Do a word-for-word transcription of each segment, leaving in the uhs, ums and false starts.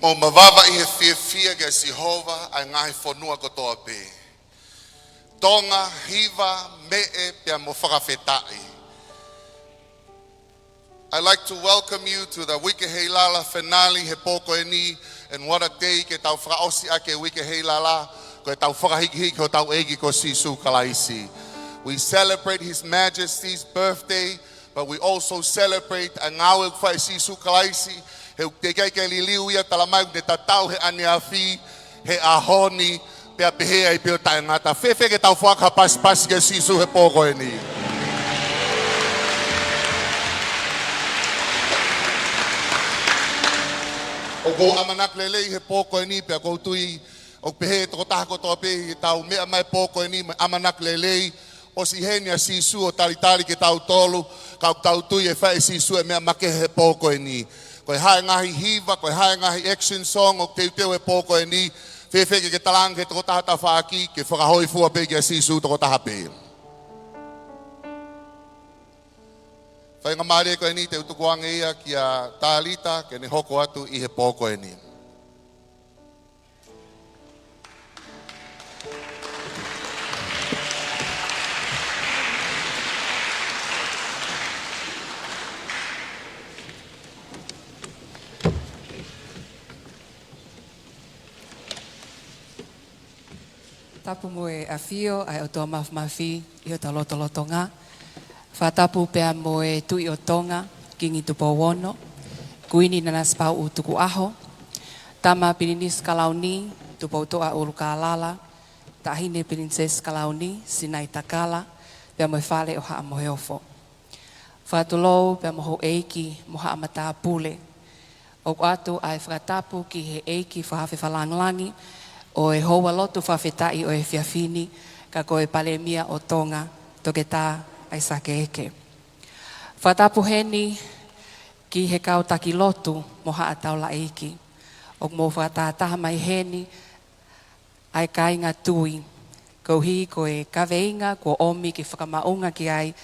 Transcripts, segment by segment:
ʻO mavava ʻi he fiefia kia Sihova ʻa e ngaahi fonua kotoa pē. Tonga, hiva, meʻe, pea mo fakafetaʻi. I'd like to welcome you to the Uike Heilala finale he pō ko eni, and what a day ke tau fakaʻosi ʻaki e Uike Heilala, ko e tau fakahikihiki hotau ʻEiki ko Sīsū Kalaisi. We celebrate His Majesty's birthday, but we also celebrate ʻa e ngāue ʻoku fai ʻe Sīsū Kalaisi, he ʻoku teʻeki ai ke liliu ia, talamai ʻoku ne tatau he ʻaneafi, he ʻaho ni, pea pehē ai pē ʻo taʻengata. Fēfē ke tau foaki ha pasipasi kia Sīsū he pō ko eni? ʻOku ou ʻamanaki lelei he pō ko eni, pea ʻoku ou tui ʻoku pehē ʻe he tokotaha kotoa pē ʻi heʻetau meʻa mai he pō ko eni mo e ʻamanaki lelei, ʻosi ʻi heni ʻa Sīsū ʻo talitali kitautolu, ka ʻoku tau tui ʻe fai ʻe Sīsū e meʻa makehe he pō ko eni. Ko e hā e ngaahi hiva, ko e hā e ngaahi action song ʻoku teuteu he pō ko eni, fēfē ke ke talaange ki he tokotaha tafaʻaki ke fakahōifua pē kia Sīsū tokotaha pē. Faingamālie ko eni te u tukuange ia kia Talita ke ne hoko atu ʻi he pō ko eni. Tapu mo e ʻafio ʻa e ʻOtua Mafimafi ʻi hotau lotolotonga. Fakatapu pea mo e Tuʻi ʻo Tonga, Kingi Tupou Ono, Kuini Nanasipauʻu Tukuʻaho, Tama Pilinisi Kalauni, Tupoutoʻa ʻUlukālala, Taʻahine Pilinisesi Kalauni, Sinaitakala, pea mo e Fale ʻo Haʻa Moheofo. Fakatulou pea mo houʻeiki mo haʻa matāpule. ʻOku ʻoatu ʻa e fakatapu ki he ʻEiki Fakaafe Fakalāngilangi ʻo e houa lotu fakafetaʻi ʻo e efiafi ni, ka ko e Palēmia ʻo Tonga, Toketā ʻAisake Eke. Fakatapu heni ki he kau taki lotu mo haʻa taulaʻeiki. ʻOku mou fakatahataha mai heni ʻa e kāinga tui, koeʻuhi ko e kaveinga kuo ʻomi ke fakamaʻunga ki ai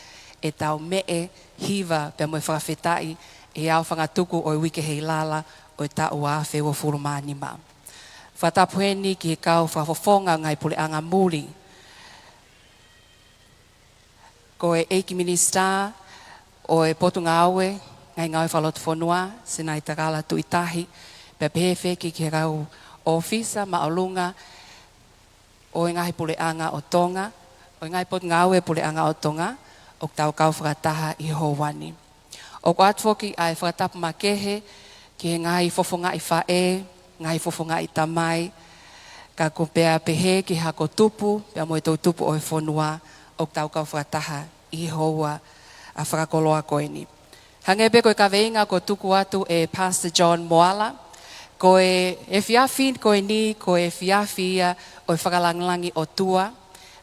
ʻetau meʻe, hiva pea mo e fakafetaʻi ʻi he aofangatuku ʻo e Uike Heilala ʻo e taʻu ua afe uofulu mā nima. Fakatapu heni ki he kau fakafofonga ngaahi puleʻanga muli, ko e ʻEiki Minisitā ʻo e Potungāue Ngaahi Ngāue Fakalotofonua, Sinaitakala Tuʻitahi, pea pehē foki ki he kau ʻōfisa māʻolunga ʻo e ngaahi puleʻanga ʻo Tonga, ʻo e ngaahi potungāue puleʻanga ʻo Tonga, ʻoku tau kau fakataha ʻi he houa ni. ʻOku ʻoatu foki ʻa e fakatapu makehe ki he ngaahi fofongaʻi faʻē, ngaahi fofongaʻi tamai, ka ko e pehē pē ki he hako tupu, pea mo e toʻutupu ʻo e fonua, ʻoku tau kau fakataha ʻi he houa ʻa fakakoloa ko eni. Hangē pē ko e kaveinga kuo tuku atu ʻe Pastor John Moala, ko e efiafi ko eni, ko e efiafi ia ʻo e fakalāngilangi ʻOtua,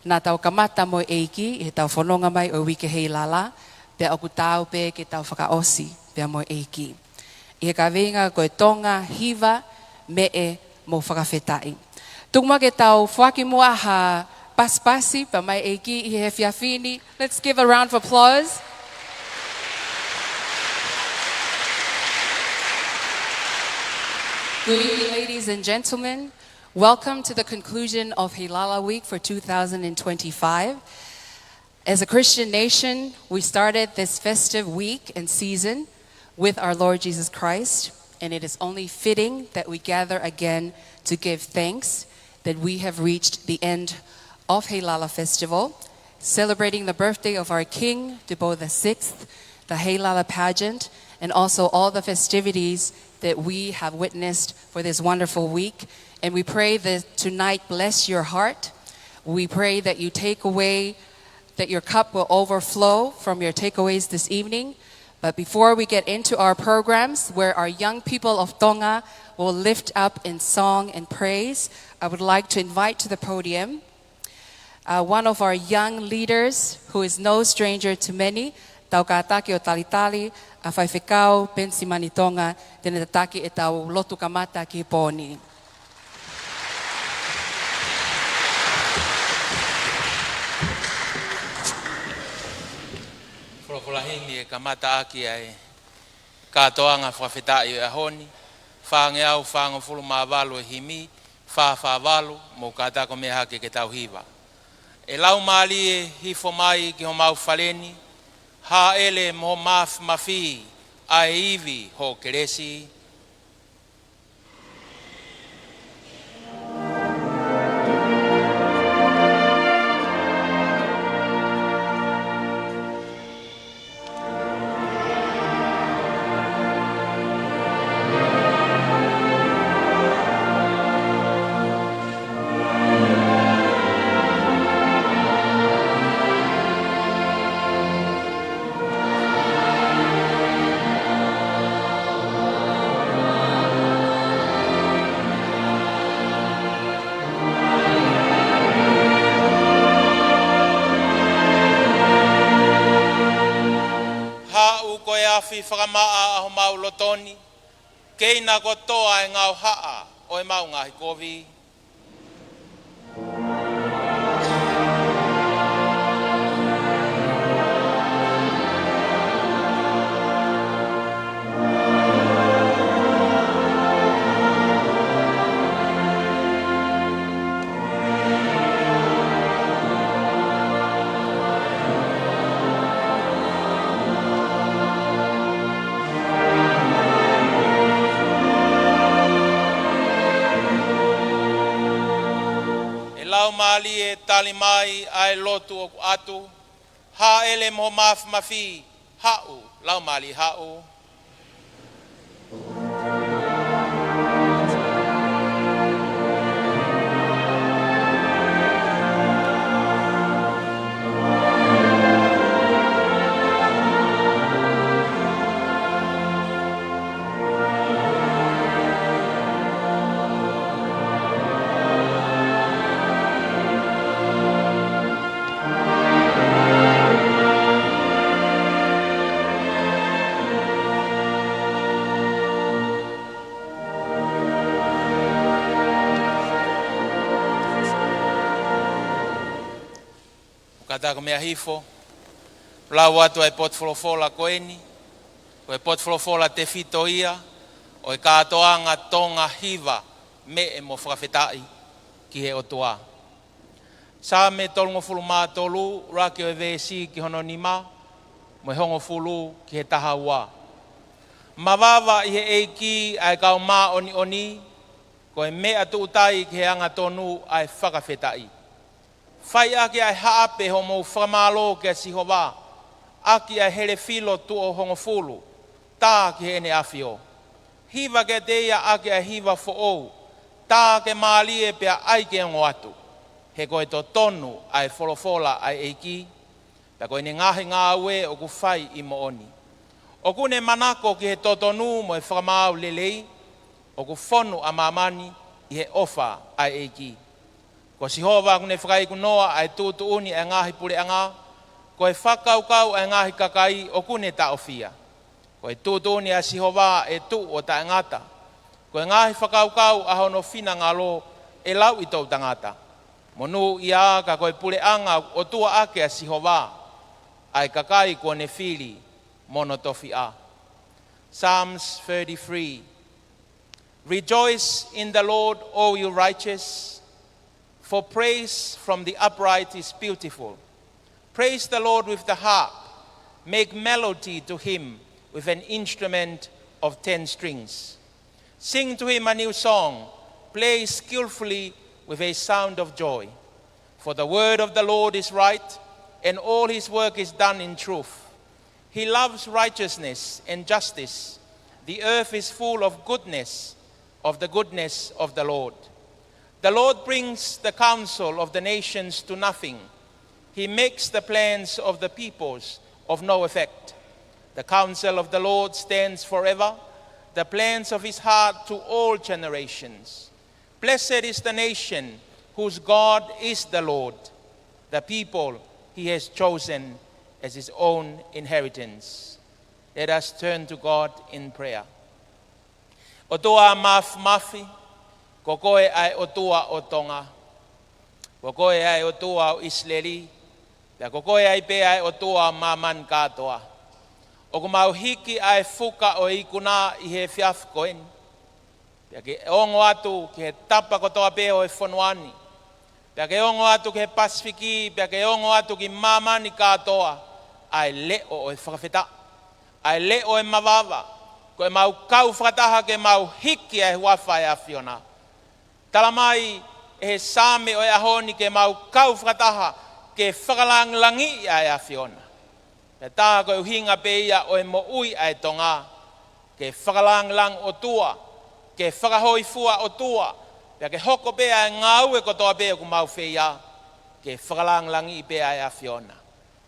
naʻa tau kamata mo e ʻEiki ʻi heʻetau fononga mai ʻo e Uike Heilala, pea ʻoku taau pē ke tau fakaʻosi pea mo e ʻEiki. ʻI he kaveinga ko e Tonga, hiva, meʻe mo fakafetaʻi. Tuku muʻa ke tau foaki muʻa ha pasipasi pea mai ʻEiki ʻi he efiafi ni. Let's give a round of applause. Good evening, ladies and gentlemen. Welcome to the conclusion of Heilala Week for two thousand and twenty-five. As a Christian nation, we started this festive week and season with our Lord Jesus Christ, and it is only fitting that we gather again to give thanks that we have reached the end of Heilala Festival, celebrating the birthday of our King, Tupou the sixth, the Heilala pageant, and also all the festivities that we have witnessed for this wonderful week. And we pray that tonight bless your heart. We pray that you take away that your cup will overflow from your takeaways this evening. But before we get into our programs, where our young people of Tonga will lift up in song and praise, I would like to invite to the podium, uh, one of our young leaders who is no stranger to many, tau kātaki ʻo talitali, ʻa Faifekau Penisimani Tonga, te ne tataki ʻetau lotu kamata ki he pō ni. Folofola himi ʻe kamata ʻaki ʻa e kātoanga fakafetaʻi ʻo e ʻaho ni. Fāngeau fāngofulu mā valu e himi, fā fā valu, mou kātaki ʻo meʻa hake ke tau hiva. ʻE Laumālie, hifo mai ki homau fale ni, hāʻele mo ho māfimafi, ʻa e ivi ho kelesi. Haʻu ko e afi fakamaʻa ʻa homau loto ni, keina kotoa e ngaahi haʻa ʻo ʻemau ngaahi kovi. ʻE Laumālie, tali mai ʻa e lotu ʻoku ʻatu, hāʻele mo ho māfimafi, haʻu, Laumālie haʻu. Kātaki ʻo meʻa hifo, lau atu ʻa e potu folofola ko eni, ko e potu folofola tefito ia ʻo e kātoanga Tonga hiva, Meʻe mo Fakafetaʻi ki he ʻOtua. Saame tolungofulu mā tolu, ʻuluaki ʻo e veesi ki hono nima, mo e hongofulu ki he taha ua. Mavava ʻi he ʻEiki ʻa e kau māʻoniʻoni, ko e meʻa tuʻutai ki he angatonu ʻa e fakafetaʻi. Fai ʻaki ʻa e haʻape hoʻomou fakamālō kia Sihova, ʻaki ʻa e hele filo tuʻo hongofulu, tā ki heʻene ʻafio. Hiva kiate ia ʻaki ʻa e hiva foʻou, tā ke mālie pea ʻai ke ongo atu. He ko e totonu ʻa e folofola ʻa e ʻEiki, pea ko ʻene ngaahi ngāue ʻoku fai ʻi moʻoni. ʻOku ne manako ki he totonu mo e fakamaau lelei, ʻoku fonu ʻa māmani ʻi he ʻofa ʻa e ʻEiki. Ko Sihova ʻoku ne fakaikunoa ʻa e tuʻutuʻuni ʻa e ngaahi puleʻanga, ko e fakakaukau ʻa e ngaahi kakai ʻoku ne taʻofia. Ko e tuʻutuʻuni ʻa Sihova ʻe tuʻu ʻo taʻengata, ko e ngaahi fakakaukau ʻa hono finangalo ʻe lauʻi toʻutangata. Monūʻia ka ko e puleʻanga ʻoku ʻotua ʻaki ʻa Sihova, ʻa e kakai kuo ne fili mo hono tofiʻa. Psalms thirty-three. Rejoice in the Lord, O you righteous, for praise from the upright is beautiful. Praise the Lord with the harp, make melody to him with an instrument of ten strings. Sing to him a new song, play skillfully with a sound of joy. For the word of the Lord is right, and all his work is done in truth. He loves righteousness and justice. The earth is full of goodness, of the goodness of the Lord. The Lord brings the counsel of the nations to nothing. He makes the plans of the peoples of no effect. The counsel of the Lord stands forever, the plans of his heart to all generations. Blessed is the nation whose God is the Lord, the people he has chosen as his own inheritance. Let us turn to God in prayer. ʻOtua Māfimafi, ko koe ʻa e ʻOtua ʻo Tonga. Ko koe ʻa e ʻOtua ʻo ʻIsileli, pea ko koe ai pē ʻa e ʻOtua ʻo māmani kātoa. ʻOku mau hiki ʻa e fuka ʻo e ikuna ʻi he efiafi ko eni. Pea ke ongo atu ki he tapa kotoa pē ʻo e fonua ni. Pea ke ongo atu ki he Pasifiki, pea ke ongo atu ki māmani kātoa, ʻa e leʻo ʻo e fakafetaʻi, ʻa e leʻo ʻo e mavava, ko ʻemau kau fakataha ke mau hiki ʻa e huafa ʻo e ʻAfiona. Tala mai ʻe he Saame ʻo e ʻaho ni ke mau kau fakataha ke fakalangilangiʻi ʻa e ʻAfiona. Pea tā ko e ʻuhinga pē ia ʻo e moʻui ʻa e Tonga, ke fakalangilangi ʻOtua, ke fakahōifua ʻOtua, pea ke hoko pē ʻa e ngāue kotoa pē ʻoku mau fai, ke fakalangilangiʻi pē ʻa e ʻAfiona.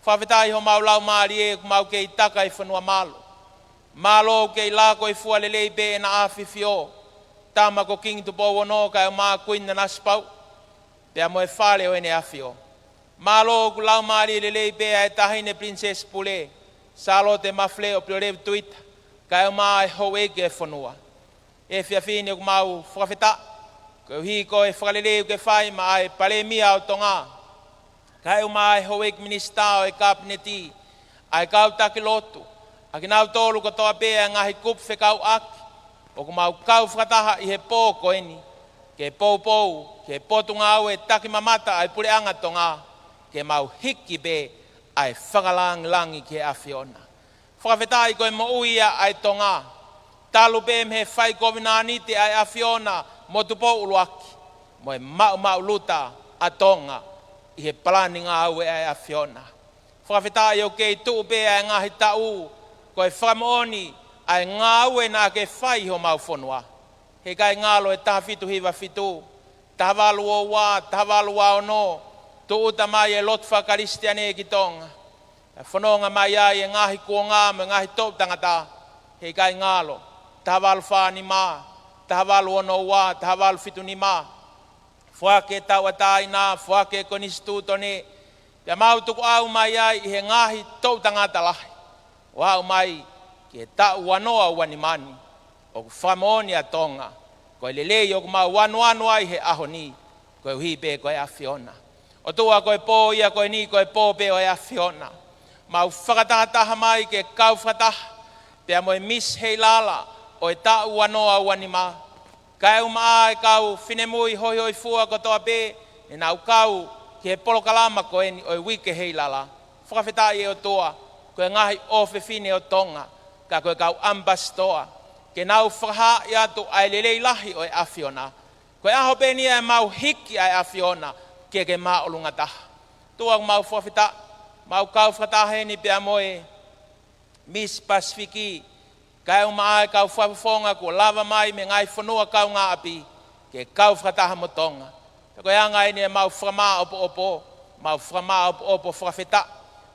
Fakafetaʻi homau laumālie ʻoku mau kei taka ʻi fonua malu. Mālō ʻoku kei lākoifua lelei pē ʻEna ʻAfifio, Tama ko Kingi Tupou Ono kae ʻumaʻā Kuini Nanasipauʻu, pea mo e Fale ʻo ʻEne ʻAfio. Mālō ʻoku laumālie lelei pē ʻa e Taʻahine Princess Pule, Sālote Mafileʻo Pilolevu Tuita, kae ʻumaʻā e houʻeiki ʻo e fonua. Efiafi ni ʻoku mau fakafetaʻi koeʻuhi ko e fakalelei ʻoku ke fai maʻa e Palēmia ʻo Tonga, kae ʻumaʻā e houʻeiki minisitā ʻo e Kapineti, ʻa e kau taki lotu, ʻa kinautolu kotoa pē ʻa e ngaahi kupu fekauʻaki ʻoku mau kau fakataha ʻi he pō ko eni, ke poupou ki he Potungāue Takimamata ʻa e Puleʻanga Tonga, ke mau hiki pē ʻa e fakalangilangi ki he ʻAfiona. Fakafetaʻi ko e moʻui ia ʻa e Tonga, talu pē mei he fai kovinānite ʻa e ʻAfiona mo Tupou ʻUluaki, mo e maʻumaʻuluta ʻa Tonga ʻi he palani ngāue ʻa e ʻAfiona. Fakafetaʻi ʻoku kei tuʻu pē ʻa e ngaahi taʻu ko e fakamoʻoni ʻa e ngāue naʻa ke fai ʻi homau fonua. Heʻikai ngalo e taha fitu hiva fitu, taha valu ua ua, taha valu ua ono, tūʻuta mai e lotu fakakalisitiane ki Tonga. ʻE fononga mai ai e ngaahi kuonga mo e ngaahi toʻu tangata, heʻikai ngalo, taha valu fā nima, taha valu ono ua, taha valu fitu nima. Foaki e tauʻatāina, foaki e konisitūtone, pea mau tukuʻau mai ai ʻi he ngaahi toʻu tangata lahi, ʻo aʻu mai ki he taʻu ua noa ua nima ni, ʻoku fakamoʻoni ʻa Tonga, ko e lelei ʻoku mau anuanu ai he ʻaho ni, koeʻuhi pē ko e ʻAfiona. ʻOtua, ko e pō ia ko eni, ko e pō pē ʻo e ʻAfiona. Mau fakatahataha mai ke kau fakataha pea mo e Miss Heilala ʻo e taʻu ua noa ua nima, kae ʻumaʻā e kau finemui hoihoifua kotoa pē ne nau kau ki he polokalama ko eni ʻo e Uike Heilala. Fakafetaʻi ʻe ʻOtua, ko e ngaahi ʻofefine ʻo Tonga, ka ko e kau ʻamipasitoa, ke nau fakahaaʻi atu ʻa e lelei lahi ʻo e ʻAfiona. Ko e ʻaho pē eni ʻe mau hiki ʻa e ʻAfiona ke ke māʻolunga taha. ʻOtua, mau fakafetaʻi, mau kau fakataha heni pea mo e Miss Pasifiki, kae ʻumaʻā e kau fakafofonga kuo lava mai mei he ngaahi fonua kaungāʻapi, ke kau fakataha mo Tonga. Pea ko e anga eni ʻemau fakamāʻopoʻopo, mau fakamāʻopoʻopo fakafetaʻi,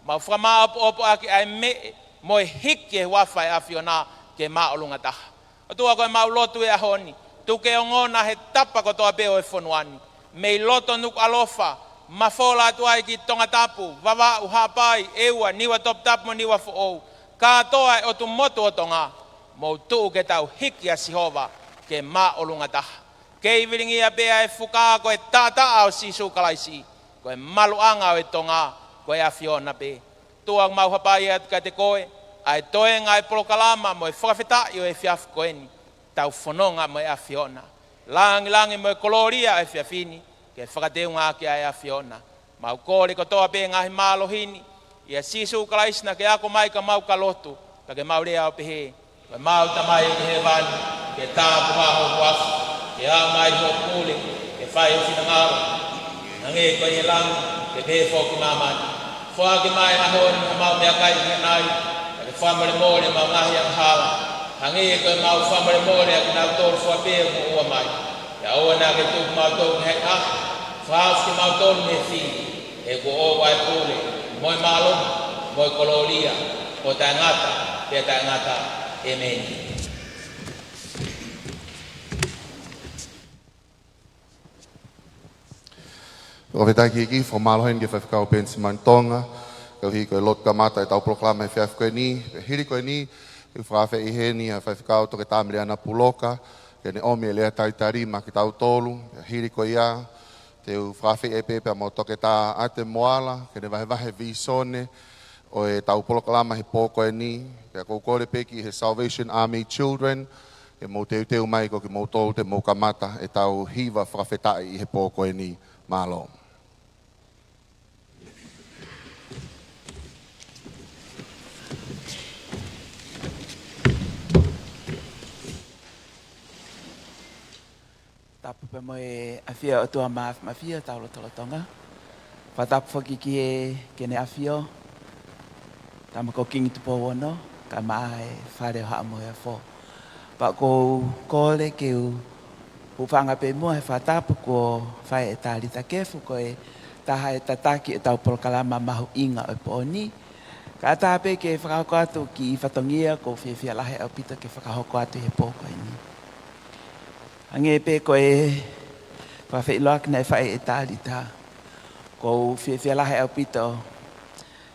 mau fakamāʻopoʻopo ʻaki ʻa e meʻa mo e hiki e huafa ʻo e ʻAfiona ke māʻolunga taha. ʻOtua, ko ʻemau lotu he ʻaho ni, tuku ke ongona he tapa kotoa pē ʻo e fonua ni, mei loto Nukuʻalofa, mafola atu ai ki Tongatapu, Vavaʻu, Haʻapai, ʻEua, Niuatoputapu mo Niuafoʻou, kātoa e ʻotu motu ʻo Tonga, mou tuʻu ke tau hiki ʻa Sihova ke māʻolunga taha. Kei vilingia pē ʻa e fuka ko e taʻataʻa ʻo Sīsū Kalaisi, ko e maluʻanga ʻo e Tonga ko e ʻAfiona pē. ʻOtua, mau hapai atu kiate koe ʻa e toenga ʻo e polokalama mo e fakafetaʻi ʻo e efiafi ko eni, tau fononga mo e ʻAfiona. Langilangi mo e kolōlia ʻo e efiafi ni ke fakateunga ʻaki ʻa e ʻAfiona. Mau kole kotoa pē ngaahi mālohi ni ʻia Sīsū Kalaisi naʻa ke ako mai ka mau ka lotu, ka ke mau lea ʻo pehē: Ko ʻemau Tamai ʻoku ʻi hēvani, ke tāpuhā ho huafa, ke aʻu mai hoʻo pule, ke fai ho finangalo, hangē ko ia ʻi langi, ke pehē foki ʻi māmani. Foaki mai he ʻaho ni haʻamau meʻakai ʻi he ʻaho ni, pea ke fakamolemole ʻemau ngaahi angahala, hangē ko ʻemau fakamolemole ʻa kinautolu fua pē ʻoku moʻua mai. Pea ʻoua naʻa ke tuku kimautolu ki he ʻahiʻahi, ka ke fakahaofi kimautolu mei he fili, he kuo ʻoʻou ʻa e pule, mo e mālohi, mo e kolōlia, ʻo taʻengata pea taʻengata. ʻĒmeni. Fakafetaʻi ki he ʻEiki, fakamālō heni ki he Faifekau Penisimani Tonga, koeʻuhi ko e lotu kamata ʻetau polokalama he efiafi ko eni. Pea hili ko eni, te u fakaafeʻi heni ʻa Faifekau Toketā Meleana Puloka ke ne ʻomi e lea talitali maʻa kitautolu. Pea hili ko ia, te u fakaafeʻi ai pē pea mo Toketā ʻAte Moala ke ne vahevahe e vīsone ʻo ʻetau polokalama he pō ko eni. Pea ʻoku ou kole pē ki he Salvation Army Children, Ke mou teuteu mai ko kimoutolu te mou kamata ʻetau hiva fakafetaʻi ʻi he pō ko eni. Mālō. Tapu pē mo e ʻafio ʻa e ʻOtua Māfimafi ʻo tau lotolotonga. Fakatapu foki ki he, ki heʻene ʻafio, Tama ko Kingi Tupou Ono, kae ʻumaʻā e Fale ʻo Haʻa Moheofo. Pea ʻoku ou kole ke u hūfanga pē muʻa he fakatapu kuo fai ʻe Talita Kefu, ko e taha e tataki ʻetau polokalama mahuʻinga ʻo e pō ni. Kae ʻatā pē ke fakahoko atu e kiʻi fatongia ʻoku ou fiefia lahi ʻaupito ke fakahoko atu ʻi he pō ko eni. Hangē pē ko e fakafeʻiloaki naʻe fai ʻe Talita, ʻoku ou fiefia lahi ʻaupito,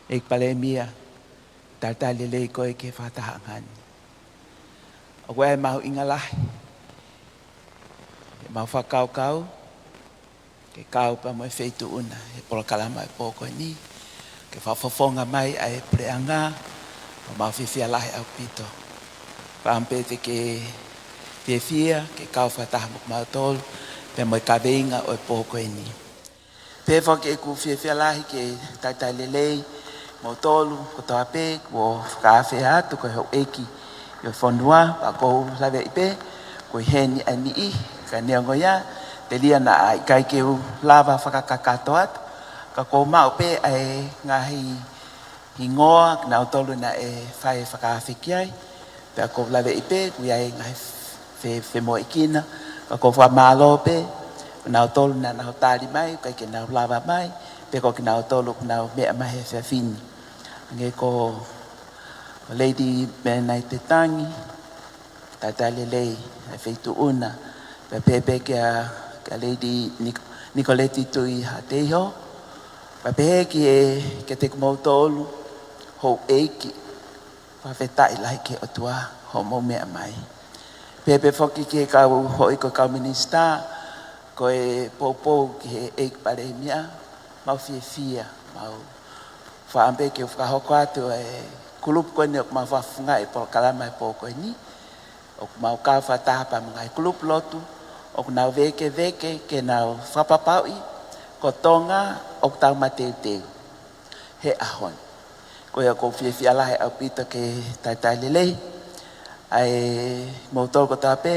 ʻEiki Palēmia, talitali lelei koe ki he fakatahaʻanga ni. ʻOku ʻi ai e mahuʻinga lahi ʻemau fakakaukau ke kau pea mo e Feituʻu na he polokalama ʻo e pō ko eni, ke fakafofonga mai ʻa e puleʻanga, ʻoku mau fiefia lahi ʻaupito. Pea ʻoku ou pehē te ke fiefia ke kau fakataha mo kimautolu pea mo e kaveinga ʻo e pō ko eni. Pehē foki ʻeku fiefia lahi ke talitali lelei kimoutolu kotoa pē kuo fakaafe atu ko e houʻeiki ʻo e fonua, pea ʻoku ou laveʻi pē ʻoku ʻi heni ʻa e niʻihi, ka neongo ia, telia naʻa ʻikai ke u lava fakakakato atu, ka ʻoku ou maʻu pē ʻa e ngaahi hingoa kinautolu naʻe fai e fakaafe ki ai, pea ʻoku ou laveʻi pē ʻoku ʻi ai e ngaahi fe-, femoʻuekina, ka ʻoku ou fakamālō pē kinautolu naʻa nau tali mai, ʻikai ke nau lava mai, pe ko kinautolu ʻoku nau meʻa mai he efiafi ni. Hangē ko Lady Menaite Tangi, talitali lelei ʻa e Feituʻu na, pea pehē pē kia, kia Lady Nic-, Nicolette Tui Hateiho, pea pehē ki he, kiate kimoutolu houʻeiki, fakafetaʻi lahi ki he ʻOtua hoʻomou meʻa mai. Pehē pē foki ki he kau houʻeiki ko e kau minisitā, ko e poupou ki he ʻEiki Palēmia, mau fiefia, mau fakaʻamu pē ke u fakahoko atu e kulupu ko eni ʻoku mau fakafofongaʻi e polokalama he pō ko eni, ʻoku mau kau fakataha pea mo e ngaahi kulupu lotu, ʻoku nau vēkeveke ke nau fakapapauʻi ko Tonga ʻoku tau mateuteu he ʻaho ni. Ko ia ʻoku ou fiefia lahi ʻaupito ke talitali lelei ʻa e moutolu kotoa pē,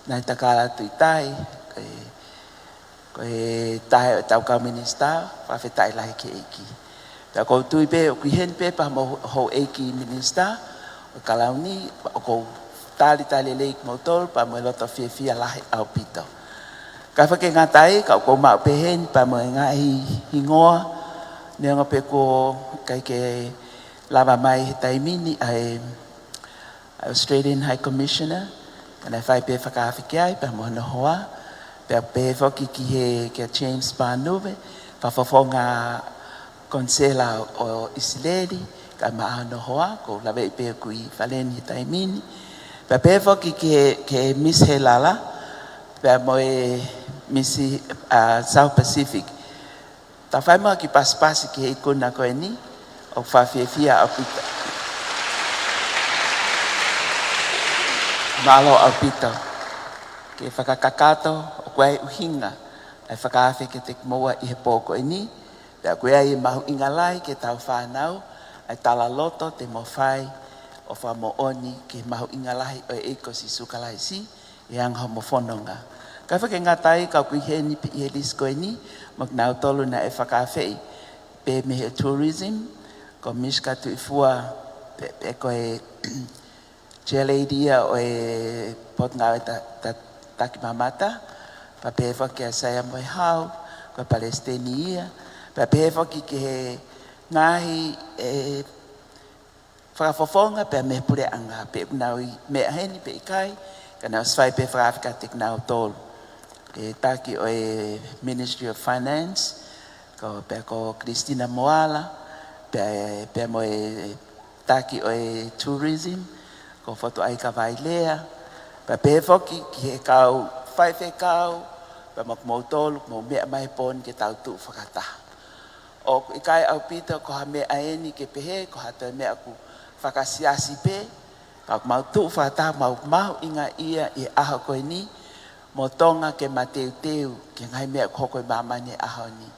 Naʻe Takala Tuʻitahi, ko e, ko e taha ʻo ʻetau kau minisitā, fakafetaʻi lahi ki he ʻEiki. Pea ʻoku ou tui pē ʻoku ʻi heni pē pea mo e houʻeiki minisitā ʻo e Kalauni, ʻoku ou talitali lelei kimoutolu pea mo e loto fiefia lahi ʻaupito. Ka ʻoku ʻikai ke ngata ai, ka ʻoku ou maʻu pē heni pea mo e ngaahi hingoa, neongo pē ʻoku ʻikai ke lava mai he taimi ni ʻa e Australian High Commissioner, ka naʻe fai pē fakaafe ki ai pea mo hono hoa, pea pehē foki ki he, kia James Panuve, fakafofonga konisela ʻo ʻIsileli, kae ʻumaʻā hono hoa, ʻoku ou laveʻi pē ʻoku ʻi Faleni he taimi ni. Pea pehē foki ki he, ki he Miss Helala, pea mo e Miss, uh, South Pacific. Tau fai muʻa e kiʻi pasipasi ki he ikuna ko eni, ʻoku fakafiefia ʻaupito. Mālō ʻaupito. Ke fakakakato, ʻoku ʻi ai e ʻuhinga ʻa e fakaafe kiate kimoua ʻi he pō ko eni, pea ʻoku ʻi ai e mahuʻinga lahi ki heʻetau fānau, ʻa e talaloto te mou fai ʻo fakamoʻoni ki he mahuʻinga lahi ʻo e ʻEiki ko Sīsū Kalaisi, ʻi he anga hoʻomo fononga. Ka ʻoku ʻikai ke ngata ai, ka ʻoku ʻi heni pē ʻi he lisi ko eni, mo kinautolu naʻe fakaafeʻi pē mei he tourism, ko Miss Katuʻifua, pea, pea ko e chairlady ia ʻo e Potungāue Ta-, Ta-, Takimamata, pea pehē foki kia Saia Moehau, ko e palesiteni ia, pea pehē foki ki he ngaahi, e, fakafofonga pea mei he puleʻanga pe ʻoku nau ʻi meʻa heni pe ʻikai, ka nau ʻosi fai pē fakaafe kiate kinautolu. Ko e taki ʻo e Ministry of Finance, ko, pea ko Christina Moala, pea, pea mo e taki ʻo e Tourism, ko Fotuaika Vailea, pea pehē foki ki he kau faifekau, pea mo kimoutolu, mou meʻa mai he pō ni ke tau tuʻu fakataha. ʻOku ʻikai ʻaupito ko ha meʻa eni ke pehē, ko ha toe meʻa ʻoku fakasiasi pē, Ka mau tuʻu fakataha, mau mahuʻingaʻia ʻi he ʻaho ko eni, mo Tonga ke mateuteu ki he ngaahi meʻa ʻoku hoko ʻi māmani he ʻaho ni.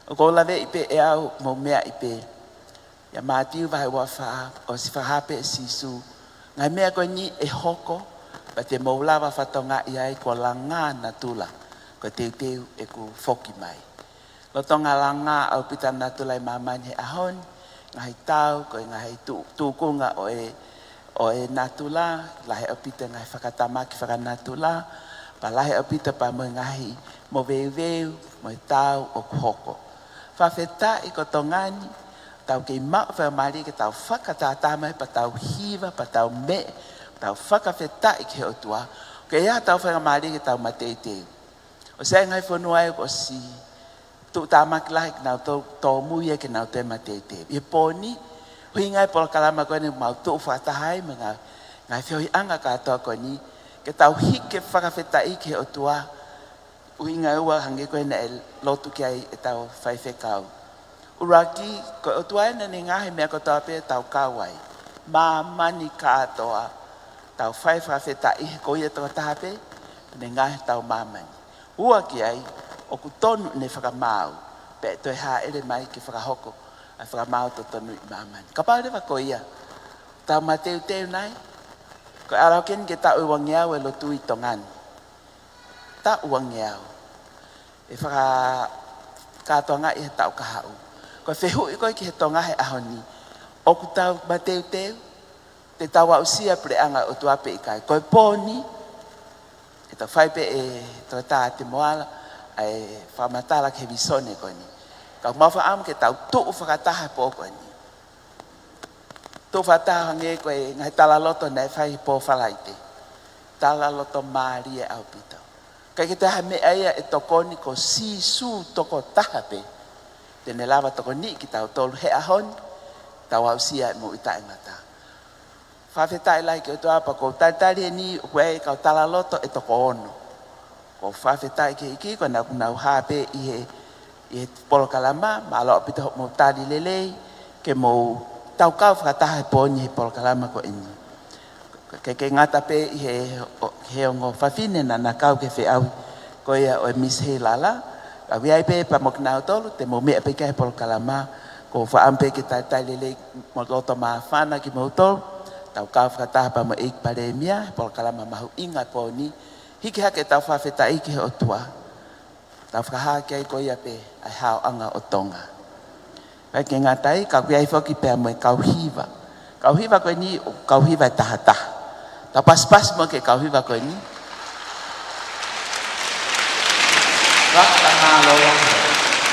ʻOku ou laveʻi pē ʻe au, mou meaʻi pē. ʻIa Mātiu vahe ua fā, ʻosi fakahā pē ʻe Sīsū, ngaahi meʻa ko eni ʻe hoko, pea te mou lava fakatokangaʻi ai ko e langa natula, ko e teuteu ʻeku foki mai. Lolotonga langa ʻaupito natula ʻi māmani he ʻaho ni, ngaahi tau, ko e ngaahi tu-, tūkunga ʻo e, ʻo e natula, lahi ʻaupito ngaahi fakatamaki fakanatula, pea lahi ʻaupito pea mo e ngaahi moveuveu, mo e tau ʻoku hoko. Fakafetaʻi ko Tonga ni, tau kei maʻu faingamālie ke tau fakatātā mai, pea tau hiva, pea tau meʻe, tau fakafetaʻi ki he ʻOtua, ke ʻi ai haʻatau faingamālie ke tau mateuteu. ʻOsi ʻi ai ngaahi fonua ia kuo ʻosi tuʻutāmaki lahi ke nau tō, tōmui ia ke nau toe mateuteu. ʻI he pō ni, ʻuhinga e polokalama ko eni mau tuʻu fakataha ai mo e ngaahi, ngaahi feohiʻanga kātoa ko eni, ke tau hiki e fakafetaʻi ki he ʻOtua, ʻuhinga ʻe ua hangē ko ia naʻe lotu ki ai ʻetau faifekau. ʻUluaki, ko e ʻOtua ʻeni naʻa ne ngaohi e meʻa kotoa pē ʻoku tau kau ai. Māmani kātoa, tau fai fakafetaʻi he ko ia tokotaha pē naʻa ne ngaohi ʻetau māmani. Ua ki ai, ʻoku tonu ʻene fakamaau, pea ʻe toe hāʻele mai ke fakahoko ʻa e fakamaau totonu ʻi māmani. Kapau leva ko ia, tau mateuteu nai, ko e ʻalu hake eni ki he taʻu ʻe uangeau e lotu ʻi Tonga ni. Taʻu uangeau. ʻE fakakātoangaʻi he taʻu kahaʻu. Ko e fehuʻi ko ē ki he Tonga he ʻaho ni, ʻoku tau mateuteu, te tau aʻusia e puleʻanga ʻo e ʻOtua pe ʻikai. Ko e pō ni, ke tau fai pē ʻe Toketā Temoala ʻa e fakamatala ki he visone ko eni. Ka ʻoku mau fakaʻamu ke tau tuʻu fakataha he pō ko eni. Tuʻu fakataha hangē ko e ngaahi talaloto naʻe fai he pō Falaite. Talaloto mālie ʻaupito. ʻIkai ke toe ʻi ai ha meʻa ia ʻe tokoni, ko Sīsū tokotaha pē te ne lava tokoniʻi kitautolu he ʻaho ni, tau aʻusia e moʻui taʻengata. Fakafetaʻi lahi ki he ʻOtua pea ʻoku ou talitali eni ʻoku ʻi ai e kau talaloto ʻe toko ono. ʻOku ou fakafetaʻi ki he ʻEiki, ko ʻenau, ʻoku nau hā pē ʻi he, ʻi he polokalama, mālō ʻaupito hoʻomou tali lelei, ke mou tau kau fakataha he pō ni he polokalama ko eni. ʻIkai ke ngata pē ʻi he, ʻo, he ongo fafine naʻa na kau ki he feʻauhi ko ia ʻo e Miss Heilala, ka ʻoku ʻi ai pē pea mo kinautolu, te mou meʻa pē ki he polokalama, ʻoku ou fakaʻamu pē ke talitali lelei mo loto māfana kimoutolu, tau kau fakataha pea mo e ʻEiki Palēmia, he polokalama mahuʻinga e pō ni, hiki hake ʻetau fakafetaʻi ki he ʻOtua. Tau fakahā ki ai ko ia pē ʻa e haoʻanga ʻo Tonga. ʻIkai ke ngata ai, ka ʻoku ʻi ai foki pea mo e kau hiva. Kau hiva ko eni, ʻoku kau hiva ʻe tahataha. Tau pasipasi mo e kau hiva ko eni. Fakamālō lahi.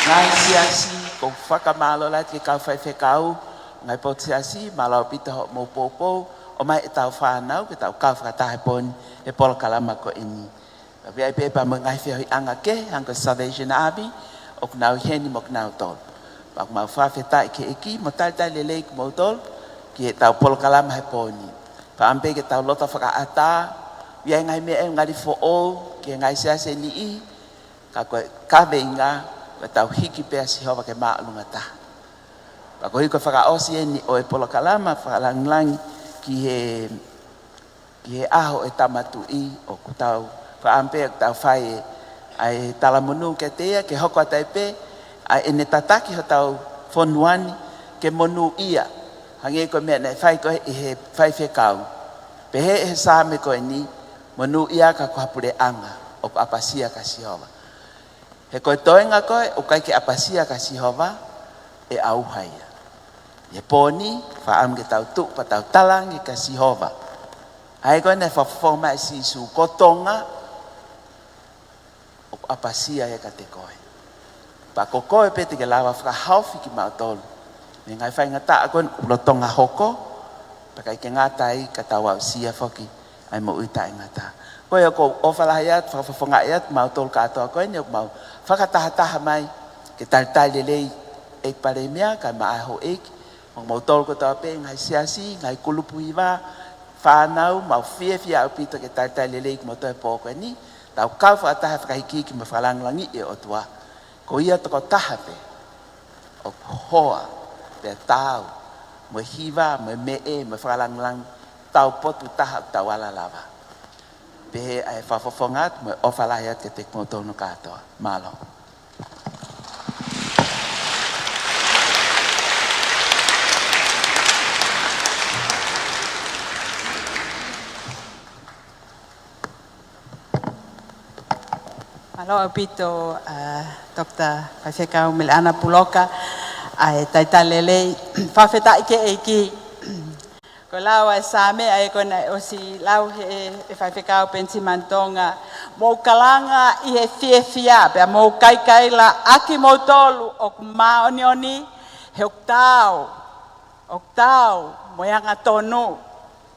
Ngaahi siasi, ʻoku ou fakamālō lahi ki he kau faifekau, ngaahi potu siasi, mālō ʻaupito hoʻomou poupou, ʻomai ʻetau fānau, ke tau kau fakataha he pō ni, he polokalama ko eni. Ka ʻoku ʻi ai pē pea mo e ngaahi feohiʻanga kehe, hangē ko e Salvation Army, ʻoku nau ʻi heni mo kinautolu. Pea ʻoku mau fakafetaʻi ki he ʻEiki, mo talitali lelei kimoutolu, ki heʻetau polokalama he pō ni. Fakaʻamu pē ke tau loto fakaʻatā, ʻi ai e ngaahi meʻa ʻe ngali foʻou, ki he ngaahi siasi ʻe niʻihi, ka ko e kaveinga, ko ʻetau hiki pē ʻa Sihova ke māʻolunga taha. Pea koeʻuhi ko e fakaʻosi eni ʻo e polokalama, fakalāngilangi ki he ki he ʻaho ʻo e Tama Tuʻi, ʻoku tau fakaʻamu pē ʻoku tau fai e, ʻa e talamonū kiate ia, ke hoko atu ai pē ʻa ʻene tataki hotau fonua ni ke monūʻia. Hangē ko e meʻa naʻe fai ko ē ʻe he faifekau. Pehē ʻe he Saame ko eni, monūʻia ʻa e kau puleʻanga, ʻoku ʻapasia kia Sihova. He ko e toenga ko ē ʻoku ʻikai ke ʻapasia kia Sihova, ʻe ʻauha ia. ʻI he pō ni, fakaʻamu ke tau tuʻu pea tau talaange kia Sihova. ʻA ia ko ē naʻe fakafofonga mai ʻe Sīsū, ko Tonga, ʻoku ʻapasia ia kiate koe. Pea ko koe pē te ke lava fakahaofi kimautolu mei he ngaahi faingataʻa ko ē ʻoku lolotonga hoko, pea ʻikai ke ngata ai ka tau aʻusia foki ʻa e moʻui taʻengata. Ko ia ʻoku ou ʻofa lahi atu, fakafofongaʻi atu mautolu kātoa ko eni ʻoku mau fakatahataha mai, ke talitali lelei ʻEiki Palēmia, kae ʻumaʻā e houʻeiki, mo kimoutolu kotoa pē, ngaahi siasi, ngaahi kulupu hiva, fānau, mau fiefia ʻaupito ke talitali lelei kimoutolu he pō ko eni, tau kau fakataha he fakahikihikiʻi mo e fakalāngilangiʻi e ʻOtua. Ko ia tokotaha pē ʻoku hoa, pea taau, mo e hiva, mo e meʻe, mo e fakalāngilangi, taupotu taha ʻoku tau ala lava. Pehē ʻa e fakafofonga atu mo e ʻofa lahi atu kiate kimoutolu hono kātoa. Mālō. Mālō ʻaupito, ʻa, Doctor Faifekau Meleʻana Puloka, ʻa e talitali lelei, fakafetaʻi ki he ʻEiki. Ko e lau ʻa e Saame ʻa ia ko ē naʻe ʻosi lau ʻe he, ʻe Faifekau Penisimani Tonga, mou kalanga ʻi he fiefia, pea mou kaikaila ʻa kimoutolu ʻoku māʻoniʻoni, he ʻoku taau, ʻoku taau mo e angatonu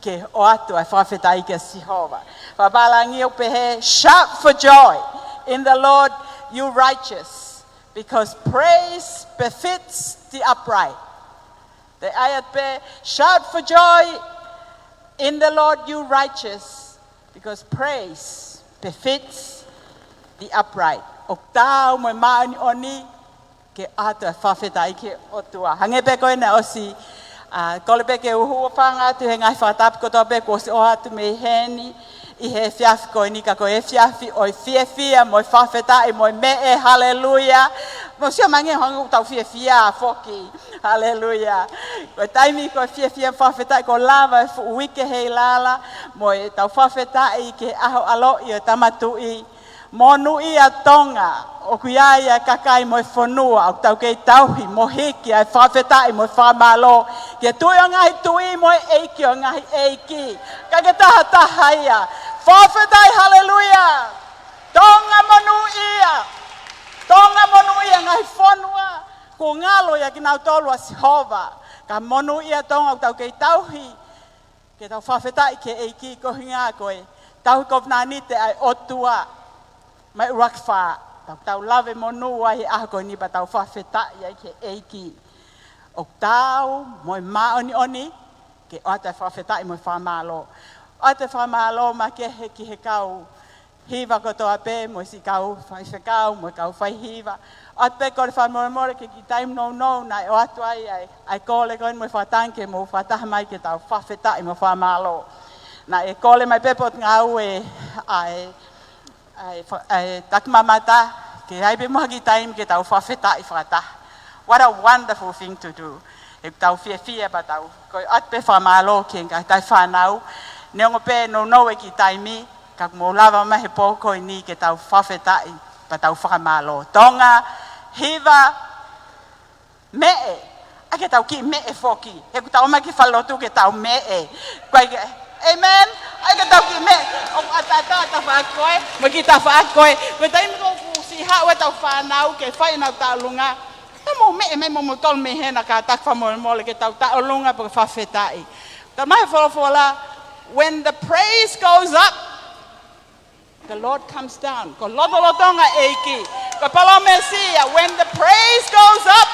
ke ʻoatu ʻa e fakafetaʻi kia Sihova. Fakapālangi ʻoku pehē, shout for joy in the Lord, you righteous, because praise befits the upright. Te ai atu pē, shout for joy in the Lord, you righteous, because praise befits the upright. ʻOku taau mo e māʻoniʻoni ke ʻoatu e fakafetaʻi ki he ʻOtua. Hangē pē ko ē naʻe ʻosi, ʻa, kole pē ke u hūfanga atu he ngaahi fakatapu kotoa pē kuo ʻosi ʻoatu mei heni ʻi he efiafi ko eni, ka ko e efiafi ʻo e fiefia mo e fakafetaʻi mo e meʻe, haleluia. Mou sio mai ange, hangē ʻoku tau fiefia foki. Haleluia. Ko e taimi ko e fiefia mo e fakafetaʻi, kuo lava e fuʻu uike heilala mo ʻetau fakafetaʻi ki he ʻaho ʻaloʻi ʻo e Tama Tuʻi. Monūʻia Tonga, ʻoku ʻi ai ʻa e kakai mo e fonua ʻoku tau kei tauhi mo hiki ʻa e fakafetaʻi mo e fakamālō ki he Tuʻi ʻo e ngaahi tuʻi mo e ʻEiki ʻo e ngaahi ʻeiki. ʻIkai ke tahataha ia. Fakafetaʻi, haleluia. Tonga monūʻia. Tonga monūʻia, ngaahi fonua kuo ngalo ʻiate kinautolu ʻa Sihova. Ka monūʻia Tonga ʻoku tau kei tauhi ke tau fakafetaʻi ki he ʻEiki, ko e ʻuhinga ko e tauhi kovinānite ʻa e ʻOtua mei he ʻuluaki fā. Tau, tau lave monū ai he ʻaho ko eni pea tau fakafetaʻi ai ki he ʻEiki. ʻOku taau mo e māʻoniʻoni ke ʻoatu e fakafetaʻi mo e fakamālō. ʻOatu e fakamālō makehe ki he kau hiva kotoa pē, mo e siʻi kau faifekau, mo e kau faihiva. ʻOatu pē kole fakamolemole ki he kiʻi taimi nounou naʻe ʻoatu ai ʻa e, ʻa e kole ko eni mo e fakatanga ke mou fakataha mai ke tau fakafetaʻi mo fakamālō. Naʻe kole mai pē Potungāue ʻa e, ʻa e fa-, ʻa e takimamata, ke ʻi ai pē mo ha kiʻi taimi ke tau fakafetaʻi fakataha. What a wonderful thing to do. He ʻoku tau fiefia pea tau, ko e ʻoatu pē fakamālō ki he ngaahi taʻefānau. Neongo pē nounou e kiʻi taimi, ka kuo mou lava mai he pō ko eni ke tau fakafetaʻi pea tau fakamālō. Tonga, hiva, meʻe. ʻAi ke tau kiʻi meʻe foki. He ʻoku tau ō mai ki falelotu ke tau meʻe. Ko e ke, amen? ʻAi ke tau kiʻi meʻe. ʻOku ʻatā ʻetau tafaʻaki ko ē, mo e kiʻi tafaʻaki ko ē. Ko e taimi ko ē ʻoku siʻi haʻu ʻetau fānau ke fai ʻenau tauʻolunga, ka mou meʻe mai mo moutolu mei hena, kātaki fakamolemole ke tau tauʻolunga pea fakafetaʻi. Talamai ʻe he folofola, when the praise goes up, the Lord comes down. Ko e lotolotonga e ʻEiki. Ko e palōmesi ia, when the praise goes up,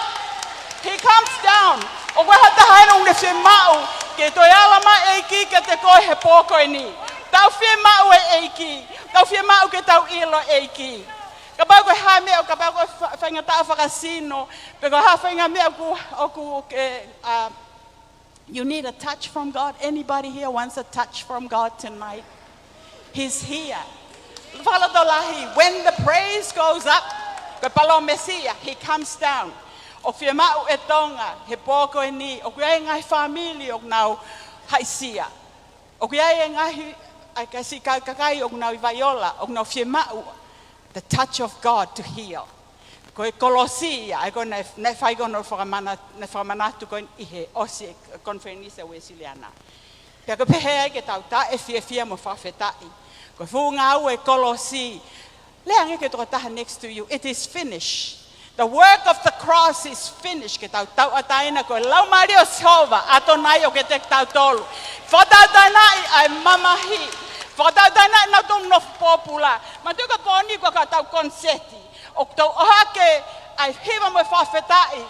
he comes down. ʻOku ʻi ai ha taha heni ʻoku ne fiemaʻu ke toe ala mai e ʻEiki kiate koe he pō ko eni. Tau fiemaʻu e ʻEiki. Tau fiemaʻu ke tau ʻilo e ʻEiki. Kapau ko e hā e meʻa, kapau ko e fa-, faingataʻa fakasino, pe ko e hā e faʻahinga meʻa ʻoku, ʻoku ke, uh, you need a touch from God. Anybody here wants a touch from God tonight? He's here. Fakalotolahi, when the praise goes up, ko e palōmesi ia, he comes down. ʻOku fiemaʻu e Tonga he pō ko eni, ʻoku ʻi ai e ngaahi fāmili ʻoku nau haʻisia. ʻOku ʻi ai e ngaahi, ʻa e siʻi kau kakai ʻoku nau ʻi Vaiola, ʻoku nau fiemaʻu the touch of God to heal. Ko e kolosi ia, ʻa ia ko ē naʻe, naʻe fai ko ē hono fakamana-, naʻe fakamanatu ko ē ʻi he ʻosi e konifelenisi ʻa e Uēsiliana. Pea ko e pehē ai ke tau taʻefiefia mo fakafetaʻi. Ko e fuʻu ngāue e kolosi, lea ange ki he tokotaha next to you, it is finished. The work of the cross is finished. Ke tau tauʻatāina ko e Laumālie ʻo Sihova ʻAtonai ʻoku ʻiate kitautolu. Fakatauʻatāinaʻi ʻa e mamahi. Fakatauʻatāinaʻi ʻenau tonu nofo pōpula. Manatuʻi ko e pō ni ko e kau tau koniseti. ʻOku tau ʻohake ʻa e hiva mo e fakafetaʻi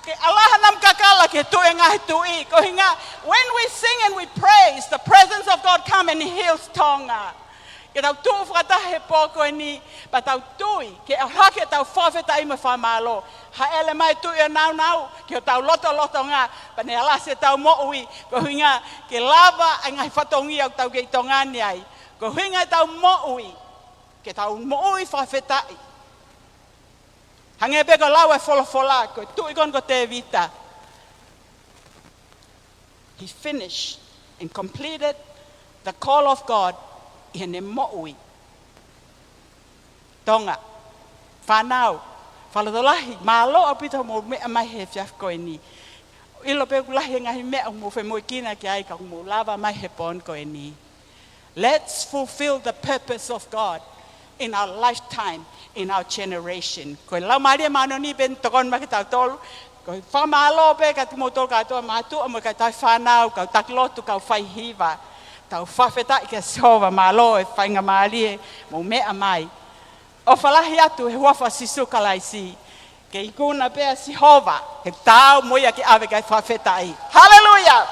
ke ʻalaha namu kakala ki he Tuʻi ʻo e ngaahi tuʻi. Ko e ʻuhinga, when we sing and we praise, the presence of God come and heals Tonga. Ke tau tuʻu fakataha he pō ko eni, pea tau tui, ke ʻalu hake ʻetau fakafetaʻi mo e fakamālō. Hāʻele mai e Tuʻi ʻo e nāunau, ki hotau lotolotonga, pea ne alasi ʻetau moʻui, ko e ʻuhinga ke lava ʻa e ngaahi fatongia ʻoku tau kei tokanga ai. Ko e ʻuhinga ʻetau moʻui, ke tau moʻui fakafetaʻi. Hangē pē ko e lau ʻa e folofola, ko e tuʻi ko eni ko Tēvita. He finished and completed the call of God ʻi heʻene moʻui. Tonga, fānau, fakalotolahi, mālō ʻaupito hoʻomou meʻa mai he efiafi ko eni. ʻIlo pē ʻoku lahi e ngaahi meʻa ʻoku mou femoʻuekina ki ai ka ʻoku mou lava mai he pō ko eni. Let's fulfill the purpose of God in our lifetime, in our generation. Ko e Laumālie Māʻoniʻoni pē ʻoku tokoni mai kiate kitautolu. Ko e fakamālō pē kiate kimoutolu kātoa, mātuʻa mo e kakai fānau, kau taki lotu, kau faihiva. Tau fakafetaʻi kia Sihova, mālō e faingamālie mou meʻa mai. ʻOfa lahi atu he huafa ʻo Sīsū Kalaisi. Ke ikuna pē ʻa Sihova, he taau mo ia ke ʻave ki ai e fakafetaʻi. Haleluia!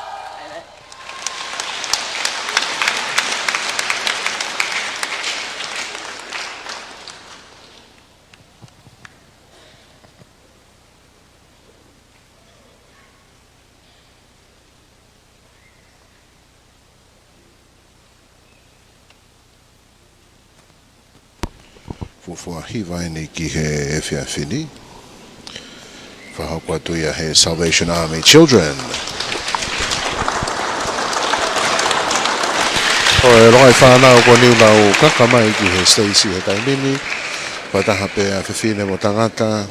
Fuofua hiva eni ki he efiafi ni. Fakahoko atu ia he Salvation Army Children. Ko e longaʻi fānau ko eni ʻoku nau kaka mai ki he siteisi he taimi ni. Fakataha pē ʻa fefine mo tangata.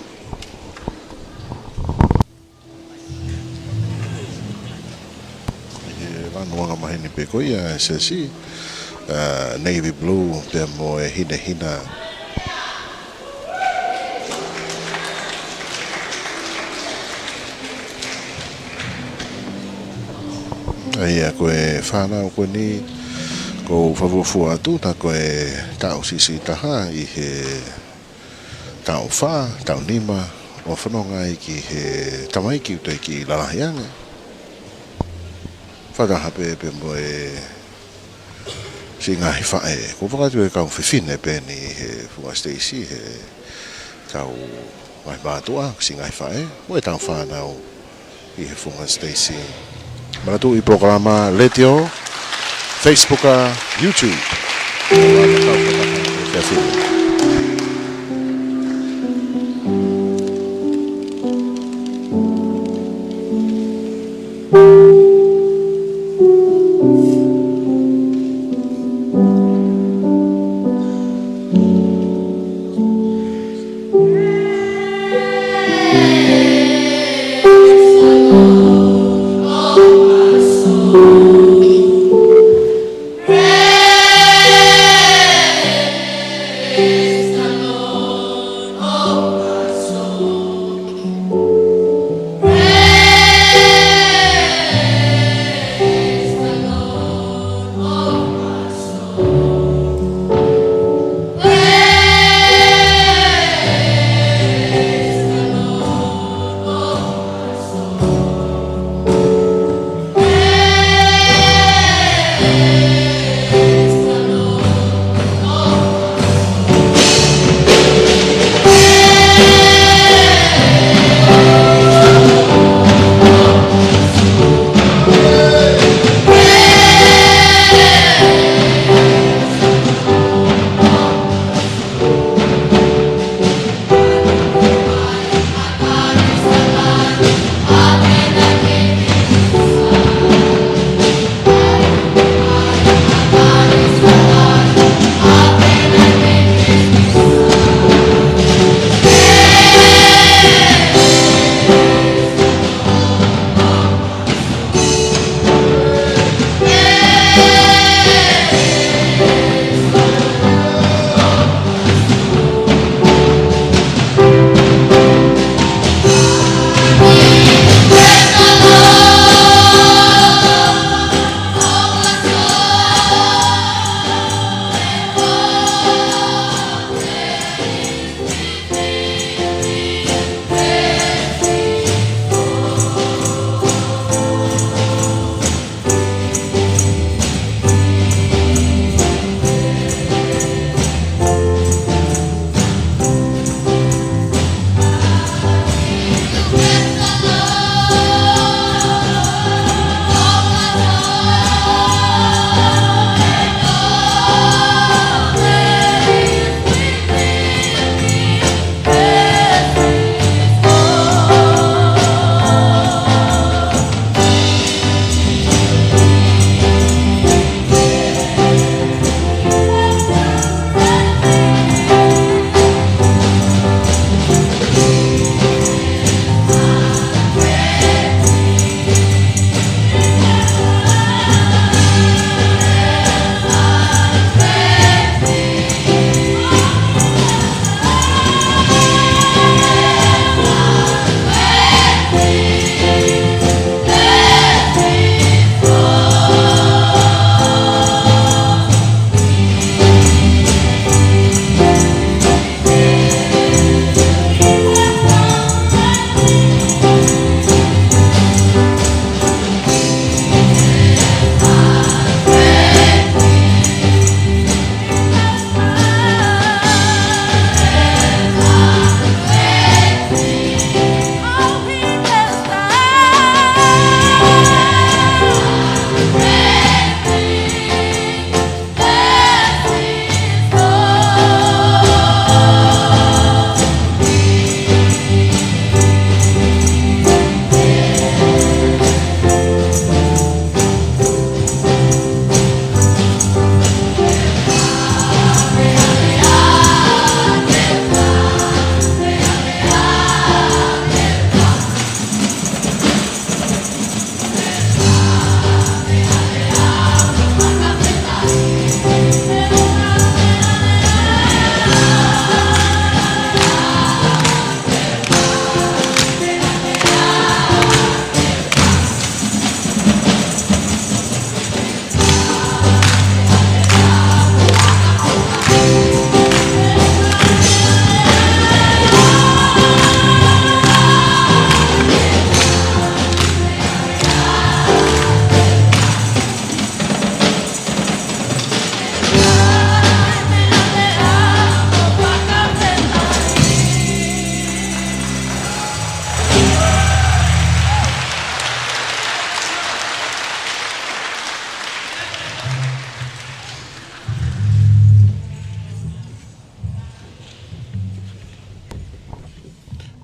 ʻI he lanu angamaheni pē ko ia e siasi, ʻa, navy blue pea mo e hinehina. ʻA ia ko e fānau ko eni ʻoku ou fakafuofua atu, tā ko e taʻu siʻisiʻi taha ʻi he taʻu fā, taʻu nima, ʻo fanongo ai ki he tamaiki ʻoku toe kiʻi lalahi ange. Fakataha pē pea mo e siʻi ngaahi faʻē. ʻOku ou fakatauange ko e kau fefine pē eni he funga siteisi, he kau ngaahi mātuʻa, siʻi ngaahi faʻē, mo e kau fānau ʻi he funga siteisi. Manatuʻi polokalama letiō, Facebook, ʻa, YouTube.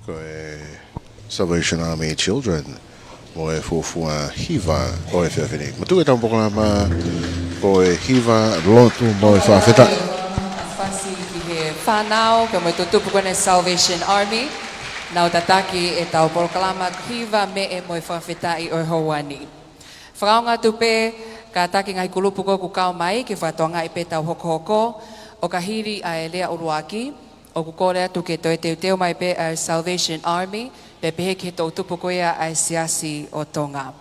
Ko e Salvation Army Children mo e fuofua hiva ʻo e efiafi ni. Matuʻu e tau polokalama ko e hiva lotu mo e fakafetaʻi. Fasi ki he fānau, pea mo e toʻutupu ko eni Salvation Army. Nau tataki e tau polokalama hiva, meʻe mo e fakafetaʻi ʻo e houa ni. Fakaongo atu pē, kātaki ngaahi kulupu ko ē ʻoku kau mai ke fakatokangaʻi pē tau hokohoko, ʻo ka hili ʻa e lea ʻuluaki, ʻoku kole atu ke toe teuteu mai pē ʻa e Salvation Army, pea pehē ki he toʻutupu ko ia ʻa e Siasi ʻo Tonga.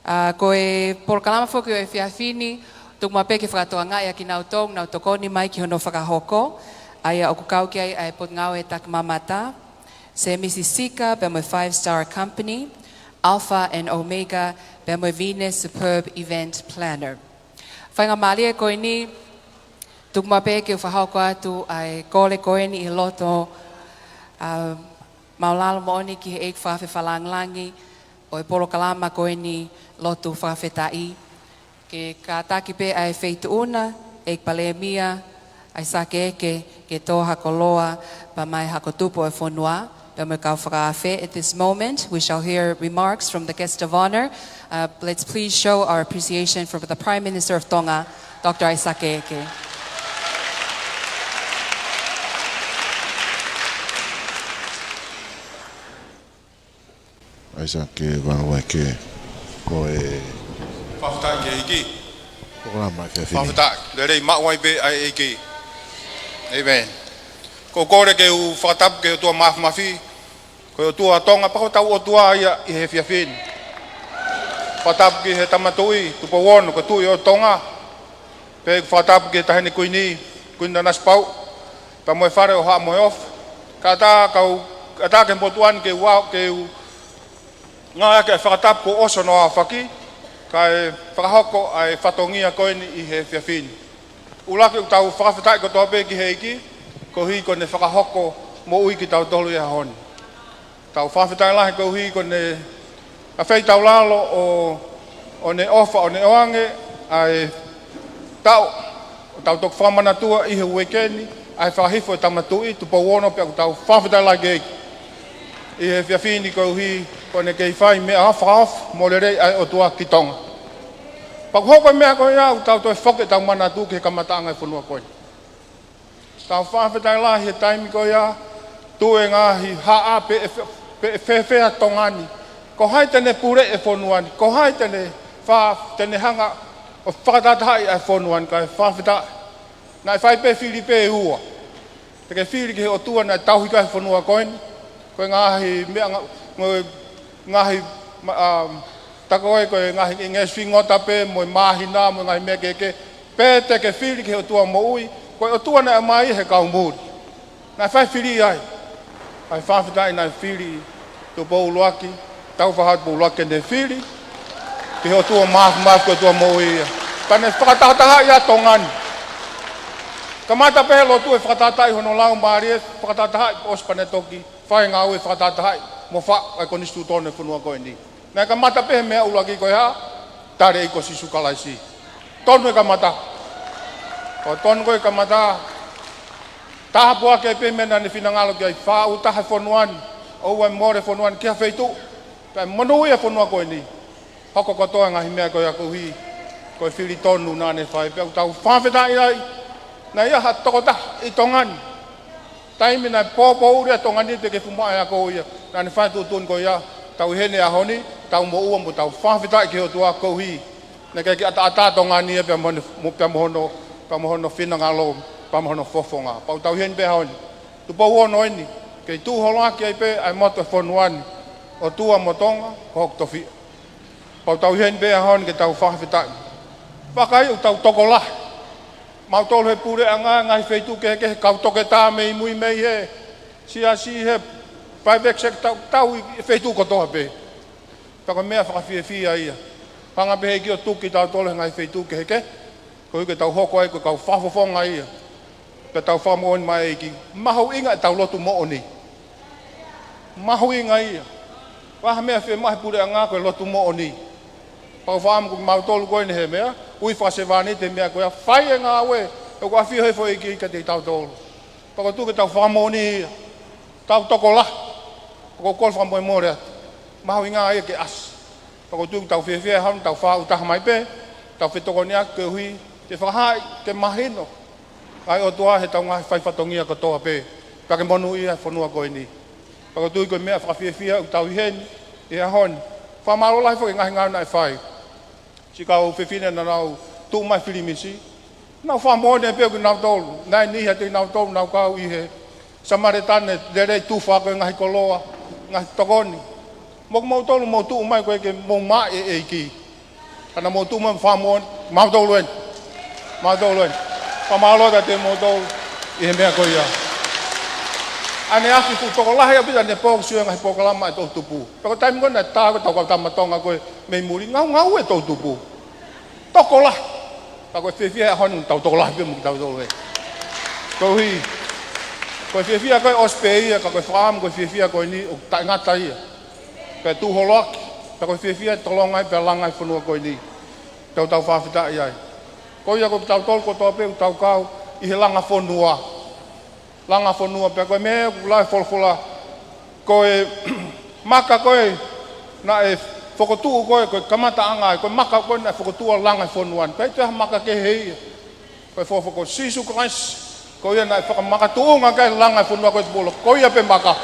ʻA, ko e polokalama foki ʻo e efiafi ni, tuku mai pē ke fakatokangaʻi ʻa kinautolu, nau tokoni mai ki hono fakahoko, ʻa ia ʻoku kau ki ai ʻa e Potungāue Takimamata, Semisi Sika, pea mo e Five Star Company, Alpha and Omega, pea mo e Venus Superb Event Planner. Faingamālie ko eni, tuku mai pē ke u fakahoko atu ʻa e kole ko eni ʻi he loto, ʻa, māʻulalo moʻoni ki he ʻEiki Fakafepalangilangi ʻo e polokalama ko eni lotu fakafetaʻi. Ke kātaki pē ʻa e Feituʻu na, ʻEiki Palēmia ʻAisake Eke, ke tō ha koloa, pea mo e hako tupu ʻo e fonua, pea mo e kau fakaafe. At this moment, we shall hear remarks from the guest of honor. Uh, let's please show our appreciation for the Prime Minister of Tonga, Doctor ʻAisake Eke. ʻAisake Vanueke, ko e fakafetaʻi ki he ʻEiki. Polokalama ʻa e efiafi ni. Fakafetaʻi, lelei maʻu ai pē ʻa e ʻEiki. ʻĒmeni. ʻOku ou kole ke u fakatapu ki he ʻOtua Mafimafi, ko e ʻOtua ʻo Tonga, pea ko hotau ʻOtua ia ʻi he efiafi ni. Fakatapu ki he Tama Tuʻi, Tupou Ono, ko e Tuʻi ʻo Tonga. Pea ʻoku ou fakatapu ki he Taʻahine Kuini, Kuini Nanasipauʻu, pea mo e Fale ʻo Haʻa Moheofo. Kae ʻatā kau, kae ʻatā ki he motuʻa ni ke u ʻa, ke u ngāueʻaki ʻa e fakatapu kuo ʻosi hono aofaki, kae fakahoko ʻa e fatongia ko eni ʻi he efiafi ni. ʻUluaki ʻoku tau fakafetaʻi kotoa pē ki he ʻEiki, koeʻuhi ko ʻene fakahoko moʻui kitautolu ʻi he ʻaho ni. Tau fakafetaʻi lahi koeʻuhi ko ʻene afeitaulalo ʻo, ʻo ne ʻofa, ʻo ne ʻoange ʻa e taʻu, ʻo tau toki fakamanatua ʻi he uike ni ʻa e fakahifo ʻo e Tama Tuʻi, Tupou Ono, pea ʻoku tau fakafetaʻi lahi ki he ʻEiki. ʻI he efiafi ni koeʻuhi ko ʻene kei fai meʻa fakaofo mo lelei ʻa e ʻOtua ki Tonga. Pea ʻoku hoko e meʻa ko ia ʻoku tau toe foki ʻetau manatu ki he kamataʻanga ʻo e fonua ko eni. Tau fakafetaʻi lahi he taimi ko ia, tuʻu e ngaahi haʻa pe ʻe fe-, pe ʻe fēfē ʻa Tonga ni. Ko hai te ne puleʻi e fonua ni, ko hai te ne fa-, te ne hanga ʻo fakatahatahaʻi ʻa e fonua ni, kae fakafetaʻi. Naʻe fai pē fili pē ʻe ua. Te ke fili ki he ʻOtua naʻe tauhi ki ai e fonua ko eni. Ko e ngaahi meʻa nga-, mo e ngaahi ma-, um, tā ko ē ko e ngaahi ngeʻesi fingota pē, mo e māhina, mo e ngaahi meʻa kehekehe. Pe te ke fili ki he ʻOtua moʻui, ko e ʻOtua naʻe ʻomai he kau muli. Naʻe fai fili ai. Kae fakafetaʻi naʻe fili Tupou ʻUluaki, Taufaʻāhau Tupou ʻUluaki ke ne fili ki he ʻOtua Mafimafi, ko e ʻOtua moʻui ia. Pea ne fakatahatahaʻi ʻa Tonga ni. Kamata pē he lotu e fakatahatahaʻi hono laumālie, fakatahatahaʻi ʻosi pea ne toki fai ngāue fakatahatahaʻi mo faʻu ʻa e konisitūtone ʻo e fonua ko eni. Naʻe kamata pē he meʻa ʻuluaki ko e hā? Tali ʻEiki ko Sīsū Kalaisi. Tonu e kamata. ʻOku tonu ko e kamata. Tāpuaki ai pē meʻa naʻa ne finangalo ki ai, faʻu taha e fonua ni, ʻoua ʻe mole e fonua ni ki ha feituʻu. Pea monūʻia e fonua ko eni. Hoko kotoa e ngaahi meʻa ko ia koeʻuhi ko e fili tonu naʻa ne fai, pea ʻoku tau fakafetaʻi ai. Naʻe ʻi ai ha tokotaha ʻi Tonga ni. Taimi naʻe pōpouli ai ʻa Tonga ni, teʻeki ke fuʻu maʻu e ako ia. Naʻa ne fai e tuʻutuʻuni ko ia, tau ʻi heni he ʻaho ni, tau moʻua mo tau fakafetaʻi ki he ʻOtua koeʻuhi naʻe ʻikai ke ʻataʻatā ʻa Tonga ni ia pea mo hono, mo, pea mo hono, pea mo hono finangalo, pea mo hono fofonga. Pea ʻoku tau ʻi heni pē he ʻaho ni. Tupou Ono eni, kei tuʻu holo ʻaki ai pē ʻa e moto ʻo e fonua ni, ʻOtua mo Tonga, ko hoku tofiʻa. Pea ʻoku tau ʻi heni pē he ʻaho ni ke tau fakafetaʻi. Vakai ʻoku tau tokolahi. Mautolu he puleʻanga, ngaahi feituʻu kehekehe, kau toketā mei mui mei he siasi, he private sector, tau ʻi he feituʻu kotoa pē. Pea ko e meʻa fakafiefia ia. Hanga pē ʻe he ʻEiki ʻo tuku kitautolu he ngaahi feituʻu kehekehe, koeʻuhi ke tau hoko ai ko e kau fakafofonga ia. Pea tau fakamoʻoni mai ʻEiki, mahuʻinga ʻetau lotu moʻoni. Mahuʻinga ia. Ko e hā e meʻa ʻoku fiemaʻu he puleʻanga? Ko e lotu moʻoni. Pea ʻoku ou fakaʻamu ko kimautolu ko eni he meʻa, ui fakasevāniti he meʻa ko ia, fai e ngāue ʻoku ʻafio he foʻi ʻEiki kiate kitautolu. Pea ʻoku ou tui ke tau fakamoʻoni ia. Tau tokolahi. Pea ʻoku ou kole fakamolemole atu. Mahuʻinga ia ke ʻasi. Pea ʻoku ou tui ʻoku tau fiefia he ʻaho ni, tau faʻu taha mai pē, tau fetokoniʻaki koeʻuhi ke fakahaaʻi, ke mahino ʻa e ʻOtua heʻetau ngaahi fai fatongia kotoa pē, pea ke monūʻia e fonua ko eni. Pea ʻoku ou tui ko e meʻa fakafiefia ʻoku tau ʻi heni he ʻaho ni. Fakamālō lahi foki he ngaahi ngāue naʻe fai. Siʻi kau fefine naʻa nau tuʻu mai filimisi, nau fakamoʻoni pē ʻoku nau tolu, naʻe niʻihi ʻiate kinautolu naʻa nau kau ʻi he Samaletane, lelei tufa ko e ngaahi koloa, ngaahi tokoni. Mo kimoutolu mou tuʻu mai ko e ke mou maʻu e ʻEiki. Ka naʻa mou tuʻu mai fakamoʻoni, mautolu eni. Mautolu eni. Fakamālō kiate kimoutolu ʻi he meʻa ko ia. ʻAneafi kuo tokolahi ʻaupito ʻanepō ke sio he ngaahi polokalama ʻa e toʻutupu. Pea ko e taimi ko ē naʻe tā ko ē ʻetau kau tama Tonga ko ē mei muli, ngaungaue e toʻutupu. Tokolahi. Ka ko e fiefia he ʻaho ni ʻoku tau tokolahi pē mo kitautolu ē. Koeʻuhi ko e fiefia ko ē ʻosi pē ia, ka ko e fakaʻamu ko e fiefia ko eni ʻoku taʻengata ia. Pea tuʻu holo ʻaki, pea ko e fiefia ʻe tolonga ai pea langa e fonua ko eni. Tau tau fakafetaʻi ai. Ko ia ko kitautolu kotoa pē ʻoku tau kau ʻi he langa fonua. Langa fonua pea ko e meʻa ʻoku lau e folofola. Ko e maka ko ē naʻe fokotuʻu ko ē, ko e kamataʻanga ai, ko e maka ko ē naʻe fokotuʻu ʻo langa e fonua ni. Pea ʻikai toe ha maka kehe ia. Ko e folofola ko Sīsū Kalaisi. Ko ia naʻe fakamakatuʻunga ki ai e langa e fonua ko ē ʻi Tupou Loto. Ko ia pē maka.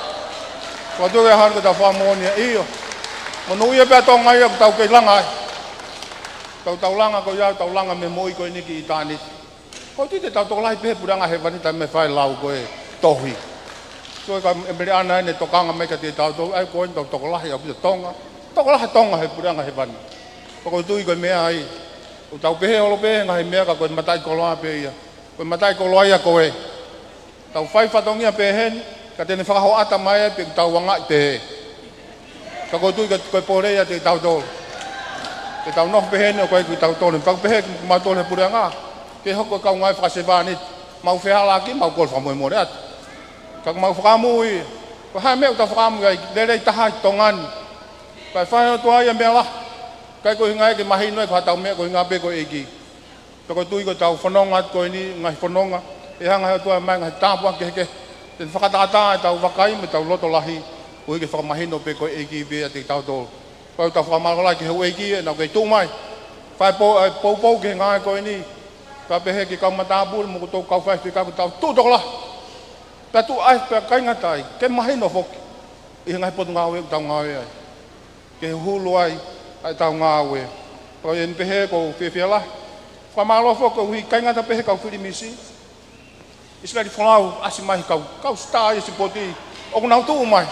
Ko e tuʻu ʻi he ʻaho ni ʻoku tau fakamoʻoni ai ʻio. Monūʻia pē ʻa Tonga ia ʻoku tau kei langa ai. Tau tau langa ko ia, tau langa mei he moʻui ko eni ki ʻitāniti. ʻOku ou tui te tau tokolahi pē he puleʻanga hēvani taimi ʻe fai e lau ko e tohi. Ko e ka ʻEmeliana ʻene tokanga mai kiate kitautolu, ʻa ia ko eni tau tokolahi ʻaupito Tonga. Tokolahi Tonga he puleʻanga hēvani. Pea ʻoku ou tui ko e meʻa ia. ʻOku tau pehē holo pē he ngaahi meʻa ka ko e mataʻikoloa pē ia. Ko e mataʻikoloa ia ko ē. Tau fai fatongia pē heni, ka te ne fakahoʻata mai ai pē ʻoku tau angaʻi pē. Ka ʻoku ou tui ko e pole ia ʻiate kitautolu. Te tau nofo pē heni ʻo ko e kitautolu. Pea ʻoku pehē kimautolu he puleʻanga. Ke hoko e kau ngāue fakasevāniti. Mau fehālaaki, mau kole fakamolemole atu. Ka ʻoku mau fakaʻamu ia. Ko e hā e meʻa ʻoku tau fakaʻamu ai, lelei taha ʻi Tonga ni. Kae fai ʻe he ʻOtua ia e meʻa lahi. Kae ko e ʻuhinga ia ke mahino ai ko haʻatau meʻa ko e ʻuhinga pē ko e ʻEiki. Pea ʻoku ou tui ko ʻetau fononga atu ko eni, ngaahi fononga, ʻe hanga ʻe he ʻOtua ʻo ʻomai ngaahi tāpuaki kehekehe. Te ne fakatātā ʻetau vakai mo ʻetau loto lahi, koeʻuhi ke fakamahino pē ko e ʻEiki pē ʻiate kitautolu. Pea ʻoku tau fakamālō lahi ki he houʻeiki ʻenau kei tuʻu mai. Fai pou, ʻa e poupou ki he ngāue ko eni. Pea pehē ki he kau matāpule mo kitautolu kau faifekau ʻoku tau tuʻu tokolahi. Pea tuʻu ai, pea ʻikai ngata ai, ke mahino foki ʻi he ngaahi potungāue ʻoku tau ngāue ai. Ke hulu ai ʻa ʻetau ngāue. Pea ʻoku ou pehē ʻoku ou fiefia lahi. Fakamālō foki koeʻuhi ʻikai ngata pē he kau filimisi. ʻIsileli Folau, ʻasi mai he kau, kau sitāʻa ia sipoti. ʻOku nau tuʻu mai.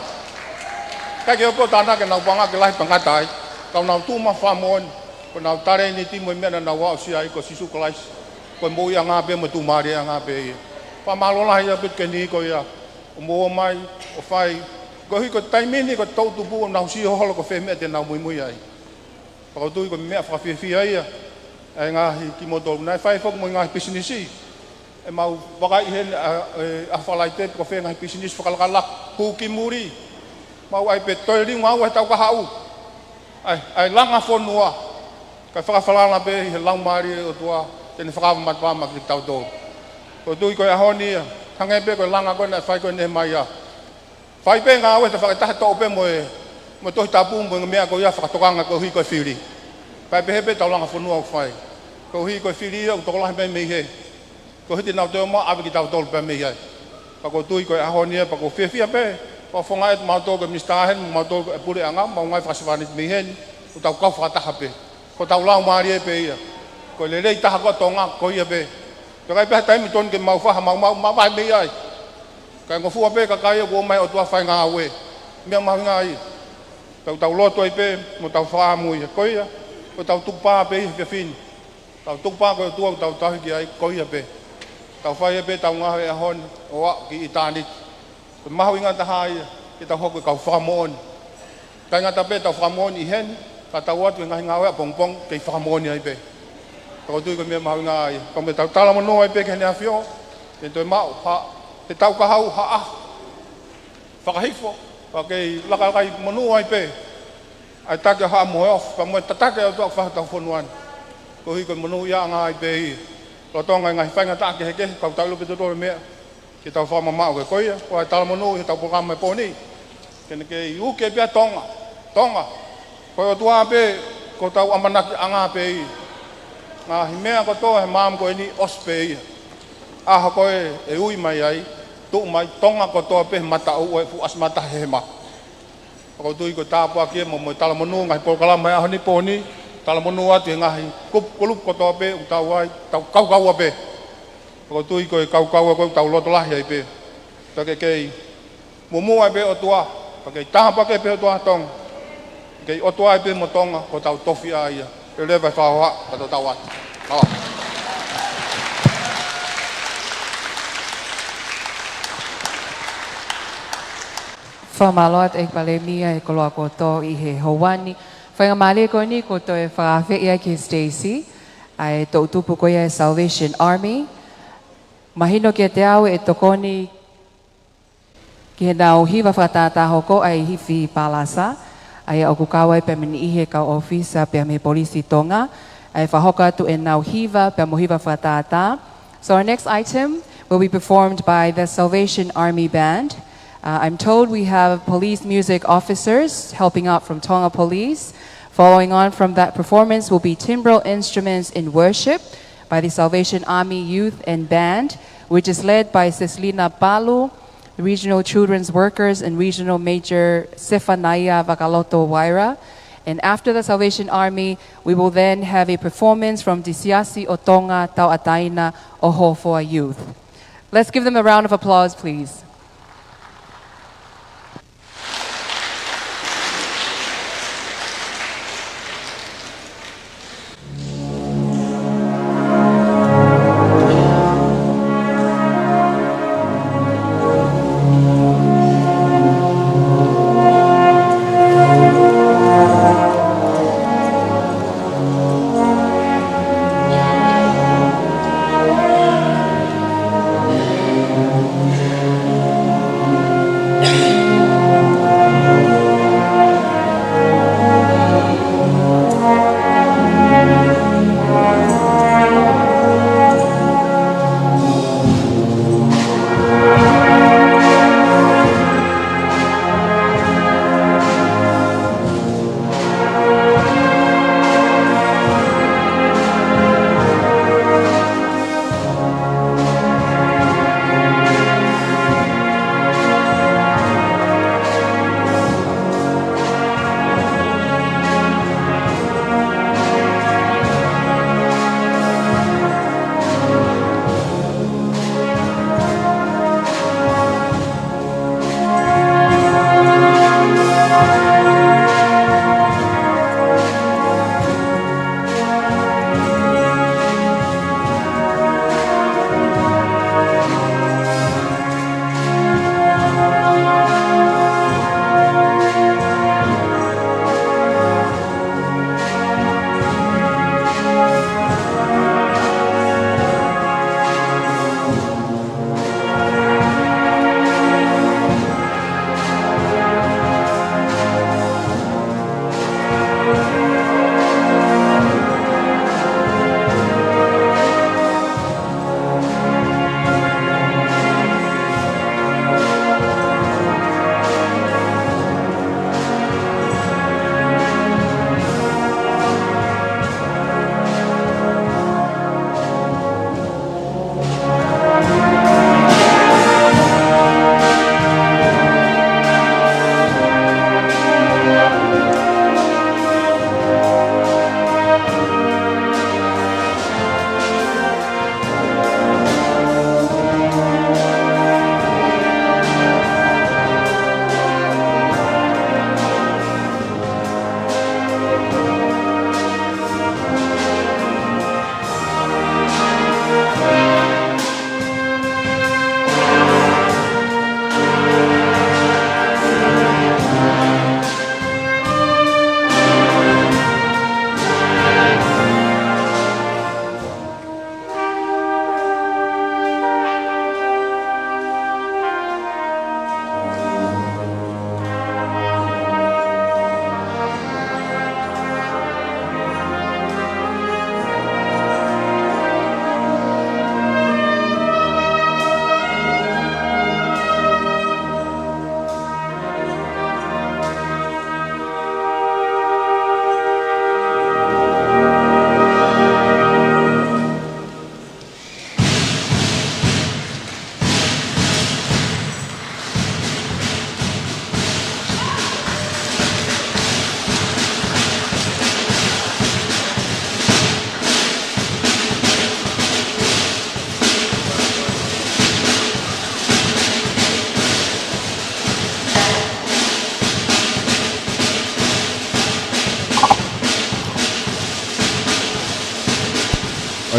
ʻIkai ke ʻoku tānaki ʻenau paʻanga ke lahi pe ngata ai. Ka ʻoku nau tuʻu mai fakamoʻoni. Ko ʻenau talēniti mo e meʻa naʻa nau aʻusia ai ko Sīsū Kalaisi. Ko e moʻuiʻanga pē mo e tuʻumālieʻanga pē ia. Fakamālō lahi ʻaupito ki he niʻihi ko ia. ʻO mou ō mai, ʻo fai. Koeʻuhi ko e taimi ni ko e toʻutupu ʻoku nau sio holo ko fē meʻa te nau muimui ai. Pea ʻoku ou tui ko e meʻa fakafiefia ia. ʻA e ngaahi kimoutolu naʻe fai foki mo e ngaahi pisinisi. ʻE mau vakai heni ʻa, ʻe, ʻa Falaite pe ko fē ngaahi pisinisi fakalakalaka. Hū ki muli. Mau ʻai pē toe liunga ua he taʻu kahaʻu. ʻAi, ʻai langa fonua. Kae fakafalala pē ʻi he Laumālie ʻo e ʻOtua, te ne fakaava matapā maʻa kitautolu. ʻOku ou tui ko e ʻaho ni ia, hangē pē ko e langa ko ē naʻe fai ko ē ʻe Nehemaia. Fai pē ngāue tafaʻaki taha toʻo pē mo e, mo e Tohi Tapu mo e meʻa ko ia fakatokanga koeʻuhi ko e fili. Pea pehē pē ʻetau langa fonua ʻoku fai. Koeʻuhi ko e fili ia ʻoku tokolahi mai mei hē. Koeʻuhi te nau toe ō mai ʻo ʻave kitautolu pē mei ai. Pea ʻoku ou tui ko e ʻaho ni ia, pea ʻoku ou fiefia pē, pea ʻoku ou fakaʻamu atu mautolu ko e Minisitā heni, mautolu ko e puleʻanga, mo e ngaahi fakasevāniti mei heni, ʻoku tau kau fakataha pē. Ko hotau laumālie pē ia. Ko e lelei taha ko Tonga, ko ia pē. Pea ʻikai pē ha taimi tonu ke mau faha, mau, mau, mau vahe mei ai. Kae ngofua pē e kakai ʻoku ō mai ʻo tuʻu ʻo fai ngāue. Meʻa mahuʻinga ia. Tau, tau lotu ai pē, mo tau fakaʻamu ia. Ko ia, ko hotau tukupā pē ia he efiafi ni. Tau tukupā ko e ʻOtua ʻoku tau tauhi ki ai, ko ia pē. Tau fai ai pē ʻetau ngāue he ʻaho ni, ʻo aʻu ki ʻitāniti. Ko e mahuʻinga taha ia, ke tau hoko ko e kau fakamoʻoni. ʻIkai ngata pē ʻetau fakamoʻoni ʻi heni, ka tau ō atu ki he ngaahi ngāue ʻapongipongi, kei fakamoʻoni ai pē. Pea ʻoku ou tui ko e meʻa mahuʻinga ia. Pea mo ʻetau talamonū ai pē ki Heʻene ʻAfio, ke toe maʻu, ha, he taʻu kahaʻu, ha ʻaho fakahifo, pea kei lakalaka monū ai pē ʻa e taki ʻa Haʻa Moheofo, pea mo e tataki ʻa e ʻOtua ʻoku fai hotau fonua ni. Koeʻuhi ko e monūʻiaʻanga ai pē ia. Lolotonga e ngaahi faingataʻa kehekehe, kau tau ʻilo pē ʻe tautolu e meʻa ke tau fakamamaʻu ki ai. Ko ia, ko e talamonū ʻi heʻetau polokalama he pō ni. Ke ne kei uke pē ʻa Tonga. Tonga. Ko e ʻOtua pē, ko hotau ʻamanakiʻanga pē ia. Ngaahi meʻa kotoa he maama ko eni ʻosi pē ia. ʻAho ko ē ʻe ui mai ai, tuʻu mai Tonga kotoa pē he mataʻu ʻo e fuʻu ʻasi mata hehema. Pea ʻoku ou tui ko e tāpuaki ia mo, mo e talamonū ngaahi polokalama he ʻaho ni, pō ni, talamonū atu he ngaahi kupu, kulupu kotoa pē ʻoku tau ʻi ai, tau kaukaua pē. Pea ʻoku ou tui ko e kaukaua ko ē ʻoku tau loto lahi ai pē. Pea ke kei muʻomuʻa pē ʻOtua, pea kei tāpuaki pē ʻOtua Tonga. Kei ʻOtua pē mo Tonga, ko hotau tofiʻa ia. Ke leva e fakahoha, ka tau atu. Mālō. Fakamālō atu ʻEiki Palēmia he koloa kuo tō ʻi he houa ni. Faingamālie ko eni kuo toe fakaafeʻi ai ki he siteisi ʻa e toʻutupu ko ia ʻa e Salvation Army. Mahino kiate au ʻe tokoni ki heʻenau hiva fakatātā hoko ʻa e Hifi Palasa, ʻa ia ʻoku kau ai pē mei he kau ʻōfisa pea mei he Polisi Tonga, ʻa e fakahoko atu ʻenau hiva pea mo e hiva fakatātā. So our next item will be performed by the Salvation Army Band. Uh, I'm told we have police music officers helping out from Tonga Police. Following on from that performance will be timbral instruments in worship by the Salvation Army Youth and Band, which is led by Seslina Palu, Regional Children's Workers, and Regional Major Sefanaia Vakaloto Waira. And after the Salvation Army, we will then have a performance from the Siasi ʻo Tonga Tauʻatāina ʻo Hofoa Youth. Let's give them a round of applause, please.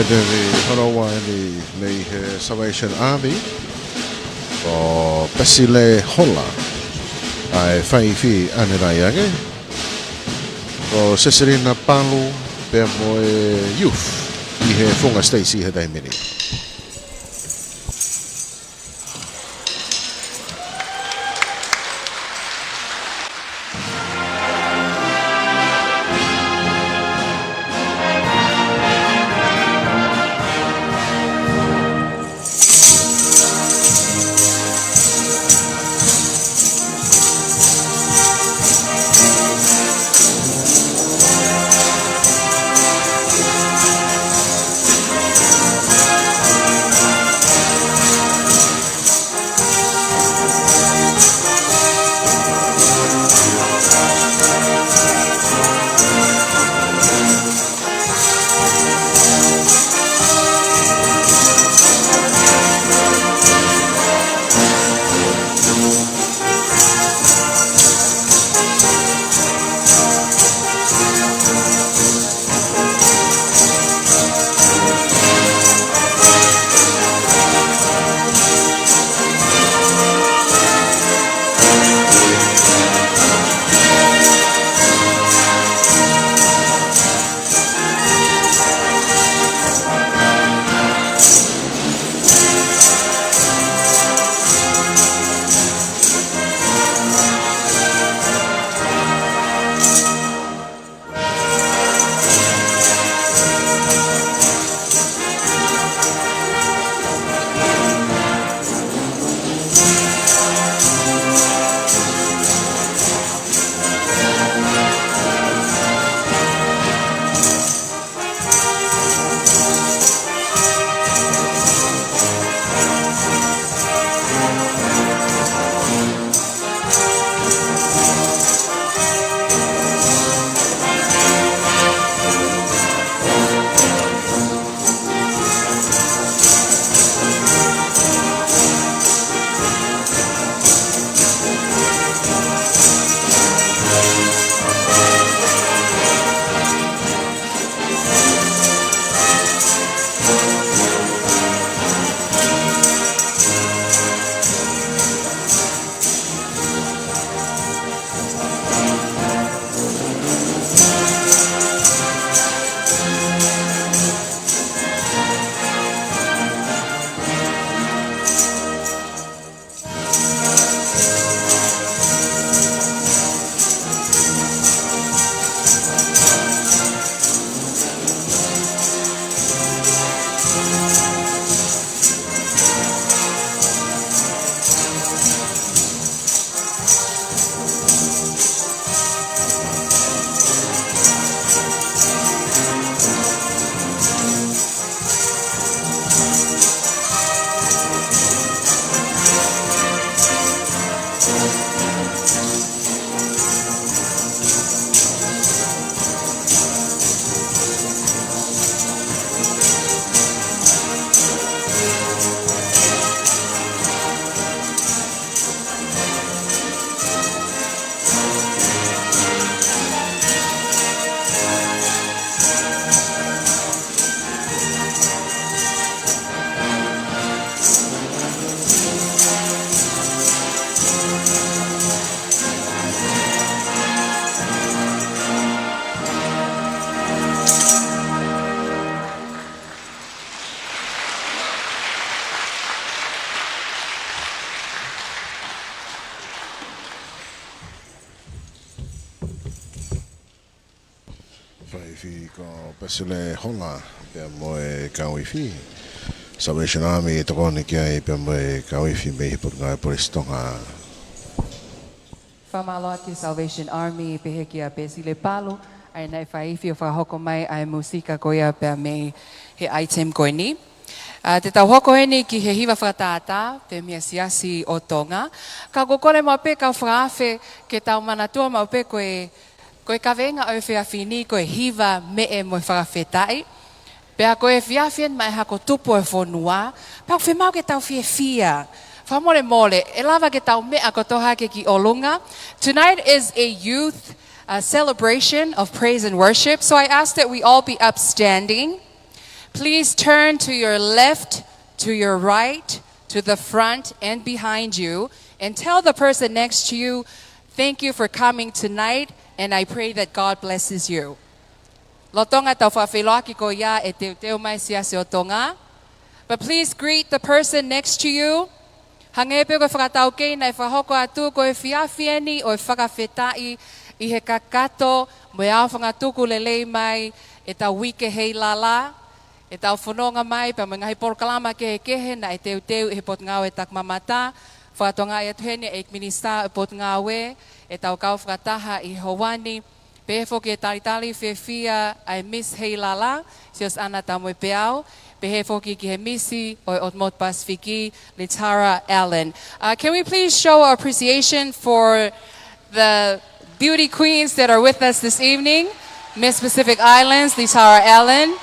Teli hono ua eni mei he Salvation Army, ko Pesile Hola, ʻa e faifi ʻanenai ange, ko Seselina Palu pea mo e youth ʻi he Funga States ʻi he taimi ni. Faifi ko Pesile Hola pea mo e kau ifi Salvation Army ʻe tokoni ki ai pea mo e kau ifi mei he Potungāue Polisi Tonga. Fakamālō ki Salvation Army, pehē kia Pesile Palu, ʻa ia naʻe faifi ʻo fakahoko mai ʻa e mūsika ko ia pea mei he item ko eni. ʻA, te tau hoko eni ki he hiva fakatātā, pea mei he Siasi ʻo Tonga. Ka ʻoku ou kole maʻu pē kau fakaafe ke tau manatua maʻu pē ko e, ko e kaveinga ʻo e efiafi ni, ko e hiva, meʻe mo e fakafetaʻi. Pea ko e efiafi eni maʻa e hako tupu ʻo e fonua, pea ʻoku fiemaʻu ke tau fiefia. Fakamolemole, ʻe lava ke tau meʻa kotoa hake ki ʻolunga. Tonight is a youth, uh, celebration of praise and worship, so I ask that we all be upstanding. Please turn to your left, to your right, to the front, and behind you, and tell the person next to you, "Thank you for coming tonight, and I pray that God blesses you." Lolotonga ʻetau fakafeʻiloaki ko ia ʻe teuteu mai e Siasi ʻo Tonga. But please greet the person next to you. Hangē pē ko e fakataukei naʻe fakahoko atu, ko e efiafi eni ʻo e fakafetaʻi ʻi he kakato mo e aofangatuku lelei mai ʻetau Uike Heilala, ʻetau fononga mai pea mo e ngaahi polokalama kehekehe naʻe teuteu ʻe he Potungāue Takimamata. Fakatokangaʻi atu heni ʻe he ʻEiki Minisitā ʻo e Potungāue ʻetau kau fakataha ʻi he houa ni. Pehē foki e talitali fiefia ʻa e Miss Heilala, Siosiʻana Taumoepeau. Pehē foki ki he Misi ʻo e ʻOtu Motu Pasifiki, Litara Allen. Uh, can we please show our appreciation for the beauty queens that are with us this evening, Miss Pacific Islands, Litara Allen,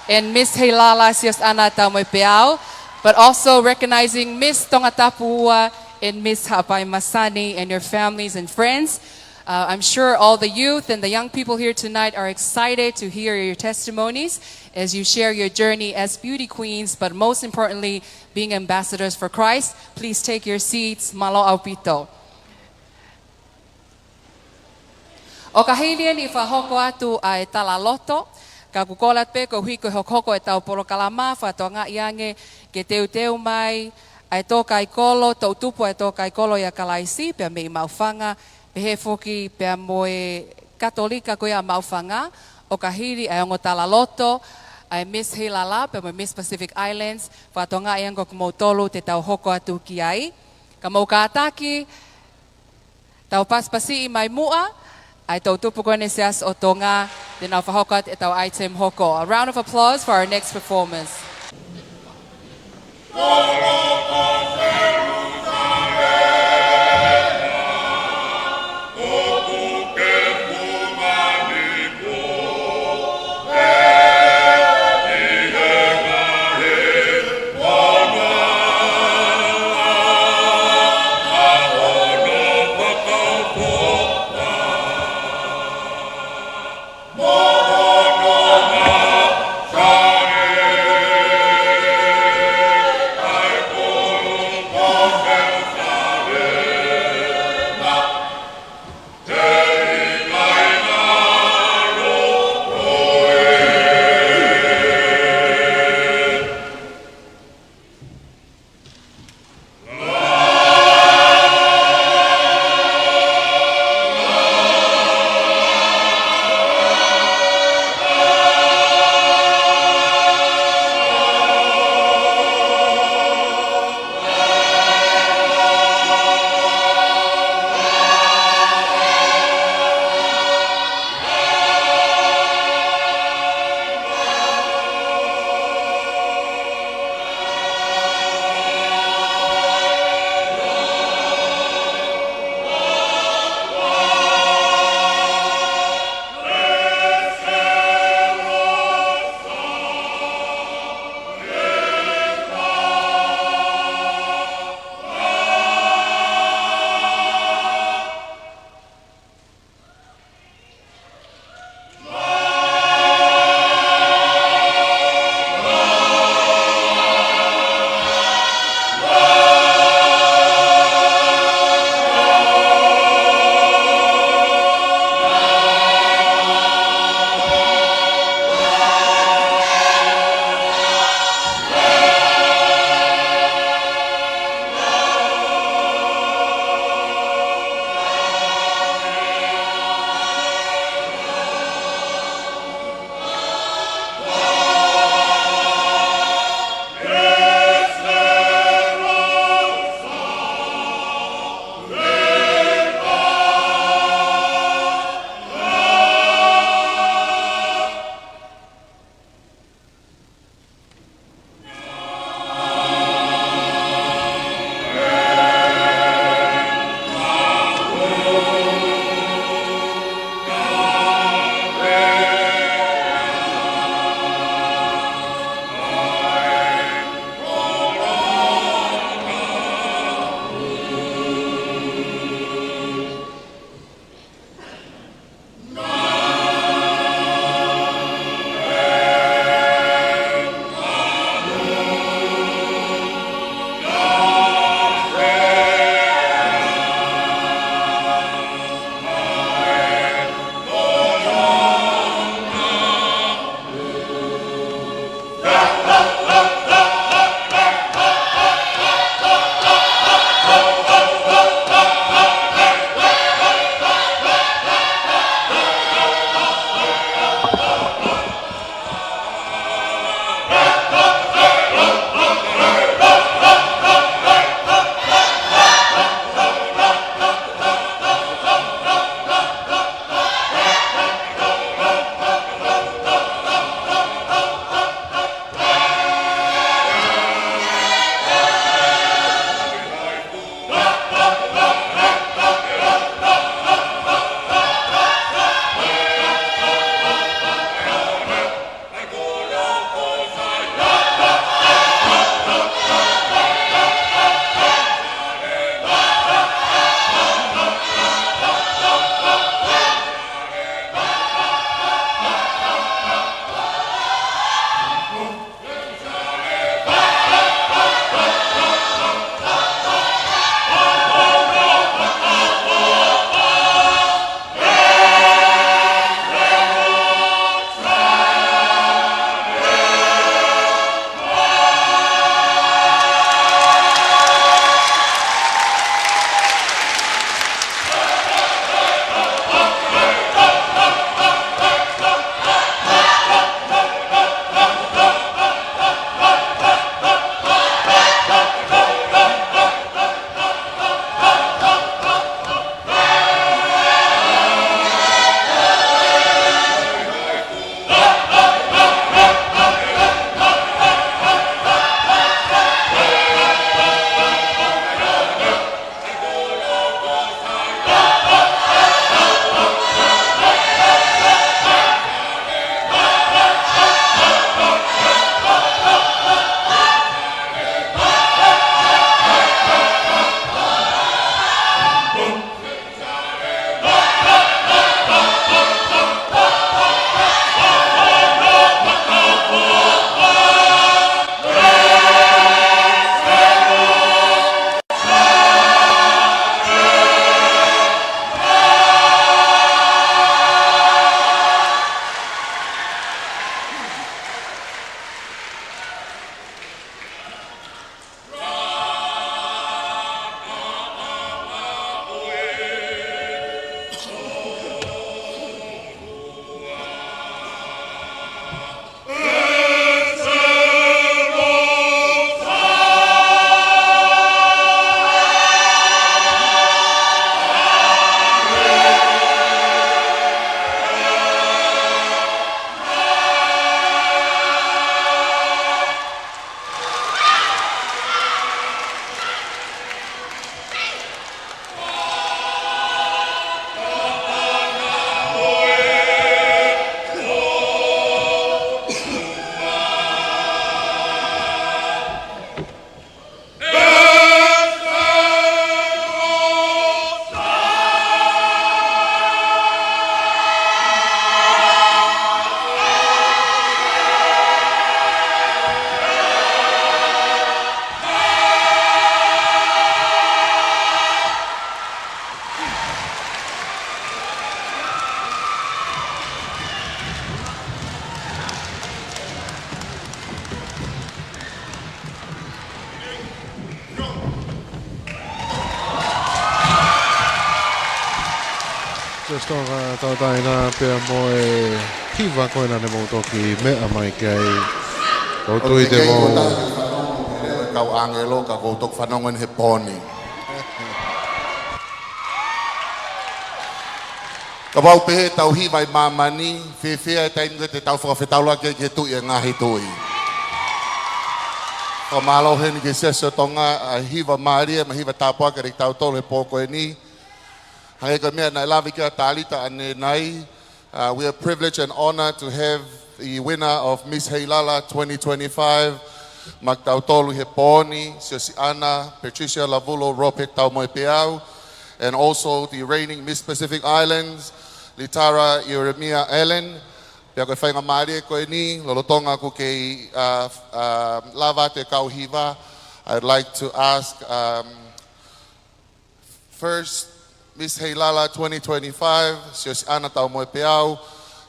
and Miss Heilala, Siosiʻana Taumoepeau, but also recognizing Miss Tongatapu Ua and Miss Haʻapai Masani and your families and friends. Uh, I'm sure all the youth and the young people here tonight are excited to hear your testimonies as you share your journey as beauty queens, but most importantly, being ambassadors for Christ. Please take your seats. Mālō ʻaupito. ʻOka hili eni ʻe fakahoko atu ʻa e talaloto, ka ʻoku kole atu pē koeʻuhi ko e hokohoko ʻetau polokalama, fakatokangaʻi ange ke teuteu mai ʻa e tō kai kolo, toʻutupu ʻa e tō kai kolo ʻia Kalaisi, pea mei Maʻufanga, pehē foki pea mo e Katolika ko ia ʻa Maʻufanga. ʻOka hili ʻa e ongo talaloto, ʻa e Miss Heilala pea mo e Miss Pacific Islands, fakatokangaʻi ange ko kimoutolu te tau hoko atu ki ai. Ka mou kātaki, tau pasipasiʻi mai muʻa ʻa e toʻutupu ko eni e Siasi ʻo Tonga, te nau fakahoko atu ʻetau item hoko. A round of applause for our next performers. Tonga, tauʻatāina pea mo e hiva ko ena ne mou toki meʻa mai ki ai. Ko u tui te mou. Kau ʻāngelo, ka ʻoku ou toki fanongo eni he pō ni. Kapau pehē ʻetau hiva ʻi māmani, fēfē e taimi ko ē te tau fakafetaulaki ai ki he Tuʻi ʻo e ngaahi tuʻi. Fakamālō heni ki he Siasi ʻo Tonga, ʻa e hiva mālie, mo e hiva tāpuaki ʻa kitautolu he pō ko eni. Hangē ko e meʻa naʻe lave ki ai ʻa Talita ʻanenai, uh, we are privileged and honored to have the winner of Miss Heilala twenty twenty-five, maʻa kitautolu he pō ni, Siosiʻana Patricia Lavulo Robert Taumoepeau, and also the reigning Miss Pacific Islands, Litara Yeremia Allen. Pea ko e faingamālie ko eni, lolotonga ʻoku kei, uh, uh, lava atu e kau hiva, I'd like to ask, um, first Miss Heilala twenty twenty-five, Siosiʻana Taumoepeau,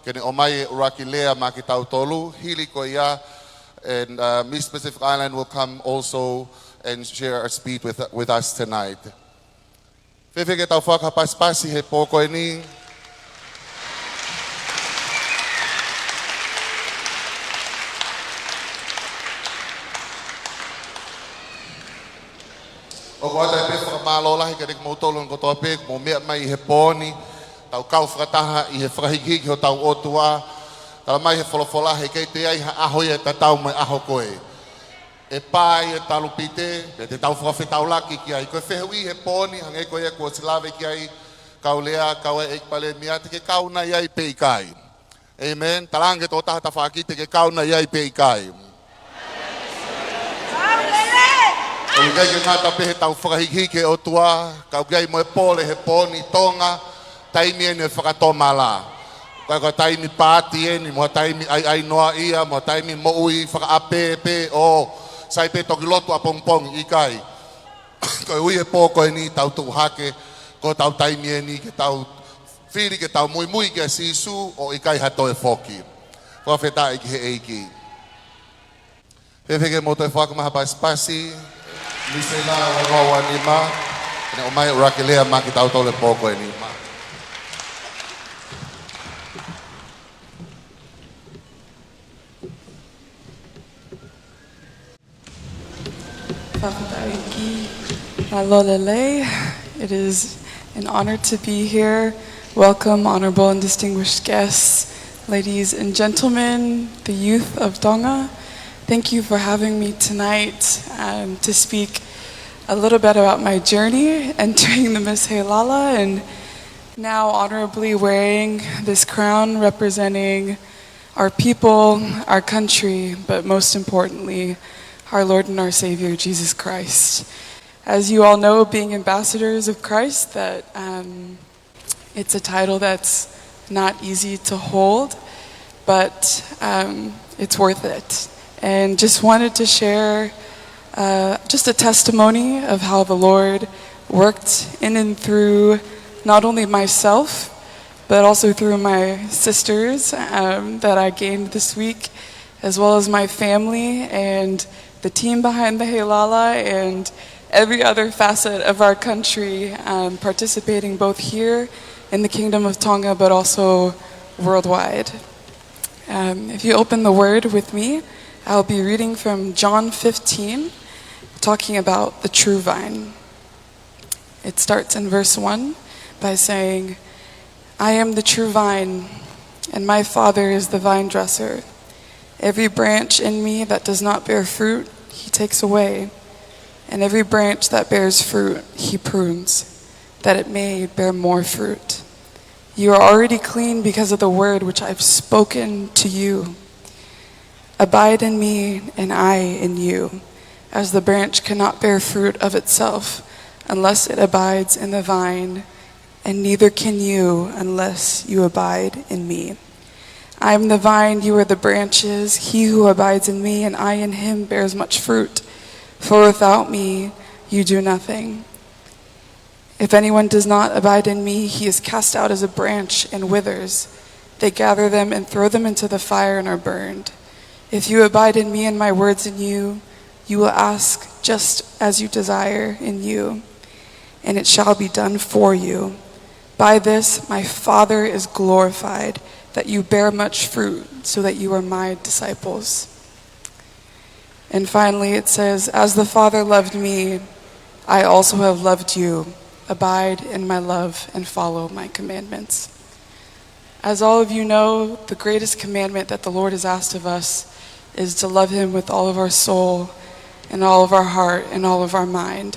ke ne ʻomai e ʻuluaki lea maʻa kitautolu, hili ko ia, and, uh, Miss Pacific Island will come also and share a speech with, with us tonight. Fēfē ke tau fakapasipasi he pō ko eni? ʻOku ou ʻoatu ai pē fakamālō lahi kiate kimoutolu kotoa pē, mou meʻa mai he pō ni, tau kau fakataha ʻi he fakahikihiki hotau ʻOtua. Tala mai he folofola, heʻikai toe ʻi ai ha ʻaho ia ʻe tatau mo e ʻaho ko ē. ʻE pā ʻa e talupite, pea te tau fakafetaulaki ki ai. Ko e fehuʻi he pō ni, hangē ko ia kuo ʻosi lave ki ai, kau lea, kau ʻEiki Palēmia, te ke kau nai ai pe ʻikai? Amen. Talaange ki he tokotaha ho tafaʻaki, te ke kau nai ai pe ʻikai? ʻOku ʻikai ke ngata pē heʻetau fakahikihiki ki he ʻOtua, ka ʻoku ʻi ai mo e pole he pō ni, Tonga, taimi eni ʻo e fakatomala. ʻIkai ko e taimi pāti eni, mo e taimi ʻaiʻainoa ia, mo e taimi moʻui fakaʻapē pē, ʻo sai pē toki lotu ʻapongipongi, ʻikai. Ko e ui he pō ko eni, tau tuʻu hake, ko hotau taimi eni ke tau fili ke tau muimui kia Sīsū ʻo ʻikai ha toe foki. Fakafetaʻi ki he ʻEiki. Fēfē ke mou toe fakamaʻa ha pasipasi, Miss Heilala ua noa ua nima, ke ne ʻomai e ʻuluaki lea maʻa kitautolu he pō ko eni. Fakafetaʻi. Mālō e lelei. It is an honor to be here. Welcome, honorable and distinguished guests, ladies and gentlemen, the youth of Tonga. Thank you for having me tonight, um, to speak a little bit about my journey entering the Miss Heilala and now honorably wearing this crown representing our people, our country, but most importantly, our Lord and our Savior, Jesus Christ. As you all know, being ambassadors of Christ, that, um, it's a title that's not easy to hold, but, um, it's worth it. And just wanted to share, uh, just a testimony of how the Lord worked in and through not only myself, but also through my sisters, um, that I gained this week, as well as my family and the team behind the Heilala and every other facet of our country, um, participating both here in the Kingdom of Tonga, but also worldwide. Um, if you open the Word with me, I'll be reading from John fifteen, talking about the true vine. It starts in verse one by saying, "I am the true vine, and my Father is the vine dresser. Every branch in me that does not bear fruit, he takes away, and every branch that bears fruit, he prunes, that it may bear more fruit. You are already clean because of the word which I have spoken to you. Abide in me, and I in you. As the branch cannot bear fruit of itself unless it abides in the vine, and neither can you unless you abide in me. I am the vine, you are the branches. He who abides in me, and I in him, bears much fruit. For without me, you do nothing. If anyone does not abide in me, he is cast out as a branch and withers. They gather them and throw them into the fire and are burned. If you abide in me and my words in you, you will ask just as you desire in you, and it shall be done for you. By this my Father is glorified, that you bear much fruit, so that you are my disciples. And finally, it says, "As the Father loved me, I also have loved you. Abide in my love and follow my commandments." As all of you know, the greatest commandment that the Lord has asked of us is to love him with all of our soul and all of our heart and all of our mind.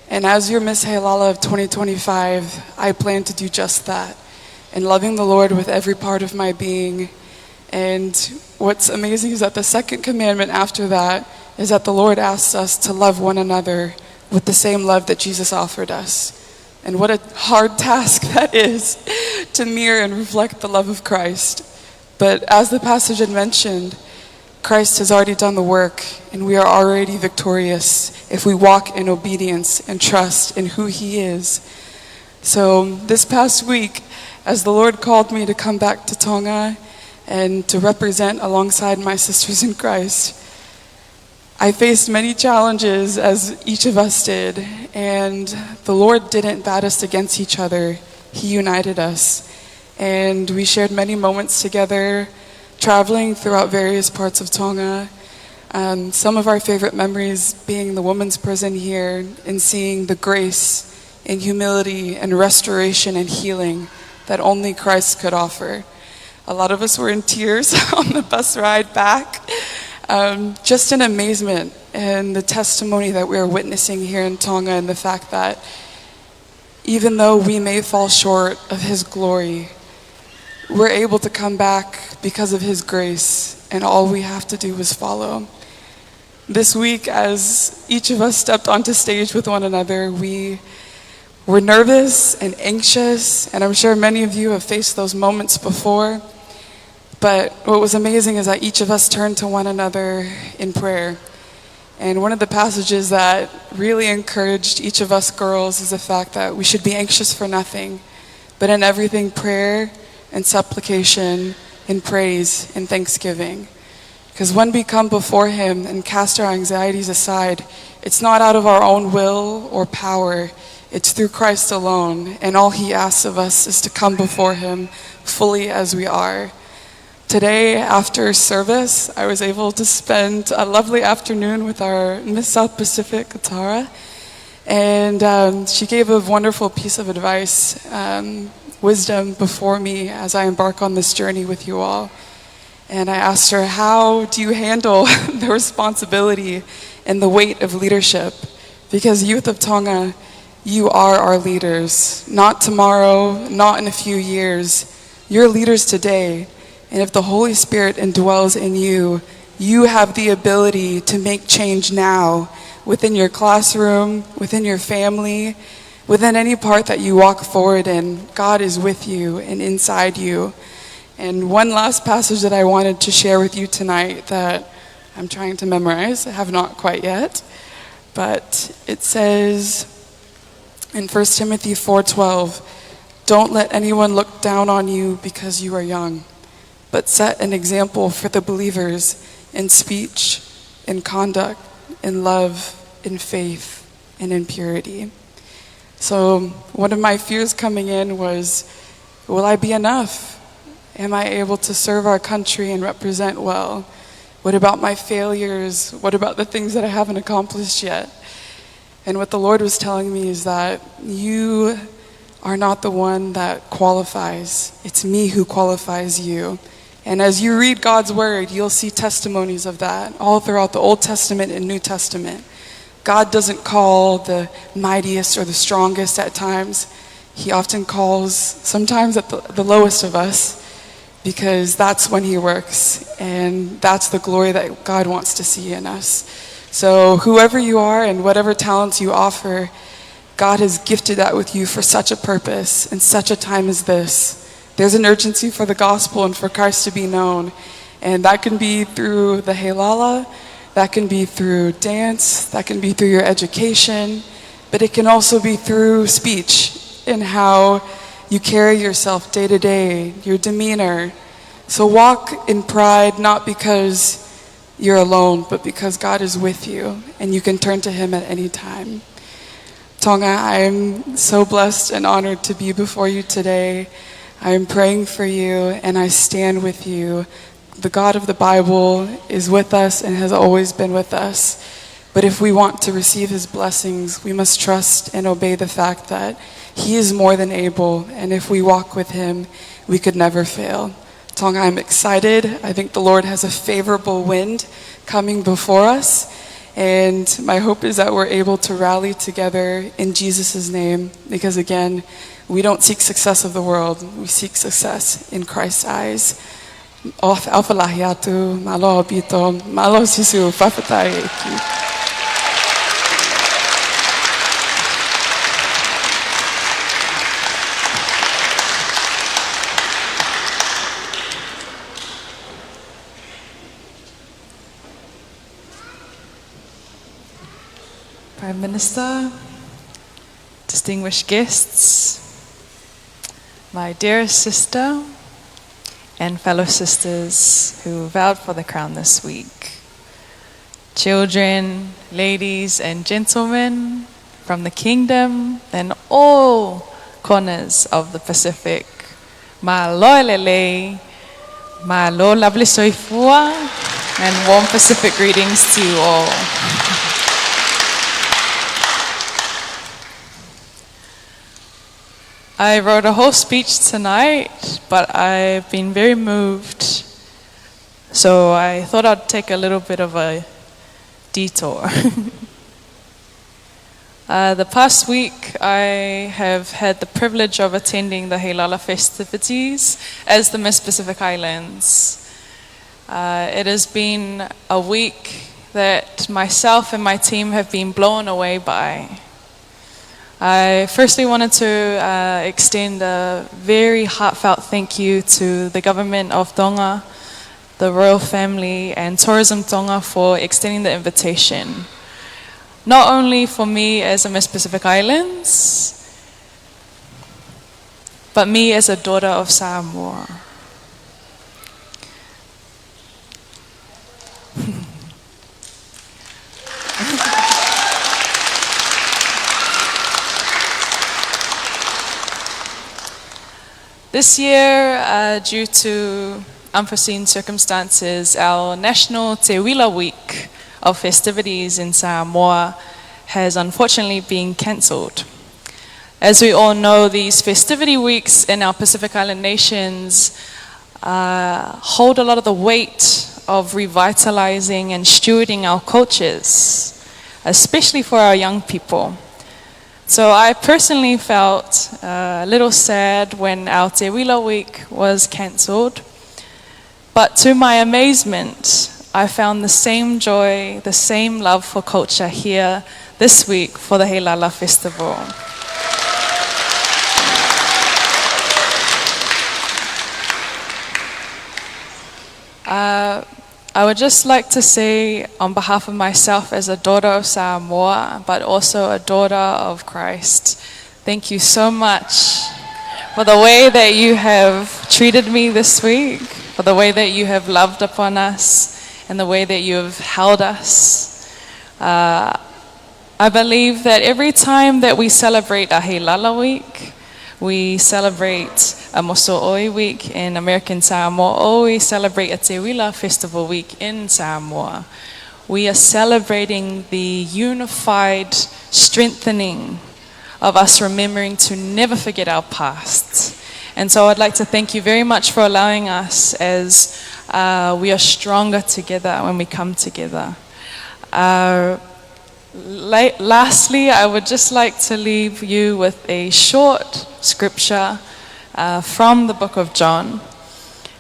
And as your Miss Heilala of twenty twenty-five, I plan to do just that, in loving the Lord with every part of my being. And what's amazing is that the second commandment after that is that the Lord asks us to love one another with the same love that Jesus offered us. And what a hard task that is, to mirror and reflect the love of Christ. But as the passage had mentioned, Christ has already done the work, and we are already victorious if we walk in obedience and trust in who he is. So this past week, as the Lord called me to come back to Tonga and to represent alongside my sisters in Christ, I faced many challenges, as each of us did, and the Lord didn't bat us against each other. He united us, and we shared many moments together, traveling throughout various parts of Tonga. Um, some of our favorite memories being the women's prison here and seeing the grace and humility and restoration and healing that only Christ could offer. A lot of us were in tears on the bus ride back, um, just in amazement and the testimony that we are witnessing here in Tonga, and the fact that even though we may fall short of his glory, we're able to come back because of his grace, and all we have to do is follow. This week, as each of us stepped onto stage with one another, we were nervous and anxious, and I'm sure many of you have faced those moments before. But what was amazing is that each of us turned to one another in prayer. And one of the passages that really encouraged each of us girls is the fact that we should be anxious for nothing, but in everything prayer and supplication and praise and thanksgiving. Because when we come before him and cast our anxieties aside, it's not out of our own will or power. It's through Christ alone, and all he asks of us is to come before him fully as we are. Today, after service, I was able to spend a lovely afternoon with our Miss South Pacific, Katara, and, um, she gave a wonderful piece of advice, um, wisdom before me as I embark on this journey with you all. And I asked her, "How do you handle the responsibility and the weight of leadership? Because, youth of Tonga, you are our leaders. Not tomorrow, not in a few years. You're leaders today. And if the Holy Spirit indwells in you, you have the ability to make change now within your classroom, within your family, within any part that you walk forward in. God is with you and inside you." And one last passage that I wanted to share with you tonight that I'm trying to memorize. I have not quite yet. But it says in First Timothy four twelve, "Don't let anyone look down on you because you are young, but set an example for the believers in speech, in conduct, in love, in faith, and in purity." So one of my fears coming in was, will I be enough? Am I able to serve our country and represent well? What about my failures? What about the things that I haven't accomplished yet? And what the Lord was telling me is that you are not the one that qualifies. It's me who qualifies you. And as you read God's word, you'll see testimonies of that all throughout the Old Testament and New Testament. God doesn't call the mightiest or the strongest at times. He often calls sometimes at the, the lowest of us, because that's when he works, and that's the glory that God wants to see in us. So whoever you are and whatever talents you offer, God has gifted that with you for such a purpose and such a time as this. There's an urgency for the gospel and for Christ to be known. And that can be through the Heilala, that can be through dance, that can be through your education, but it can also be through speech and how you carry yourself day to day, your demeanor. So walk in pride, not because you're alone, but because God is with you and you can turn to him at any time. Tonga, I am so blessed and honored to be before you today. I am praying for you and I stand with you. The God of the Bible is with us and has always been with us. But if we want to receive his blessings, we must trust and obey the fact that he is more than able, and if we walk with him, we could never fail. Tonga, I'm excited. I think the Lord has a favorable wind coming before us, and my hope is that we're able to rally together in Jesus' name, because again, we don't seek success of the world, we seek success in Christ's eyes. ʻOfa, ʻofa lahi atu, mālō ʻaupito, mālō Sīsū, fakafetaʻi ʻEiki. Prime Minister, distinguished guests, my dearest sister and fellow sisters who vowed for the crown this week, children, ladies and gentlemen from the kingdom and all corners of the Pacific, mālō e lelei, mālō e lelei soifua, and warm Pacific greetings to you all. I wrote a whole speech tonight, but I've been very moved, so I thought I'd take a little bit of a detour. Uh, the past week, I have had the privilege of attending the Heilala festivities as the Miss Pacific Islands. Uh, it has been a week that myself and my team have been blown away by. I firstly wanted to, uh, extend a very heartfelt thank you to the government of Tonga, the royal family, and Tourism Tonga for extending the invitation. Not only for me as a Miss Pacific Islands, but me as a daughter of Samoa. This year, uh, due to unforeseen circumstances, our National Te Uila Week of festivities in Samoa has unfortunately been cancelled. As we all know, these festivity weeks in our Pacific Island nations, uh, hold a lot of the weight of revitalizing and stewarding our cultures, especially for our young people. So I personally felt, uh, a little sad when our Te Uila Week was cancelled. But to my amazement, I found the same joy, the same love for culture here this week for the Heilala Festival. Uh, I would just like to say, on behalf of myself as a daughter of Samoa, but also a daughter of Christ, thank you so much for the way that you have treated me this week, for the way that you have loved upon us, and the way that you have held us. Uh, I believe that every time that we celebrate a Heilala Week, we celebrate a Mosoʻoi Week in American Samoa, or we celebrate a Te Uila Festival Week in Samoa, we are celebrating the unified strengthening of us remembering to never forget our past. And so I'd like to thank you very much for allowing us as, uh, we are stronger together when we come together. Uh, la-, lastly, I would just like to leave you with a short scripture, uh, from the book of John,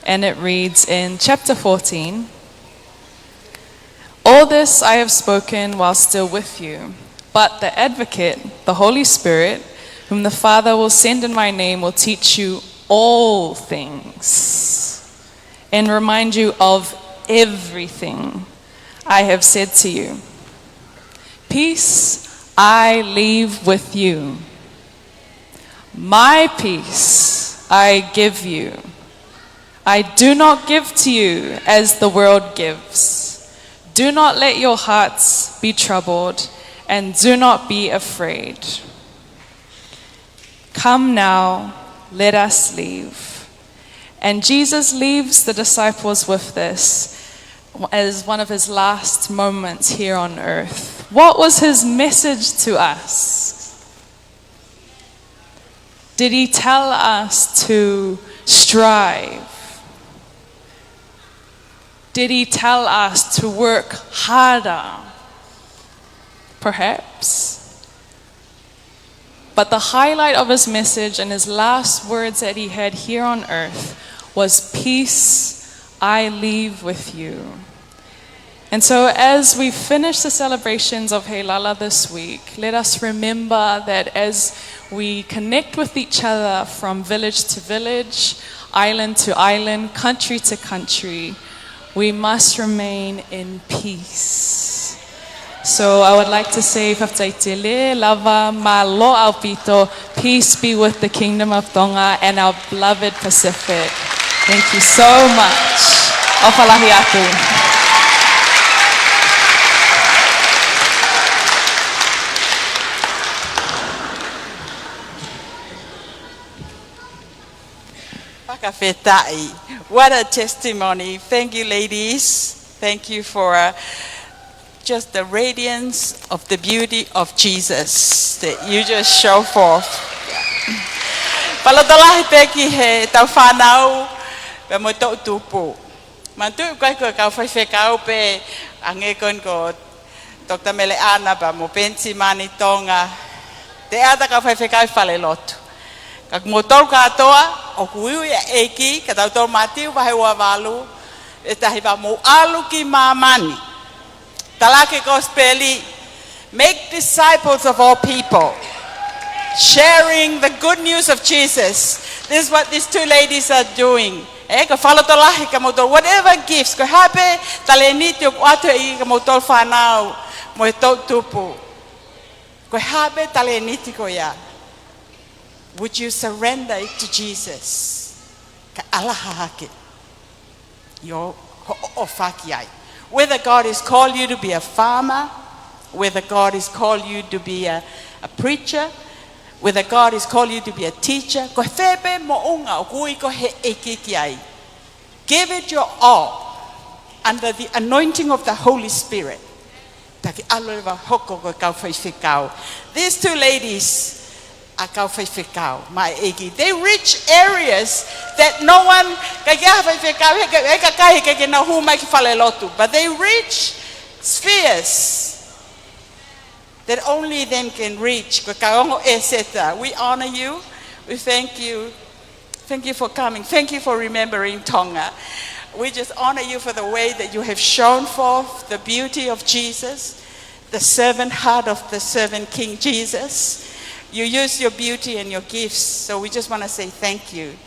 and it reads in chapter fourteen, "All this I have spoken while still with you, but the Advocate, the Holy Spirit, whom the Father will send in my name, will teach you all things and remind you of everything I have said to you. Peace I leave with you. My peace I give you. I do not give to you as the world gives. Do not let your hearts be troubled, and do not be afraid." "Come now, let us leave." And Jesus leaves the disciples with this as one of his last moments here on earth. What was his message to us? Did he tell us to strive? Did he tell us to work harder? Perhaps. But the highlight of his message and his last words that he had here on earth was, "Peace I leave with you." And so, as we finish the celebrations of Heilala this week, let us remember that as we connect with each other from village to village, island to island, country to country, we must remain in peace. So I would like to say, fakafetaʻi tele, lava mālō ʻaupito, peace be with the Kingdom of Tonga and our beloved Pacific. Thank you so much. ʻOfa lahi atu. Fakafetaʻi. What a testimony. Thank you, ladies. Thank you for, uh, just the radiance of the beauty of Jesus that you just show forth. Fakalotolahi pē ki heʻetau fānau, pea mo e toʻutupu. Manatuʻi ʻoku ʻikai ko e kau faifekau pē, hangē ko eni ko Doctor Meleʻana pea mo Penisimani Tonga, te ata kau faifekau ʻi falelotu. Ka ko moutolu kātoa, ʻoku ui ʻe he ʻEiki, ka tau tau Mātiu vahe ua valu, e tahi pea mou ʻalu ki māmani. Talaki e kosipeli, make disciples of all people, sharing the good news of Jesus. This is what these two ladies are doing. ʻE, ko e fakalotolahi kia moutolu, whatever gifts, ko e hā pē talēniti ʻoku ʻoatu ʻe he ʻEiki kia moutolu fānau mo e toʻutupu. Ko e hā pē talēniti ko ia, would you surrender it to Jesus? Kae ʻalaha hake ʻi hoʻo ʻofa ki ai. Whether God has called you to be a farmer, whether God has called you to be a, a preacher, whether God has called you to be a teacher, ko fē pē moʻunga ʻoku ui koe ʻe he ʻEiki ki ai, give it your all under the anointing of the Holy Spirit. Pea ke ʻalu leva ʻo hoko ko e kau faifekau. These two ladies are kau faifekau maʻa e ʻEiki. They reach areas that no one, ʻikai ke ʻi ai ha faifekau, he ʻikai, ʻi ai e kakai he ʻikai ke nau hū mai ki falelotu. But they reach spheres that only them can reach. Ko e kau ongo ʻĒseta, we honor you. We thank you. Thank you for coming. Thank you for remembering Tonga. We just honor you for the way that you have shown forth the beauty of Jesus, the servant heart of the servant King Jesus. You use your beauty and your gifts, so we just wanna say thank you.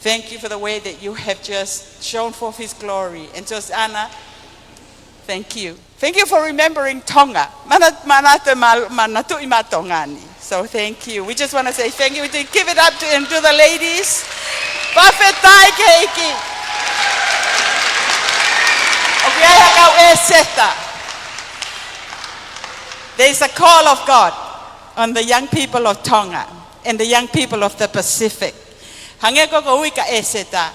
Thank you for the way that you have just shown forth his glory. And Josiana, thank you. Thank you for remembering Tonga. Mana, mana te ma, manatuʻi mai Tonga ni. So thank you. We just wanna say thank you. We give it up to, and to the ladies. Fakafetaʻi ki he ʻEiki. ʻOku ʻi ai ha kau ʻĒseta. There is a call of God on the young people of Tonga and the young people of the Pacific. Hangē ko ʻeku ui kia ʻĒseta.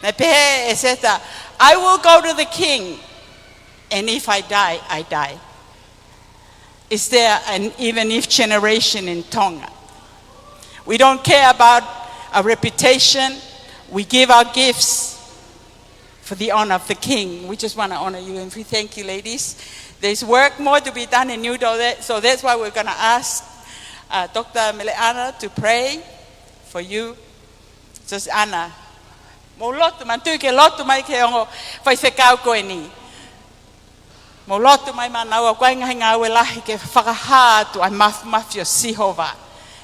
Naʻe pehē ʻe ʻĒseta, "I will go to the king, and if I die, I die." Is there an even if generation in Tonga? We don't care about our reputation. We give our gifts for the honor of the king. We just wanna honor you, and we thank you, ladies. There's work more to be done in New Delhi, so that's why we're gonna ask, uh, Doctor Meleʻana to pray for you. Josiana, mou lotu, manatuʻi ke lotu mai ki he ongo faifekau ko eni. Mou lotu mai maʻanaua, ʻoku ʻi ai e ngaahi ngāue lahi ke fakahā atu ʻa e māfimafi ʻo Sihova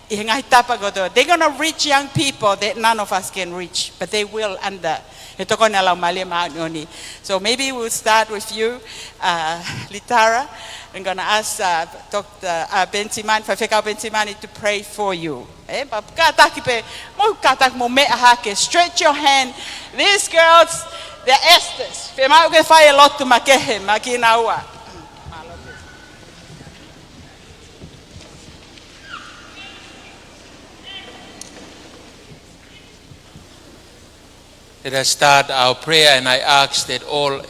ʻi he ngaahi tapa kotoa. They're gonna reach young people that none of us can reach, but they will under he tokoni ʻa e Laumālie Māʻoniʻoni. So maybe we'll start with you, uh, Litara. I'm gonna ask, uh, Doctor, uh, Penisimani, Faifekau Penisimani to pray for you. ʻE, pea kātaki pē, mou kātaki, mou meʻa hake, stretch your hand. These girls, they're Esthers. Fiemaʻu ke fai e lotu makehe maʻa kinaua. Mm, mālō. Let us start our prayer, and I ask that all,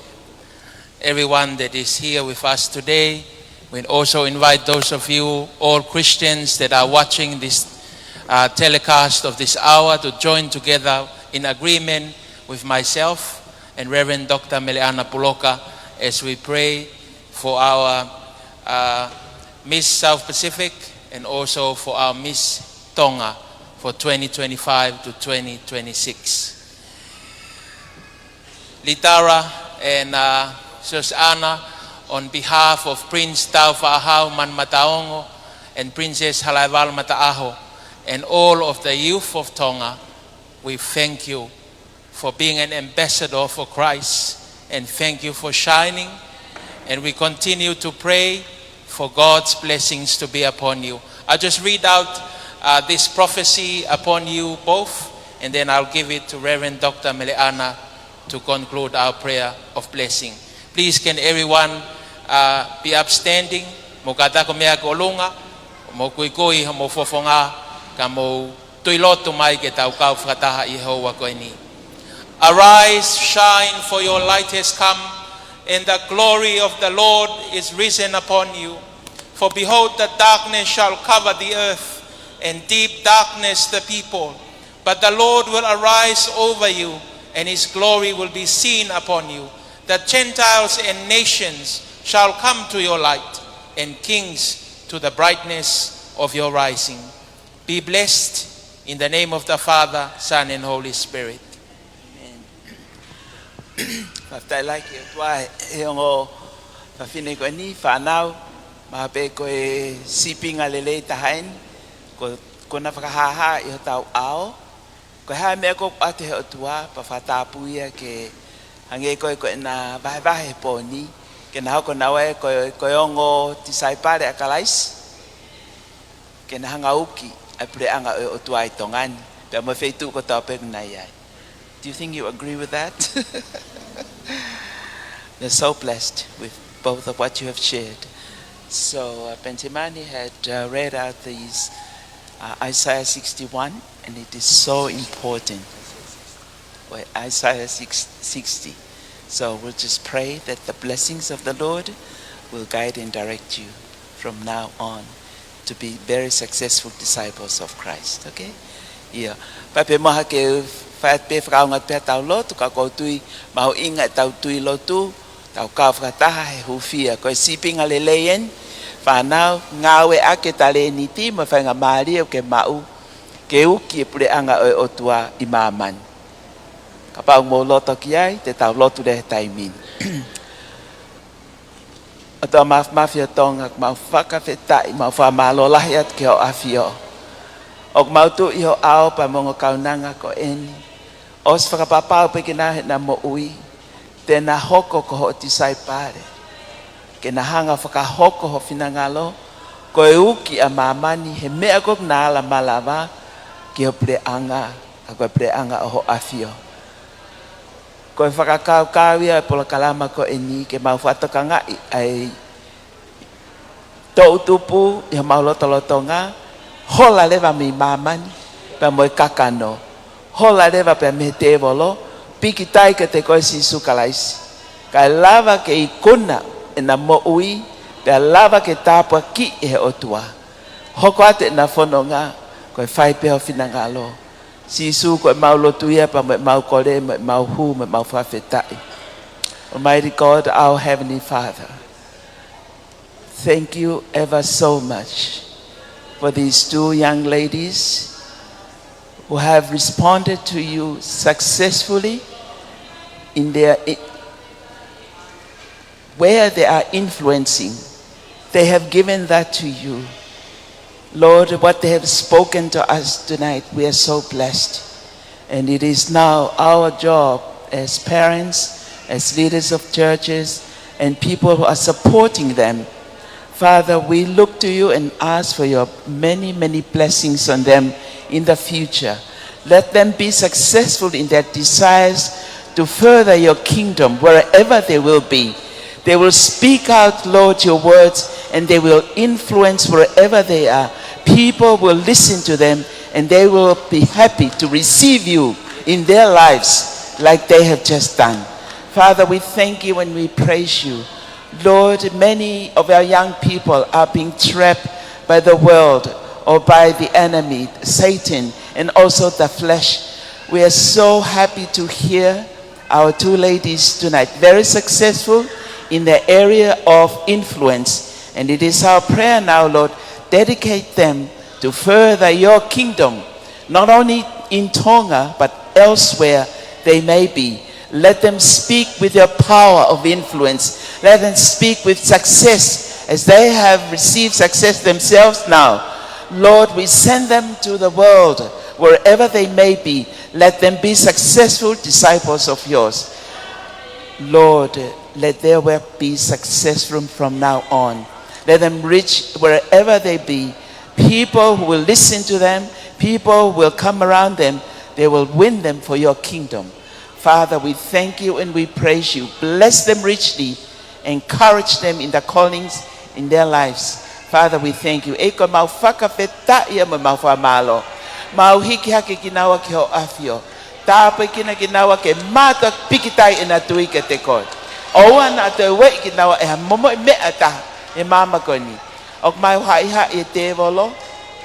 everyone that is here with us today, we also invite those of you, all Christians that are watching this, uh, telecast of this hour, to join together in agreement with myself and Reverend Doctor Meleana Puloka as we pray for our, uh, Miss South Pacific and also for our Miss Tonga for twenty twenty-five to twenty twenty-six. Litara and, uh, Siosiana, on behalf of Prince Tāufaʻāhau Manumataongo and Princess Halaevalu Mataʻaho, and all of the youth of Tonga, we thank you for being an ambassador for Christ, and thank you for shining, and we continue to pray for God's blessings to be upon you. I'll just read out, uh, this prophecy upon you both, and then I'll give it to Reverend Doctor Meleana to conclude our prayer of blessing. Please, can everyone, uh, be upstanding? Mou kātaki mei ʻolunga, mou kuikui homou fofonga, ka mou tui lotu mai ke tau kau fakataha ʻi he houa ko eni. Arise, shine, for your light has come, and the glory of the Lord is risen upon you. For behold, the darkness shall cover the earth, and deep darkness the people. But the Lord will arise over you, and his glory will be seen upon you. The Gentiles and nations shall come to your light, and kings to the brightness of your rising. Be blessed in the name of the Father, Son, and Holy Spirit. Amen. Fakafetaʻi lahi ki he ʻOtua he ongo fafine ko eni, fānau, mahalo pē ko e sīpinga lelei taha eni, ko, ko ʻena fakahāhā ʻi hotau ʻao. Ko e hā e meʻa ʻoku ʻoatu ʻe he ʻOtua, pea fakatapu ia ke hangē ko e, ko ʻena vahevahe he pō ni, ke na hoko naua ko e, ko e ongo tisaipale ʻa Kalaisi, ke na hanga ʻo uki ʻa e puleʻanga ʻo e ʻOtua ʻi Tonga ni, pea mo e feituʻu kotoa pē ʻoku na ʻi ai. Do you think you agree with that? They're so blessed with both of what you have shared. So, uh, Benjamini had, uh, read out these, uh, Isaiah sixty-one, and it is so important. Or Isaiah six, sixty. So we'll just pray that the blessings of the Lord will guide and direct you from now on to be very successful disciples of Christ, okay? ʻIo, pea pē mahalo ke fai pē fakaʻaonga pē ʻetau lotu, ka ʻoku ou tui mahuʻinga ʻetau tui lotu, tau kau fakataha he hūfia. Ko e sīpinga lelei eni, fānau, ngāueʻaki e talēniti mo e faingamālie ʻoku ke maʻu, ke uki e puleʻanga ʻo e ʻOtua ʻi māmani. Kapau ʻoku mou loto ki ai, te tau lotu leva he taimi ni. ʻOtua Māfimafi ʻo Tonga, ʻoku mau fakafetaʻi, mau fakamālō lahi atu ki hoʻo ʻAfio. ʻOku mau tuʻu ʻi ho ʻao pea mo e ongo kaunanga ko eni, ʻosi fakapapau pē ke na ʻi heʻena moʻui, te na hoko ko hoʻo tisaipale, ke na hanga ʻo fakahoko ho finangalo, ko e uki ʻa māmani he meʻa ko ē ʻoku na ala malava ki ho puleʻanga, ʻa ko e puleʻanga ʻo hoʻo ʻAfio. Ko e fakakaukau ia e polokalama ko eni ke mau fakatokangaʻi ʻa e toʻutupu ʻi homau lotolotonga, hola leva mei māmani, pea mo e kakano, hola leva pea mei he tēvolo, pīkitai kiate koe Sīsū Kalaisi. Kae lava ke ikuna ʻena moʻui, pea lava ke tāpuakiʻi ʻe he ʻOtua. Hoko atu ʻena fononga, ko e fai pē ho finangalo. Sīsū, ko ʻemau lotu ia, pea mo ʻemau kole, mo ʻemau hū, mo ʻemau fakafetaʻi. Almighty God, our Heavenly Father, thank you ever so much for these two young ladies who have responded to you successfully in their, where they are influencing. They have given that to you. Lord, what they have spoken to us tonight, we are so blessed. And it is now our job as parents, as leaders of churches, and people who are supporting them. Father, we look to you and ask for your many, many blessings on them in the future. Let them be successful in their desires to further your kingdom wherever they will be. They will speak out, Lord, your words, and they will influence wherever they are. People will listen to them, and they will be happy to receive you in their lives. like they have just done. Father, we thank you and we praise you. Lord, many of our young people are being trapped by the world or by the enemy, Satan, and also the flesh. We are so happy to hear our two ladies tonight, very successful in the area of influence. And it is our prayer now, Lord, dedicate them to further your kingdom, not only in Tonga, but elsewhere they may be. Let them speak with your power of influence. Let them speak with success as they have received success themselves now. Lord, we send them to the world, wherever they may be. Let them be successful disciples of yours. Lord, let their work be successful from now on. Let them reach wherever they be. People who will listen to them, people who will come around them, they will win them for your kingdom. Father, we thank you and we praise you. Bless them richly. Encourage them in the callings in their lives. Father, we thank you. ʻEiki, mau fakafetaʻi mo mau fakamālō. Mau hiki hake kinaua ki hoʻo ʻafio. Tāpuekina kinaua ke mātuʻaki pikitai ʻena tui kiate koe. ʻOua naʻa toe ueʻi kinaua ʻe ha momoʻi meʻa ʻe taha ʻi māmani ko eni. ʻOku mau haʻihaʻi e tēvolo,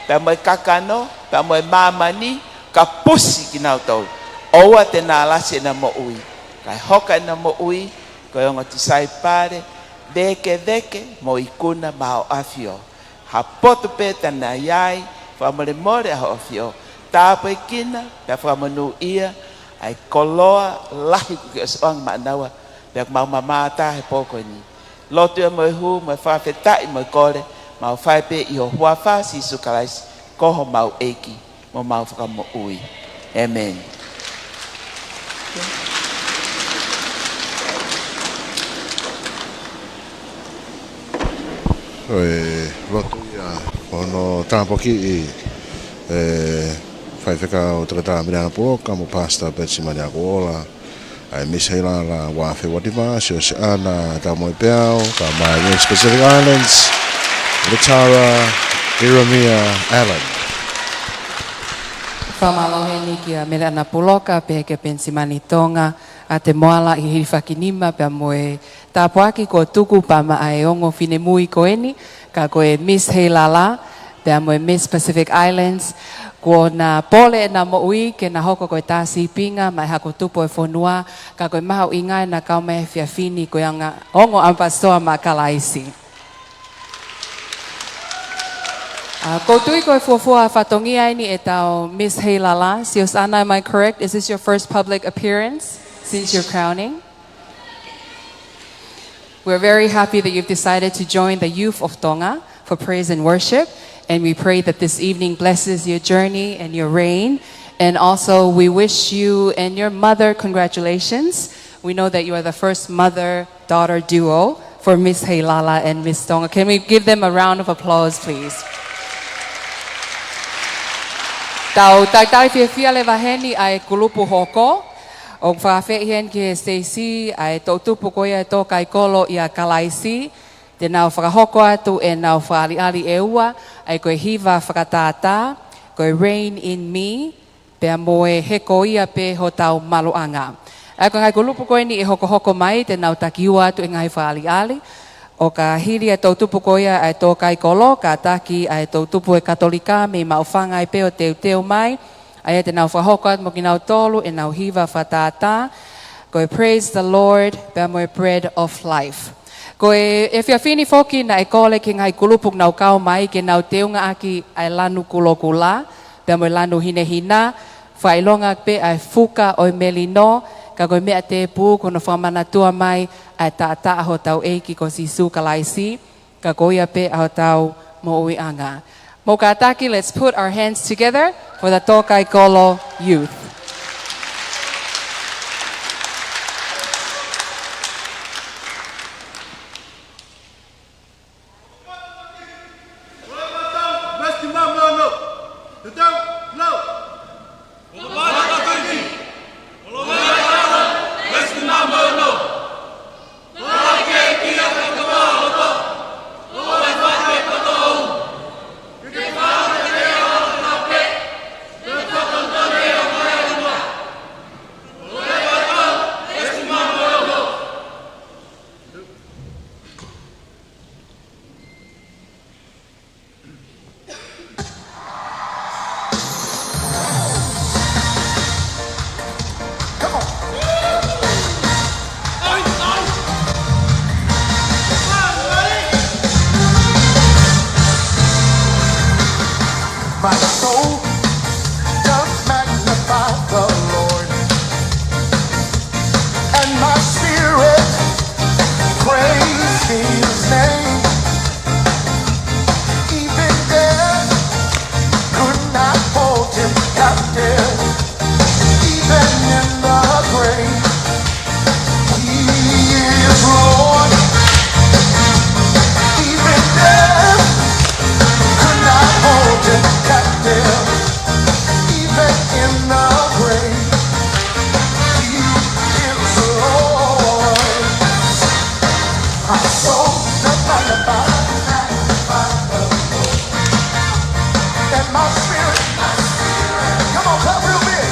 pea mo e kakano, pea mo e māmani, ka pusi kinautolu. ʻOua te ne alasi ʻena moʻui. Kae hoko ʻena moʻui ko e ongo tisaipale vēkeveke mo ikuna maʻa hoʻo ʻafio. Ha potu pē te ne ʻi ai, fakamolemole ʻa hoʻo ʻafio. Tāpuekina, pea fakamonūʻia ʻa e koloa lahi kuo ke ʻosi ʻoange maʻanaua, pea ʻoku mau mamata he pō ko eni. Lotu ia mo e hū, mo e fakafetaʻi, mo e kole, mau fai pē ʻi ho huafa, Sīsū Kalaisi, ko homau ʻEiki mo homau Fakamoʻui. ʻĒmeni. Ko e lotu ia ʻo hono tāpuakiʻi ʻe Faifekau Toketā Miliana Puloka mo Pastor Penisimani Akuola, ʻa e Miss Heilala Uafeu Wativa, Siosiana Taumoepeau, kae ʻumaʻā Miss Pacific Islands, Latara Iromia Allen. Fakamālō heni kia Miliana Puloka, pehē kia Penisimani Tonga, ʻa e moala ʻi he hilifakinima, pea mo e tāpuaki kuo tuku pea maʻa e ongo finemui ko eni, ka ko e Miss Heilala, pea mo e Miss Pacific Islands, kuo na pole ʻena moʻui ke na hoko ko e tā sīpinga maʻa e hako tupu ʻo e fonua, ka ko e mahuʻinga ʻena kau mai he efiafi ni ko e ongo ʻamipasitoa maʻa Kalaisi. ʻOku ou tui ko e fuofua fatongia eni ʻetau Miss Heilala. Siosiana, am I correct? Is this your first public appearance since your crowning? We're very happy that you've decided to join the youth of Tonga for praise and worship, and we pray that this evening blesses your journey and your reign. And also, we wish you and your mother congratulations. We know that you are the first mother-daughter duo for Miss Heilala and Miss Tonga. Can we give them a round of applause, please? Tau talitali fiefia leva heni ʻa e kulupu hoko. ʻOku fakafeʻi heni ki he siteisi ʻa e toʻutupu ko ia ʻo e tō kai kolo ʻia Kalaisi. Te nau fakahoko atu ʻenau fakaʻaliʻali ʻe ua, ʻa ia ko e hiva fakatātā, ko e Reign in Me, pea mo e He Ko Ia Pē Hotau Maluʻanga. ʻA ia ko e ngaahi kulupu ko eni ʻe hokohoko mai, te nau taki ua atu e ngaahi fakaʻaliʻali. ʻO ka hili ʻa e toʻutupu ko ia ʻa e tō kai kolo, kātaki ʻa e toʻutupu ʻo e Katolika mei Maʻufanga ai pē ʻo teuteu mai, ʻa ia te nau fakahoko atu mo kinautolu ʻenau hiva fakatātā, ko e Praise the Lord, pea mo e Bread of Life. Ko e efiafi ni foki naʻe kole ki he ngaahi kulupu ʻoku nau kau mai ke nau teunga ʻaki ʻa e lanu kulokula, pea mo e lanu hinehina, fakaʻilonga pē ʻa e fuka ʻo e melino, ka ko e meʻa tēpū ko hono fakamanatua mai ʻa e taʻataʻa hotau ʻEiki ko Sīsū Kalaisi, ka ko ia pē ʻa hotau moʻuiʻanga. Mou kātaki, let's put our hands together for the Tō Kai Kolo Youth. Soul doth magnify the Lord, and my spirit praise his name. Even death could not hold him captive. Even in the grave, he is Lord. Even death could not hold him captive. Even in the grave, he is Lord. My soul doth magnify, and my spirit. Come on, clap real big.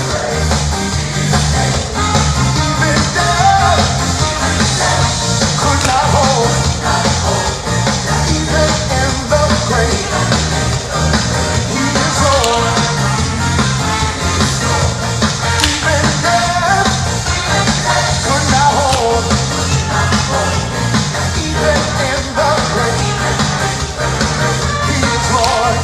Even death could not hold. Even in the grave, he is Lord. Even death could not hold. Even in the grave, he is Lord.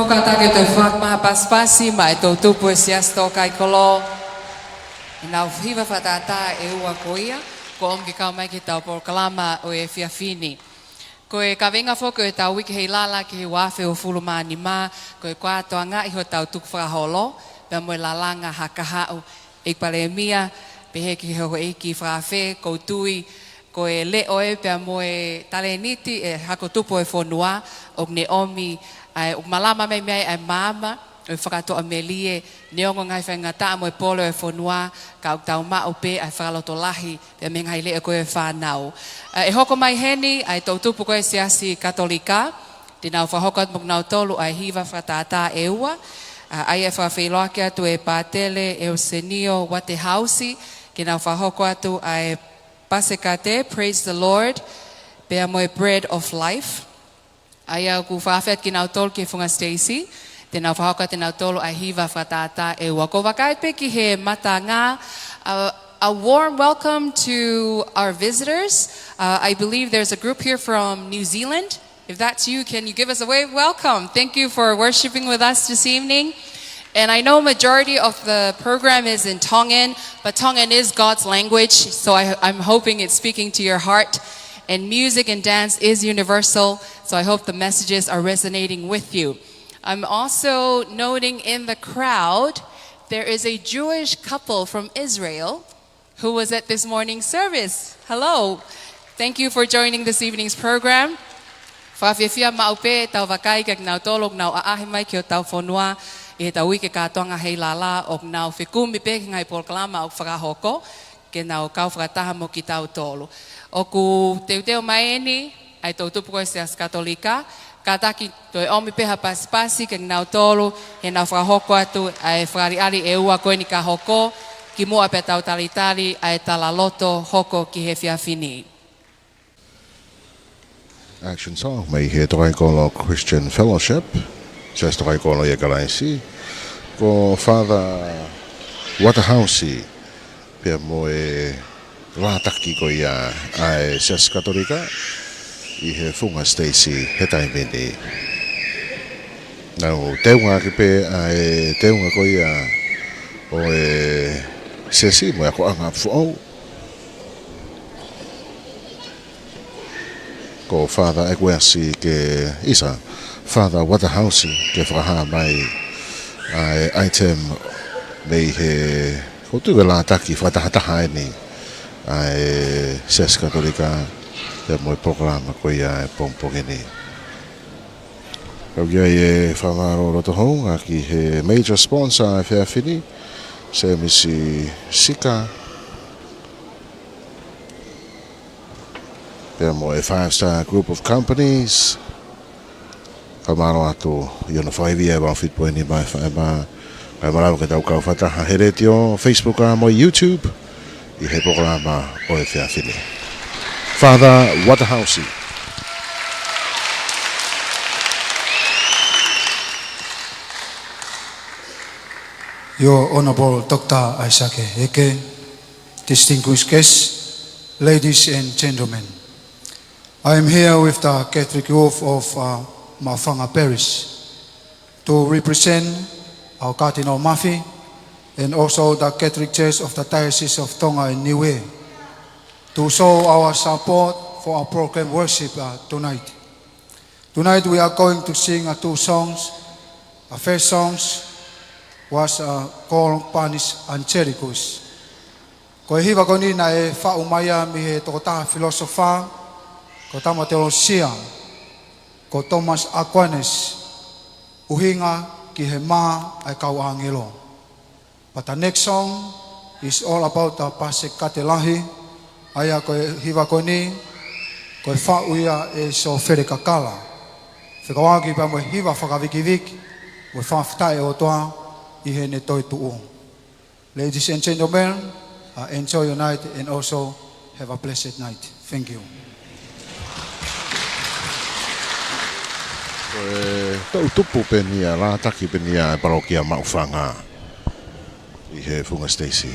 Kātaki atu e fakamaha pasipasi maʻa e toʻutupu ʻo e Siasi Tōkaikolo. ʻI heʻenau hiva fakatātā ʻe ua ko ia, kuo ʻomi ke kau mai ki heʻetau polokalama ʻo e efiafi ni. Ko e kaveinga foki ʻo ʻetau uike heilala ki he ua afe uofulu mā nima, ko e kātoangaʻi hotau tukufakaholo, pea mo e lalanga ha kahaʻu. ʻEiki Palēmia, pehē ki he houʻeiki fakaafe, ʻoku ou tui, ko e leʻo ē pea mo e talēniti ʻa e hako tupu ʻo e fonua, ʻoku ne ʻomi, ʻa e, ʻoku malama mai mei ai ʻa e maama ʻo e fakatoʻa melie, neongo e ngaahi faingataʻa mo e pole ʻo e fonua, ka ʻoku tau maʻu pē ʻa e fakalotolahi pea mei he ngaahi leʻo ko ē ʻo e fānau. ʻE hoko mai heni ʻa e toʻutupu ko ē ʻo e Siasi Katolika, te nau fakahoko atu mo kinautolu ʻa e hiva fakatātā ʻe ua, ʻa ia ʻe fakafeʻiloaki atu ʻe Pātele Eusenio Waterhouse, ke nau fakahoko atu ʻa e Pasikate, Praise the Lord, pea mo e Bread of Life. ʻA ia ʻoku fakaafeʻi atu kinautolu ki he Funga Stacy, te nau fakahoko atu ʻe nautolu ʻa e hiva fakatātā ʻe ua. ʻOku ou vakai pē ki he matangā, uh, a warm welcome to our visitors. Uh, I believe there's a group here from New Zealand. If that's you, can you give us a wave? Welcome. Thank you for worshiping with us this evening. And I know majority of the program is in Tongan, but Tongan is God's language, so I, I'm hoping it's speaking to your heart. And music and dance is universal, so I hope the messages are resonating with you. I'm also noting in the crowd, there is a Jewish couple from Israel who was at this morning's service. Hello. Thank you for joining this evening's program. Fakafiefia maʻu pē ʻetau vakai kia kinautolu ʻoku nau ʻaʻahi mai ki hotau fonua ʻi heʻetau uike kātoanga heilala, ʻoku nau fekumi pē ki he ngaahi polokalama ʻoku fakahoko, ke nau kau fakataha mo kitautolu. ʻOku teuteu mai eni ʻa e toʻutupu ko ē ʻo e Siasi Katolika, kātaki toe ʻomi pē ha pasipasi kia kinautolu, heʻenau fakahoko atu ʻa e fakaʻaliʻali ʻe ua ko eni ka hoko, kimuʻa pea tau talitali ʻa e talaloto hoko ki he efiafi ni. Action song mei he Tōkaikolo Christian Fellowship, Siasi Tōkaikolo ʻia Kalaisi, ko Father Waterhouse, pea mo e lātaki ko ia ʻa e Siasi Katolika ʻi he Funga Stacy he taimi ni. Nau teunga ʻaki pē ʻa e teunga ko ia ʻo e siasi mo e akoʻanga foʻou. Ko Father Ekuesi ke ʻisa, Father Waterhouse ke fakahā mai ʻa e item mei he, ʻoku ou tui ko e lātaki fakatahataha eni ʻa e Siasi Katolika pea mo e polokalama ko ia ʻo e pongipongi ni. Kau ki ai e fakamālō loto houngaʻia ki he major sponsor ʻo e efiafi ni, Semisi Sika, pea mo e Five Star Group of Companies. Fakamālō atu ʻi hono fakaivia e valu fitu poini nima FM. Kae malava ke tau kau fakataha he letiō, Facebook, ʻa, mo e YouTube ʻi he polokalama ʻo e efiafi ni. Father Waterhouse. Your Honorable Doctor Isaac Eke, distinguished guests, ladies and gentlemen. I am here with the Catholic Youth of, uh, Maʻufanga Parish to represent our Cardinal Mafi and also the Catholic Church of the Diocese of Tonga and Niue to show our support for our program worship, uh, tonight. Tonight we are going to sing, uh, two songs. Our first songs was, uh, called Panis Angelicus. Ko e hiva ko eni naʻe faʻu mai ia mei he tokotaha filōsofa, ko e tama teolosia, ko Thomas Aquinas, ʻuhinga ki he mā ʻa e kau ʻāngelo. But the next song is all about the Pasikate Lahi, ʻa ia ko e hiva ko eni, ko e faʻu ia ʻe Siofele Kakala. Fekauʻaki pea mo e hiva fakavikiviki, mo e fakafetaʻi ʻOtua ʻi heʻene toetuʻu. Ladies and gentlemen, uh, enjoy your night and also have a blessed night. Thank you. Ko e toʻutupu pē eni ia, lātaki pē eni ia ʻa e palokia Maʻufanga ʻi he Funga Stacy.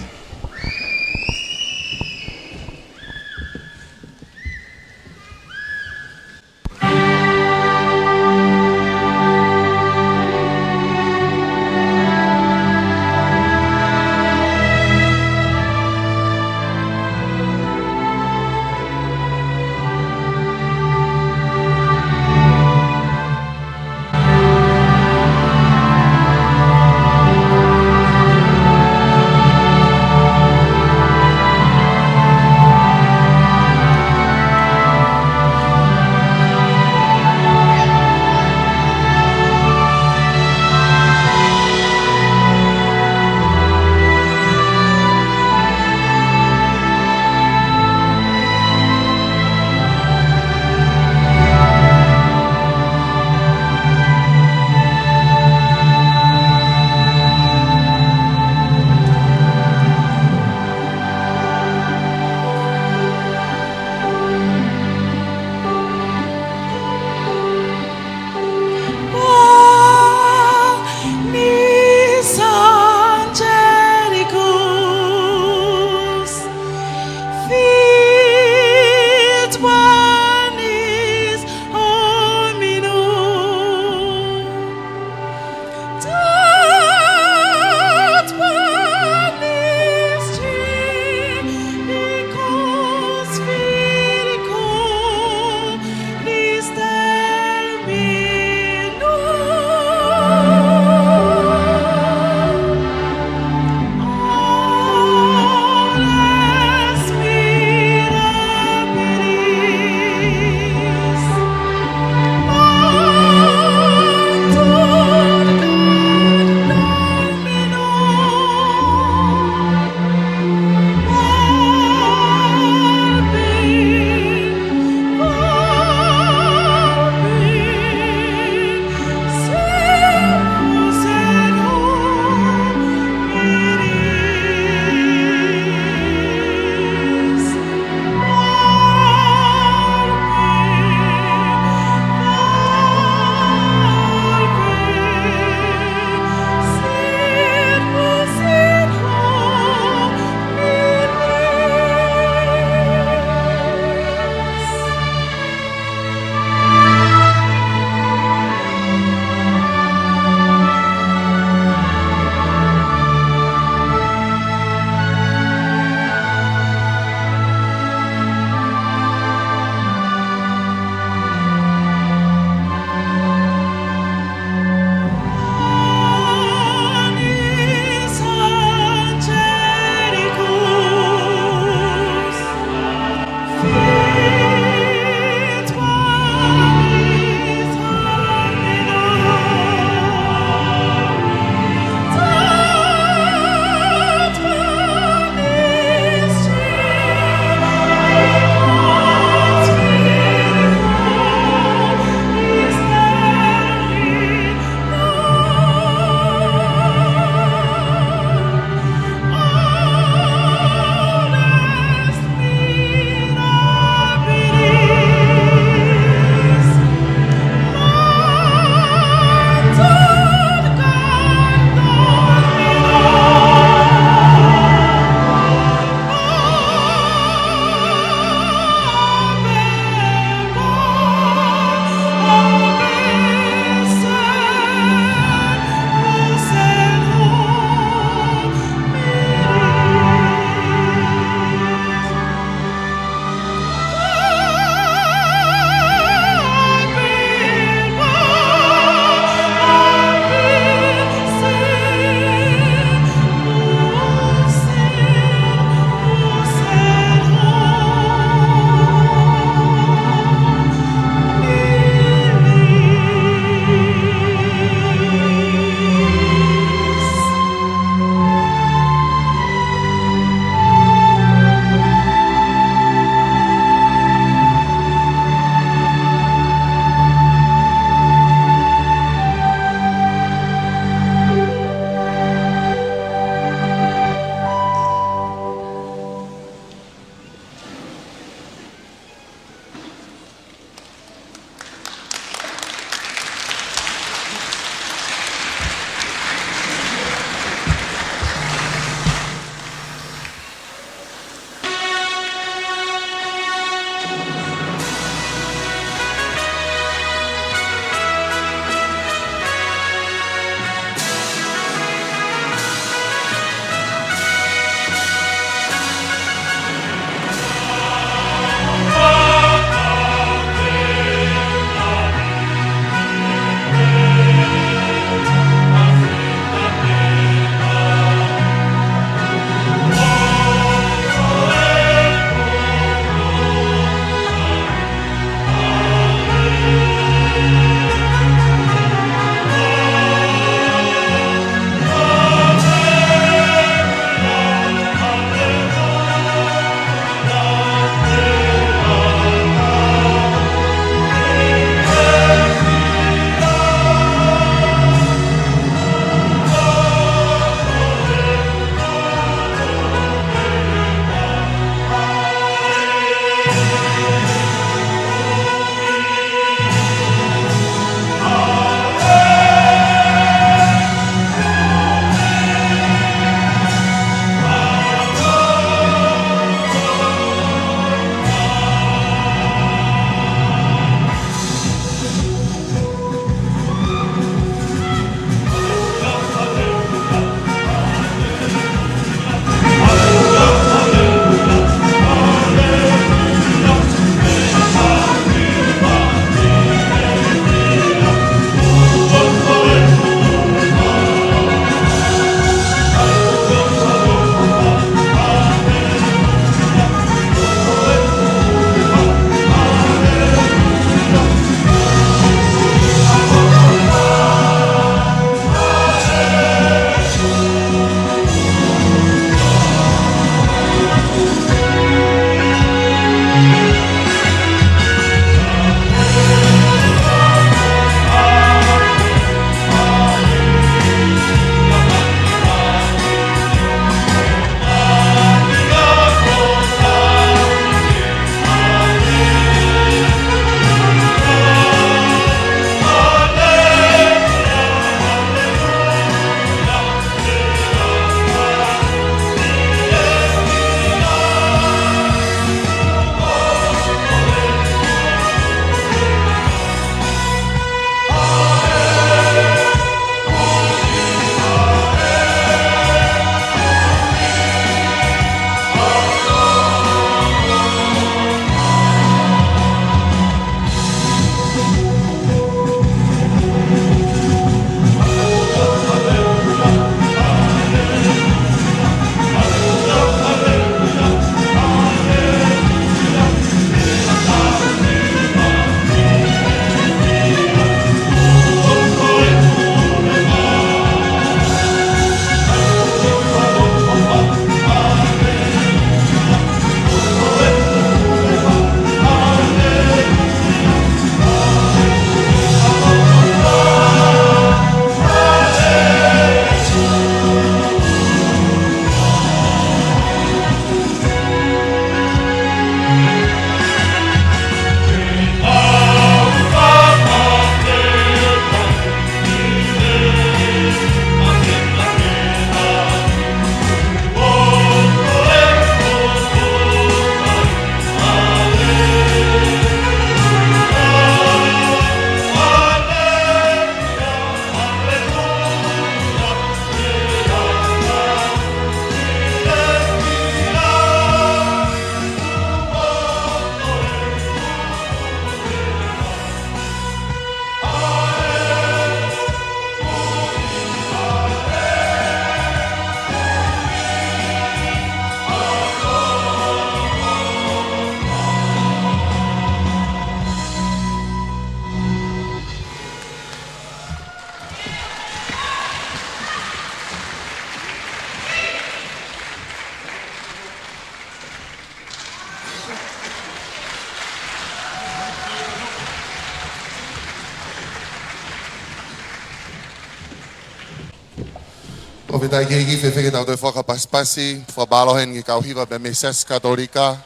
Tau kiʻi kiʻi fefeka ke tau toe fakapasipasi, fakamālō heni ki he kau hiva pea mei he Siasi Katolika.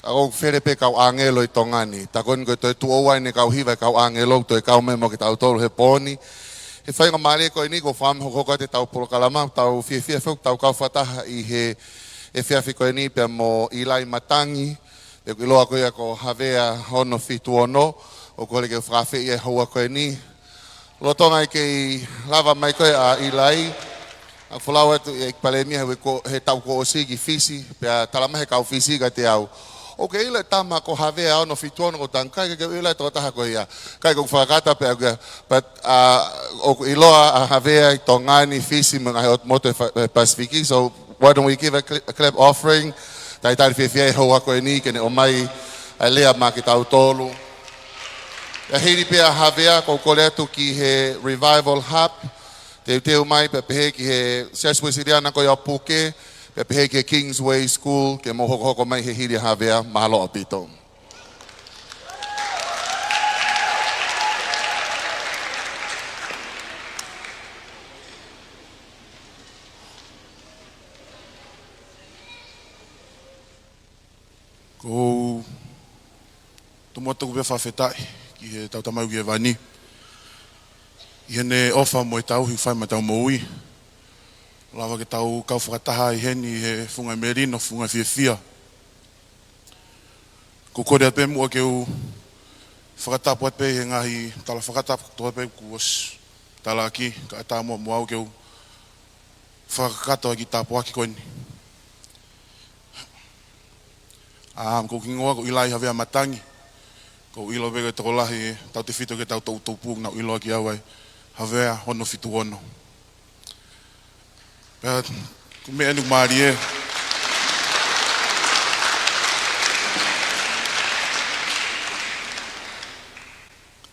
ʻOku ou fele pē kau ʻāngelo ʻi Tonga ni. Tā ko eni ko e toe tuʻo ua eni e kau hiva e kau ʻāngelo, toe kau mai mo kitautolu he pō ni. He faingamālie ko eni ʻoku ou fakaʻamu hokohoko atu ʻetau polokalama, tau fiefia foki ʻetau kau fakataha ʻi he efiafi ko eni pea mo ʻIlai Matangi, pea ʻoku ʻiloa ko ia ko Havea ono fitu ono, ʻoku ou kole ke u fakaafeʻi e houa ko eni. Lolotonga ʻikai ke lava mai ko ē ʻa ʻIlai, ʻoku ou folau atu ʻEiki Palēmia he uike ko, he taʻu kuo ʻosi ki Fisi, pea tala mai he kau Fisi kiate au, ʻoku ke ʻilo e tama ko Havea ono fitu ono ko Tonga, ʻikai ke u ʻilo e tokotaha ko ia. ʻIkai, ʻoku ou fakakata pē au ia, but, uh, ʻoku ʻiloa ʻa Havea ʻi Tonga ni, Fisi mo e ngaahi ʻot-, motu he fa-, he Pasifiki. So why don't we give a cl-, a clap offering? Talitali fiefia e houa ko eni ke ne ʻomai ʻa e lea maʻa kitautolu. Pea hili pē ʻa Havea, ʻoku ou kole atu ki he Revival Hub, teuteu mai pea pehē ki he Siasi Uēsiliana ko ia ʻo Puke, pea pehē ki he Kingsway School, ke mou hokohoko mai he hili ʻa Havea. Mālō ʻaupito. ʻOku ou tomuʻa tuku pē fakafetaʻi ki heʻetau Tamai ʻoku ʻi hēvani, ʻi heʻene ʻofa mo e tauhi ʻoku fai maʻa ʻetau moʻui. Lava ke tau kau fakataha ʻi heni he funga melino, funga fiefia. ʻOku ou kole atu pē muʻa ke u fakatapu atu pē he ngaahi tala fakatapu kotoa pē kuo ʻosi talaʻaki, kae ʻatā muʻa mo au ke u fakakakato ʻa e kiʻi tāpuaki ko eni. Um, ko hoku hingoa ko ʻIlai Havea Matangi. ʻOku ou ʻilo pē ko e tokolahi tautefito ki heʻetau toʻu tupou naʻa nau ʻiloa ki au ai, Havea ono fitu ono. Pea ko e meʻa eni ʻoku mālie.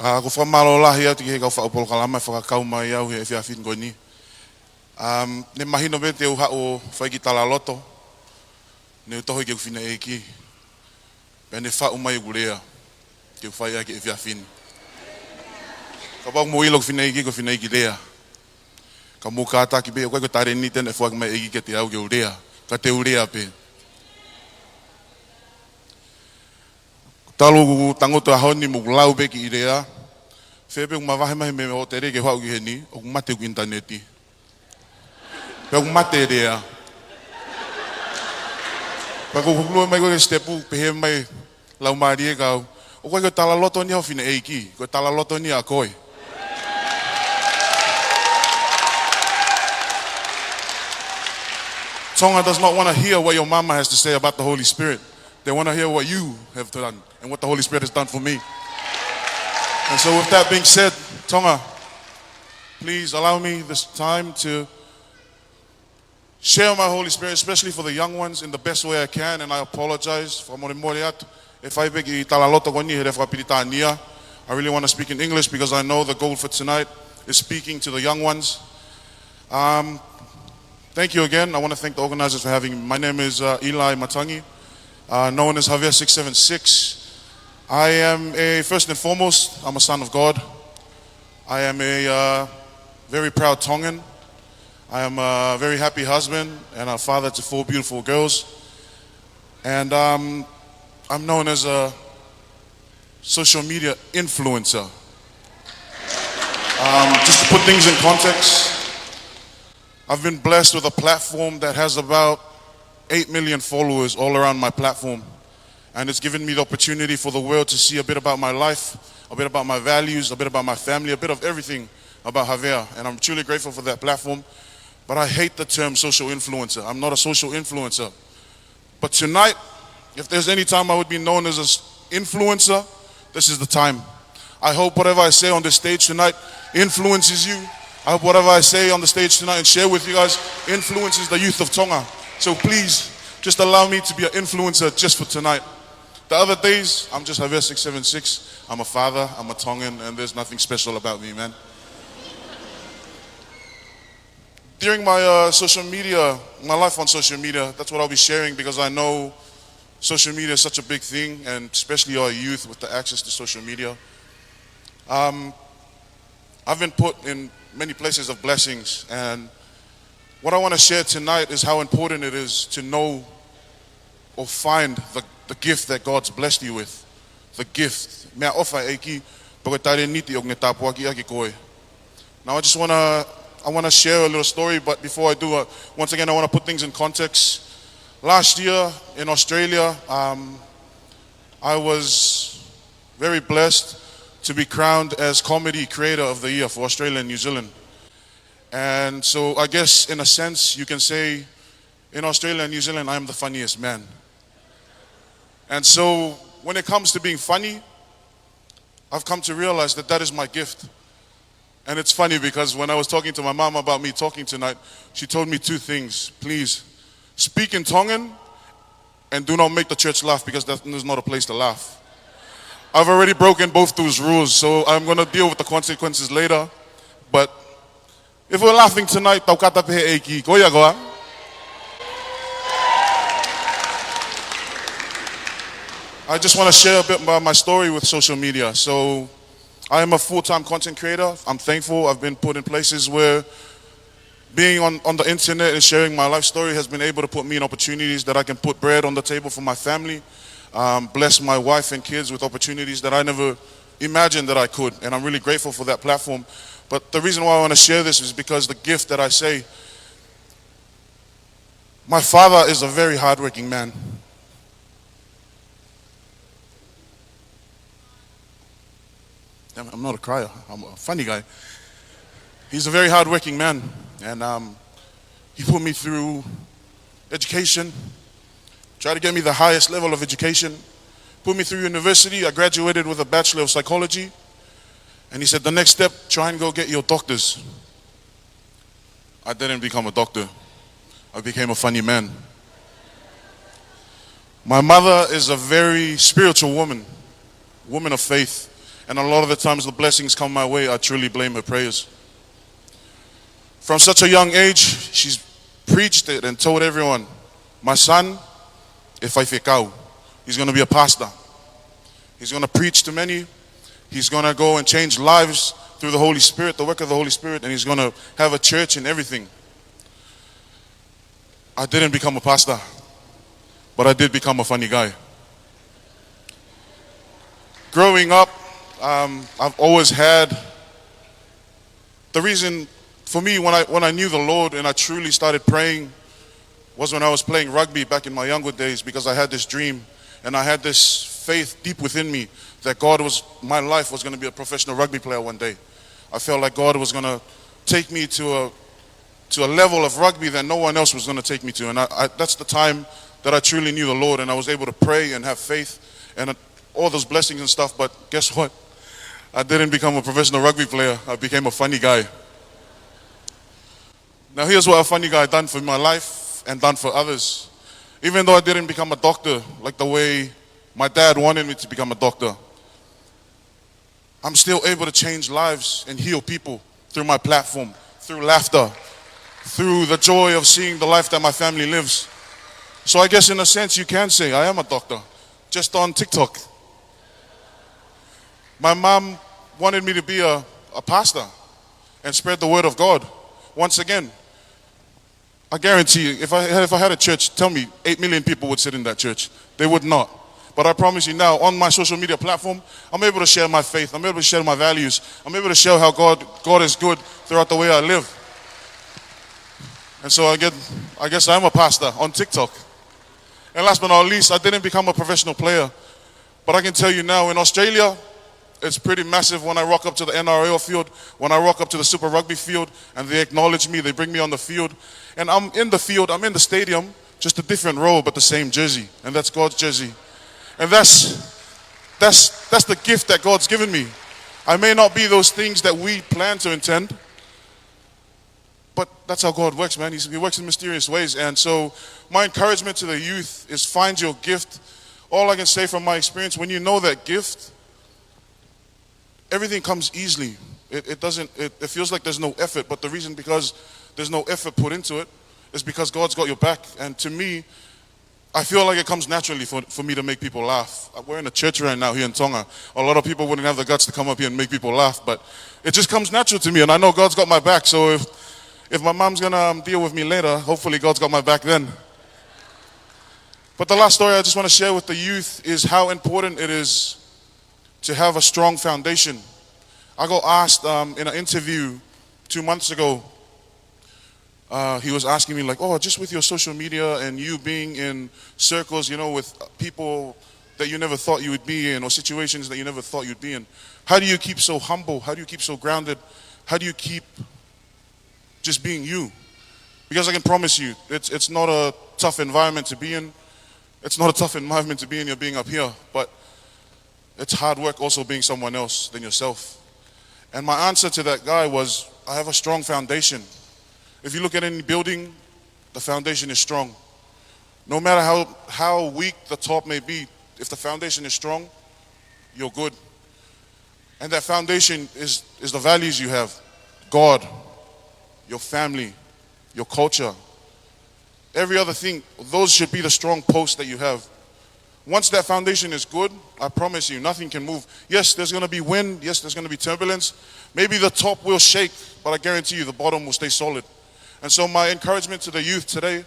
ʻA, ʻoku ou fakamālō lahi atu ki he kau faʻu polokalama ʻe fakakau mai au he efiafi ni ko eni. Um, ne mahino pē te u haʻu ʻo fai e kiʻi talaloto, ne u tohi ki heʻeku fineʻeiki, pea ne faʻu mai ʻeku lea ke u fai ʻaki e efiafi ni. Kapau ʻoku mou ʻilo ʻeku fineʻeiki, ko e fineʻeiki lea. Ka mou kātaki pē, ʻoku ʻikai ko e talēniti eni naʻe foaki mai ʻe he ʻEiki kiate au ke u lea, ka te u lea pē. Talu ʻeku tangutu he ʻaho ni mo ʻeku lau pē e kiʻi lea, fē pē ʻeku mavahe mai mei he hōtele ke u haʻu ki heni, ʻoku mate ʻeku ʻinitaneti. Pea ʻoku mate e lea. Pea ko ʻeku lue mai ko ē ki he sitepu, pehē mai e laumālie kia au, ʻoku ʻikai ko e talaloto eni ʻa ho fineʻeiki, ko e talaloto eni ʻa koe. Tonga does not want to hear what your mama has to say about the Holy Spirit. They want to hear what you have done and what the Holy Spirit has done for me. And so with that being said, Tonga, please allow me this time to share my Holy Spirit, especially for the young ones, in the best way I can, and I apologize, fakamolemole atu, ʻe fai pē e kiʻi talaloto ko eni he lea fakapilitānia. I really want to speak in English because I know the goal for tonight is speaking to the young ones. Um, thank you again. I want to thank the organizers for having me. My name is, uh, ʻIlai Matangi, uh, known as Havea six seven six. I am a, first and foremost, I'm a son of God. I am a, uh, very proud Tongan. I am a very happy husband and a father to four beautiful girls. And, um, I'm known as a social media influencer. Um, just to put things in context, I've been blessed with a platform that has about eight million followers all around my platform. And it's given me the opportunity for the world to see a bit about my life, a bit about my values, a bit about my family, a bit of everything about Havea. And I'm truly grateful for that platform. But I hate the term social influencer. I'm not a social influencer. But tonight, if there's any time I would be known as an influencer, this is the time. I hope whatever I say on this stage tonight influences you. I hope whatever I say on the stage tonight and share with you guys influences the youth of Tonga. So please, just allow me to be an influencer just for tonight. The other days, I'm just Havea six seven six. I'm a father, I'm a Tongan, and there's nothing special about me, man. During my, uh, social media, my life on social media, that's what I'll be sharing because I know social media is such a big thing, and especially our youth with the access to social media. Um, I've been put in many places of blessings. And what I want to share tonight is how important it is to know or find the, the gift that God's blessed you with. The gift. Meʻaʻofa ʻa e ʻEiki, pe ko e talēniti ʻoku ne tāpuakiʻaki koe. Now I just want to, I want to share a little story, but before I do, uh, once again, I want to put things in context. Last year in Australia, um, I was very blessed to be crowned as Comedy Creator of the Year for Australia and New Zealand. And so I guess in a sense you can say in Australia and New Zealand I am the funniest man. And so when it comes to being funny, I've come to realize that that is my gift. And it's funny because when I was talking to my mom about me talking tonight, she told me two things. Please, speak in Tongan and do not make the church laugh, because that is not a place to laugh. I've already broken both those rules, so I'm gonna deal with the consequences later. But if we're laughing tonight, tau kata pē he ʻEiki, ko ia koā? I just want to share a bit about my story with social media. So I am a full-time content creator. I'm thankful. I've been put in places where being on, on the internet and sharing my life story has been able to put me in opportunities that I can put bread on the table for my family, um, bless my wife and kids with opportunities that I never imagined that I could. And I'm really grateful for that platform. But the reason why I want to share this is because the gift that I say, my father is a very hardworking man. I'm, I'm not a crier. I'm a funny guy. He's a very hardworking man, and, um, he put me through education, tried to get me the highest level of education, put me through university. I graduated with a Bachelor of Psychology, and he said, "The next step, try and go get your doctors." I didn't become a doctor. I became a funny man. My mother is a very spiritual woman, woman of faith, and a lot of the times the blessings come my way, I truly blame her prayers. From such a young age, she's preached it and told everyone, "My son, ʻe faifekau. He's gonna be a pastor. He's gonna preach to many. He's gonna go and change lives through the Holy Spirit, the work of the Holy Spirit, and he's gonna have a church and everything." I didn't become a pastor, but I did become a funny guy. Growing up, um, I've always had the reason for me, when I, when I knew the Lord and I truly started praying, was when I was playing rugby back in my younger days, because I had this dream and I had this faith deep within me that God was, my life was gonna be a professional rugby player one day. I felt like God was gonna take me to a, to a level of rugby that no one else was gonna take me to. And I, I, that's the time that I truly knew the Lord, and I was able to pray and have faith and all those blessings and stuff. But guess what? I didn't become a professional rugby player. I became a funny guy. Now, here's what a funny guy done for my life and done for others. Even though I didn't become a doctor like the way my dad wanted me to become a doctor, I'm still able to change lives and heal people through my platform, through laughter, through the joy of seeing the life that my family lives. So I guess in a sense you can say I am a doctor, just on TikTok. My mom wanted me to be a, a pastor and spread the word of God. Once again, I guarantee you, if I, if I had a church, tell me, eight million people would sit in that church. They would not. But I promise you now, on my social media platform, I'm able to share my faith. I'm able to share my values. I'm able to share how God, God is good throughout the way I live. And so I get, I guess I'm a pastor on TikTok. And last but not least, I didn't become a professional player. But I can tell you now, in Australia, it's pretty massive when I rock up to the N R L field, when I rock up to the Super Rugby field, and they acknowledge me, they bring me on the field. And I'm in the field, I'm in the stadium, just a different role, but the same jersey. And that's God's jersey. And that's, that's, that's the gift that God's given me. I may not be those things that we plan to intend, but that's how God works, man. He's, he works in mysterious ways. And so my encouragement to the youth is find your gift. All I can say from my experience, when you know that gift, everything comes easily. It, it doesn't, it, it feels like there's no effort, but the reason because there's no effort put into it is because God's got your back. And to me, I feel like it comes naturally for, for me to make people laugh. Uh, we're in a church right now here in Tonga. A lot of people wouldn't have the guts to come up here and make people laugh, but it just comes natural to me, and I know God's got my back, so if, if my mom's gonna, um, deal with me later, hopefully God's got my back then. But the last story I just wanna share with the youth is how important it is to have a strong foundation. I got asked, um, in an interview two months ago, uh, he was asking me, like, "Oh, just with your social media and you being in circles, you know, with people that you never thought you would be in or situations that you never thought you'd be in, how do you keep so humble? How do you keep so grounded? How do you keep just being you?" Because I can promise you, it's, it's not a tough environment to be in. It's not a tough environment to be in, you're being up here, but it's hard work also being someone else than yourself. And my answer to that guy was, "I have a strong foundation." If you look at any building, the foundation is strong. No matter how, how weak the top may be, if the foundation is strong, you're good. And that foundation is, is the values you have, God, your family, your culture, every other thing. Those should be the strong posts that you have. Once that foundation is good, I promise you, nothing can move. Yes, there's gonna be wind. Yes, there's gonna be turbulence. Maybe the top will shake, but I guarantee you the bottom will stay solid. And so my encouragement to the youth today,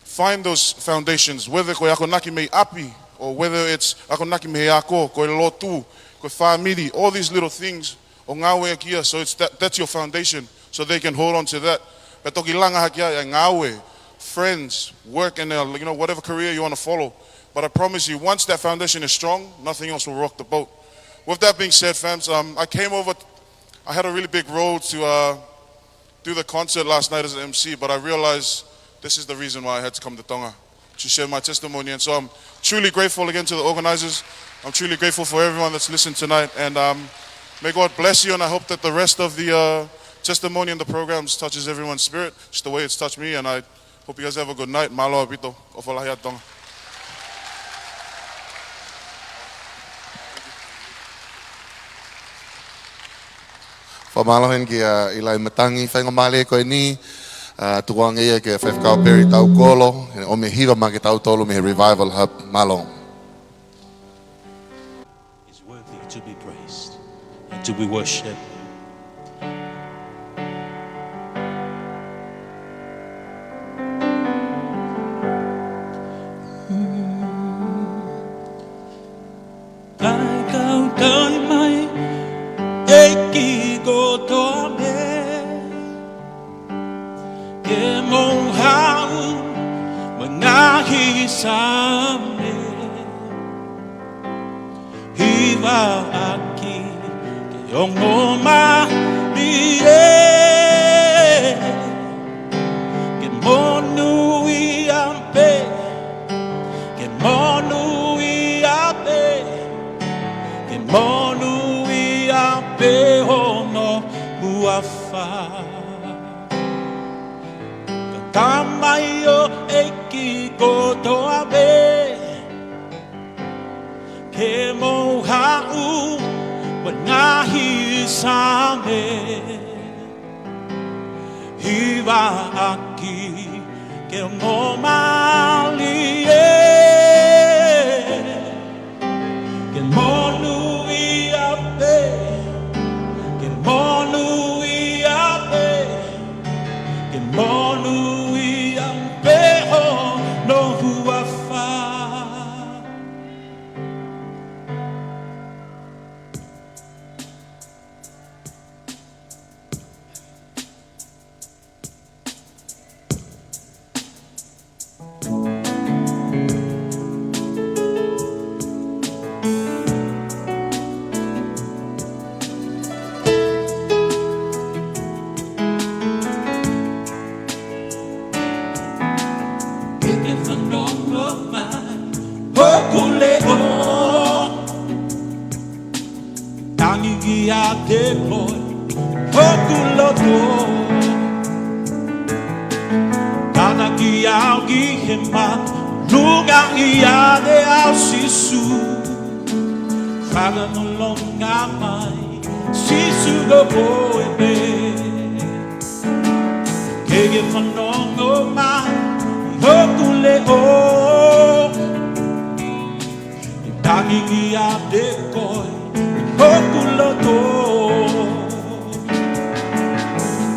find those foundations, whether ko e akonaki mei ʻapi, or whether it's akonaki mei he ako, ko e lotu, ko e fāmili, all these little things, ʻo ngāueʻaki ia. So it's that, that's your foundation, so they can hold on to that. Pea toki langa hake ai e ngāue, friends, work, and, uh, you know, whatever career you wanna follow. But I promise you, once that foundation is strong, nothing else will rock the boat. With that being said, fams, um, I came over, I had a really big role to, uh, do the concert last night as an M C, but I realized this is the reason why I had to come to Tonga, to share my testimony. And so I'm truly grateful again to the organizers. I'm truly grateful for everyone that's listened tonight. And, um, may God bless you, and I hope that the rest of the, uh, testimony and the programs touches everyone's spirit, just the way it's touched me. And I hope you guys have a good night. Mālō ʻaupito. ʻOfa lahi atu Tonga. Fakamālō heni kia ʻIlai Matangi, faingamālie ko eni, ʻa, tukuange ia kia Faifekau Perry Taukolo, he ʻomi e hiva maʻa kitautolu mei he Revival Hub. Mālō. Is worthy to be praised and to be worshipped. Taʻekautau mai, ʻEiki kotoa pē, ke mou haʻu mo e ngaahi Saame. Hivaʻaki ke ongo mālie, ke monūʻia pē, ke monūʻia pē, ke monūʻia pē hono huafa. Ka tamai ʻo e ʻEiki kotoa pē, ke mou haʻu mo e ngaahi Saame. Hivaʻaki ke ongo mālie, ke monūʻia pē, ke monūʻia pē, ke monūʻia pē hono huafa. Ke ke fanongo mai hoku leʻo. Tangi kiate koe hoku loto. Tānaki au ki he mata, lungaʻi ʻiate au Sīsū. Fakaʻilonga mai Sīsū ko koe pē. Ke ke fanongo mai hoku leʻo. ʻIate koe, hoku loto.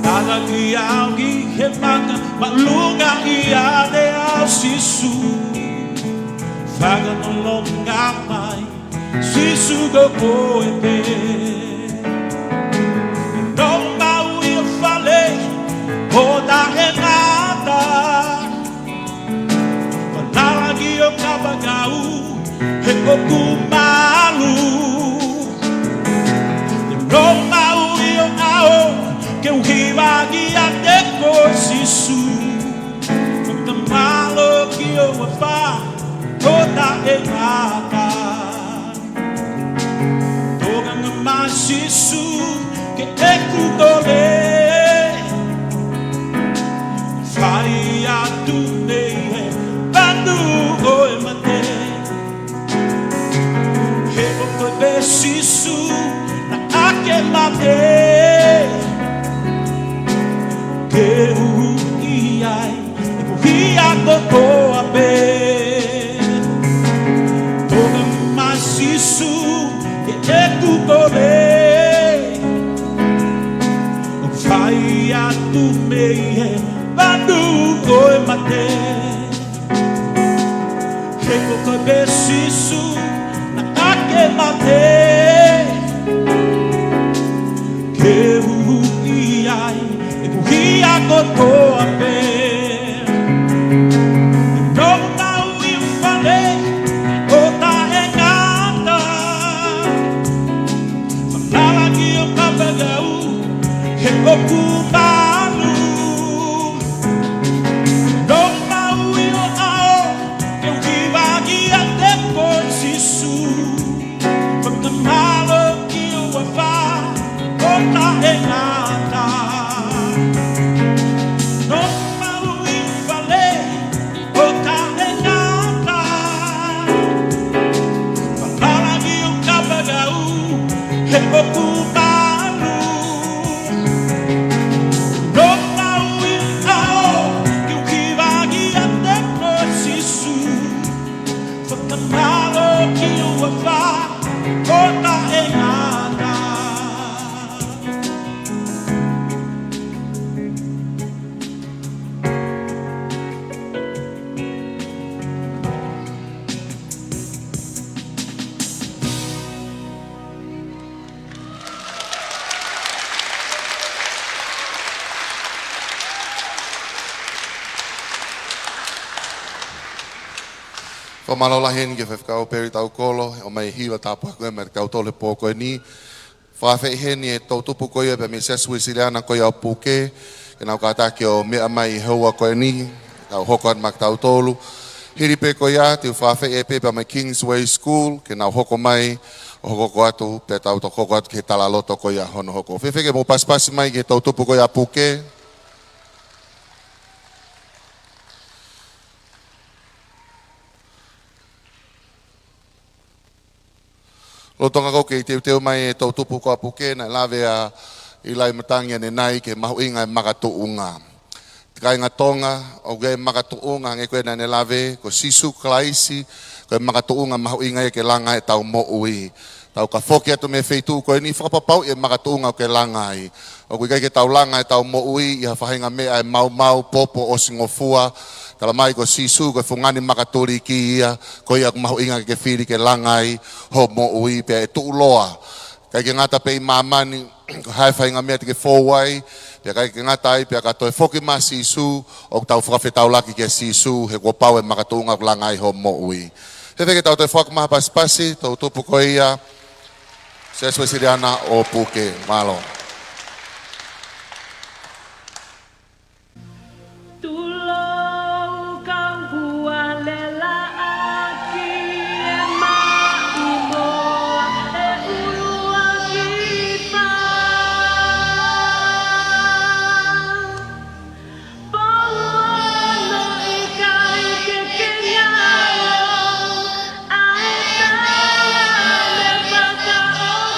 Talaki au ki he maka, māʻolunga ʻiate au Sīsū. Fakanolonga mai, Sīsū ko koe pē. Nofo maʻu ʻi ho fale, ʻo taʻengata. Falala ki ho kapakau, he ʻoku malu. Te u nofo maʻu ʻi ho ʻao, ke u hiva ʻiate koe Sīsū. Fakamālō ki ho huafa, ʻo taʻengata. Tokanga mai Sīsū ki heʻeku kole. Fai atu mei he vanu ʻo e mate. He ko koe pē Sīsū naʻa ke mate ke u huhuʻi ai ʻeku hia kotoa pē. Tokanga mai Sīsū ki heʻeku kole. ʻO fai atu mei he vanu ʻo e mate. He ko koe pē Sīsū naʻa ke mate ke u huhuʻi ai ʻeku hia kotoa pē. Nofo maʻu ʻi ho fale ʻo taʻengata. Falala ki ho kapakau, he ʻoku malu. Nofo maʻu ʻi ho ʻao, ke u hiva ʻiate koe Sīsū. Fakamālō ki ho huafa, ʻo taʻengata. Nofo maʻu ʻi ho fale ʻo taʻengata. Falala ki ho kapakau, he ʻoku malu. Nofo maʻu ʻi ho ʻao, ke u hiva ʻiate koe Sīsū. Fakamālō ki ho huafa, ʻo taʻengata. Fakamālō lahi heni ki he faifekau Peli Taukolo, ʻomai e hiva tāpuaki mai kiate kitautolu he pō ko eni. Fakaafeʻi heni e toʻutupu ko ia pea mei he Siasi Uēsiliana ko ia ʻo Puke, ke nau kātaki ʻo meʻa mai he houa ko eni, tau hoko atu maʻa kitautolu. Hili pē ko ia, te u fakaafeʻi pē pea mei he Kingsway School, ke nau hoko mai, ʻo hoko atu, pea tau toki hoko atu ki he talaloto ko ia hono hoko. Fēfē ke mou pasipasi mai ki he toʻutupu ko ia ʻa Puke? Lolotonga ʻoku kei teuteu mai e toʻutupu ko ia ʻa Puke, naʻe lave ʻa ʻIlai Matangi ʻanenai ki he mahuʻinga e makatuʻunga. Kāinga Tonga, ʻoku ʻi ai e makatuʻunga, hangē ko ia naʻa ne lave, ko Sīsū Kalaisi, ko e makatuʻunga mahuʻinga ia ke langa ai ʻetau moʻui. Tau ka foki atu mei he feituʻu ko eni, fakapapauʻi e makatuʻunga ʻoku ke langa ai. ʻOku ʻikai ke tau langa ʻetau moʻui ʻi ha faʻahinga meʻa ʻe maumau, popo, ʻosingofua. Talamai ko Sīsū, ko e fungani makatuliki ia, ko ia ʻoku mahuʻinga ke ke fili ke langa ai hoʻo moʻui pea ʻe tuʻuloa. ʻIkai ke ngata pē ʻi māmani, ko e hā e faʻahinga meʻa te ke fou ai, pea ʻikai ke ngata ai, pea ka toe foki mai ʻa Sīsū, ʻoku tau fakafetaulaki kia Sīsū, he kuo pau e makatuʻunga ʻoku langa ai hoʻo moʻui. Fēfē ke tau toe foaki mai ha pasipasi, toʻutupu ko ia, Siasi Uēsiliana ʻo Puke, mālō. Tulou kau kuale laʻaki e maʻimoa e ʻuluaki pā. Pau ono ʻikai ke ke ngalo, ʻa e tala ne fakaʻotua.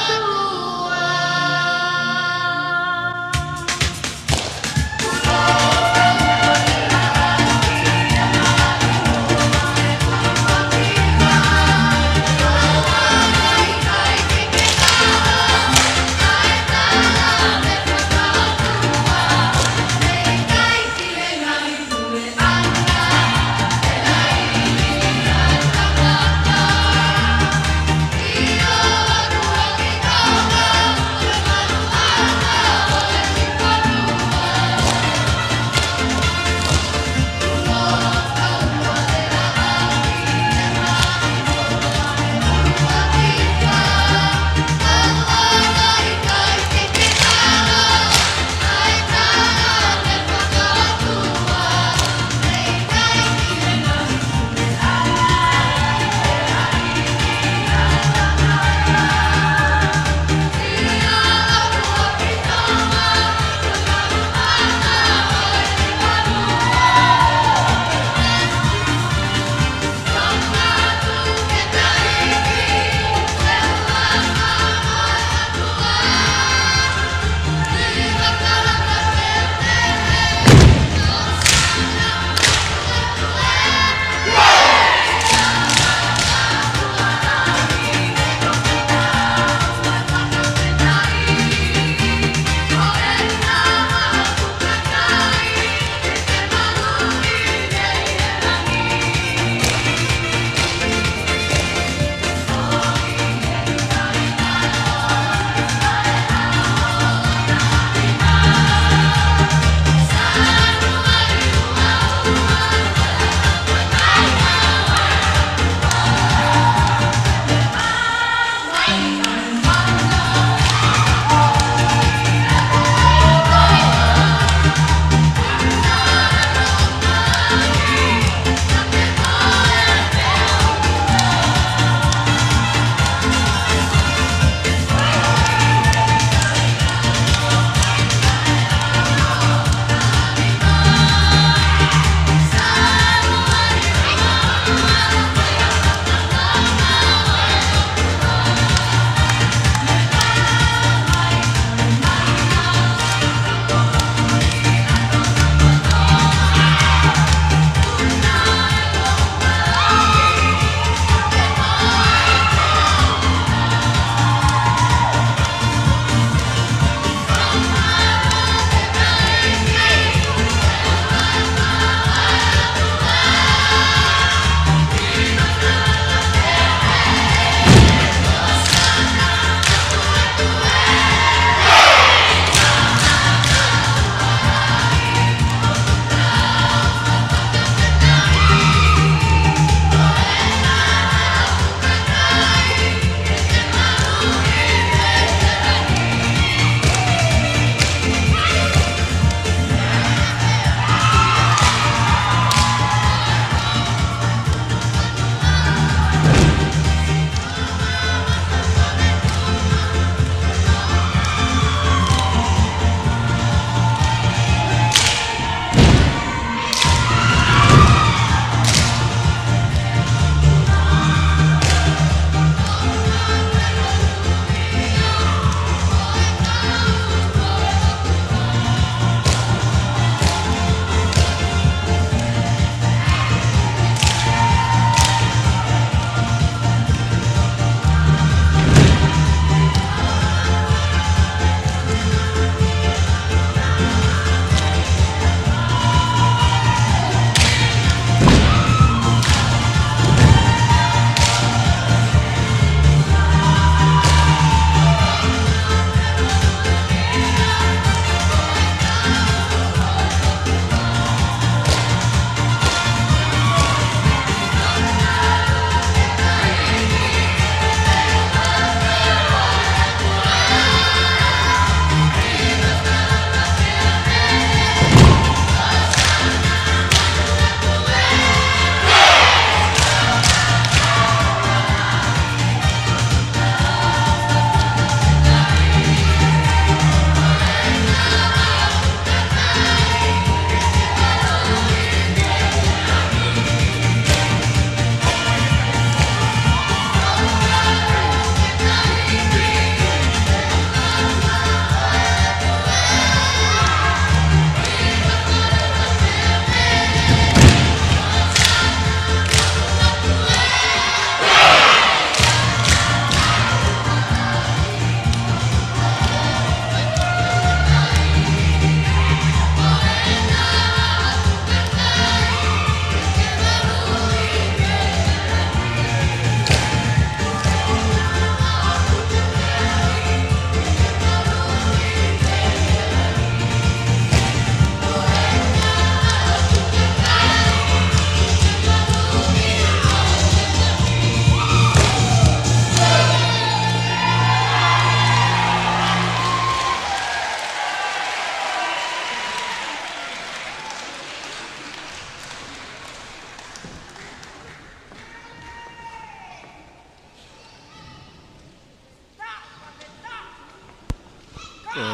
ʻE,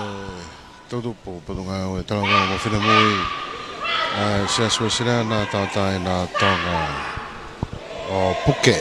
toʻutupu, Potungāue, Talavoa mo Finemui. ʻA e Siasi Uēsiliana Tauʻatāina ʻo Tonga, ʻo Puke.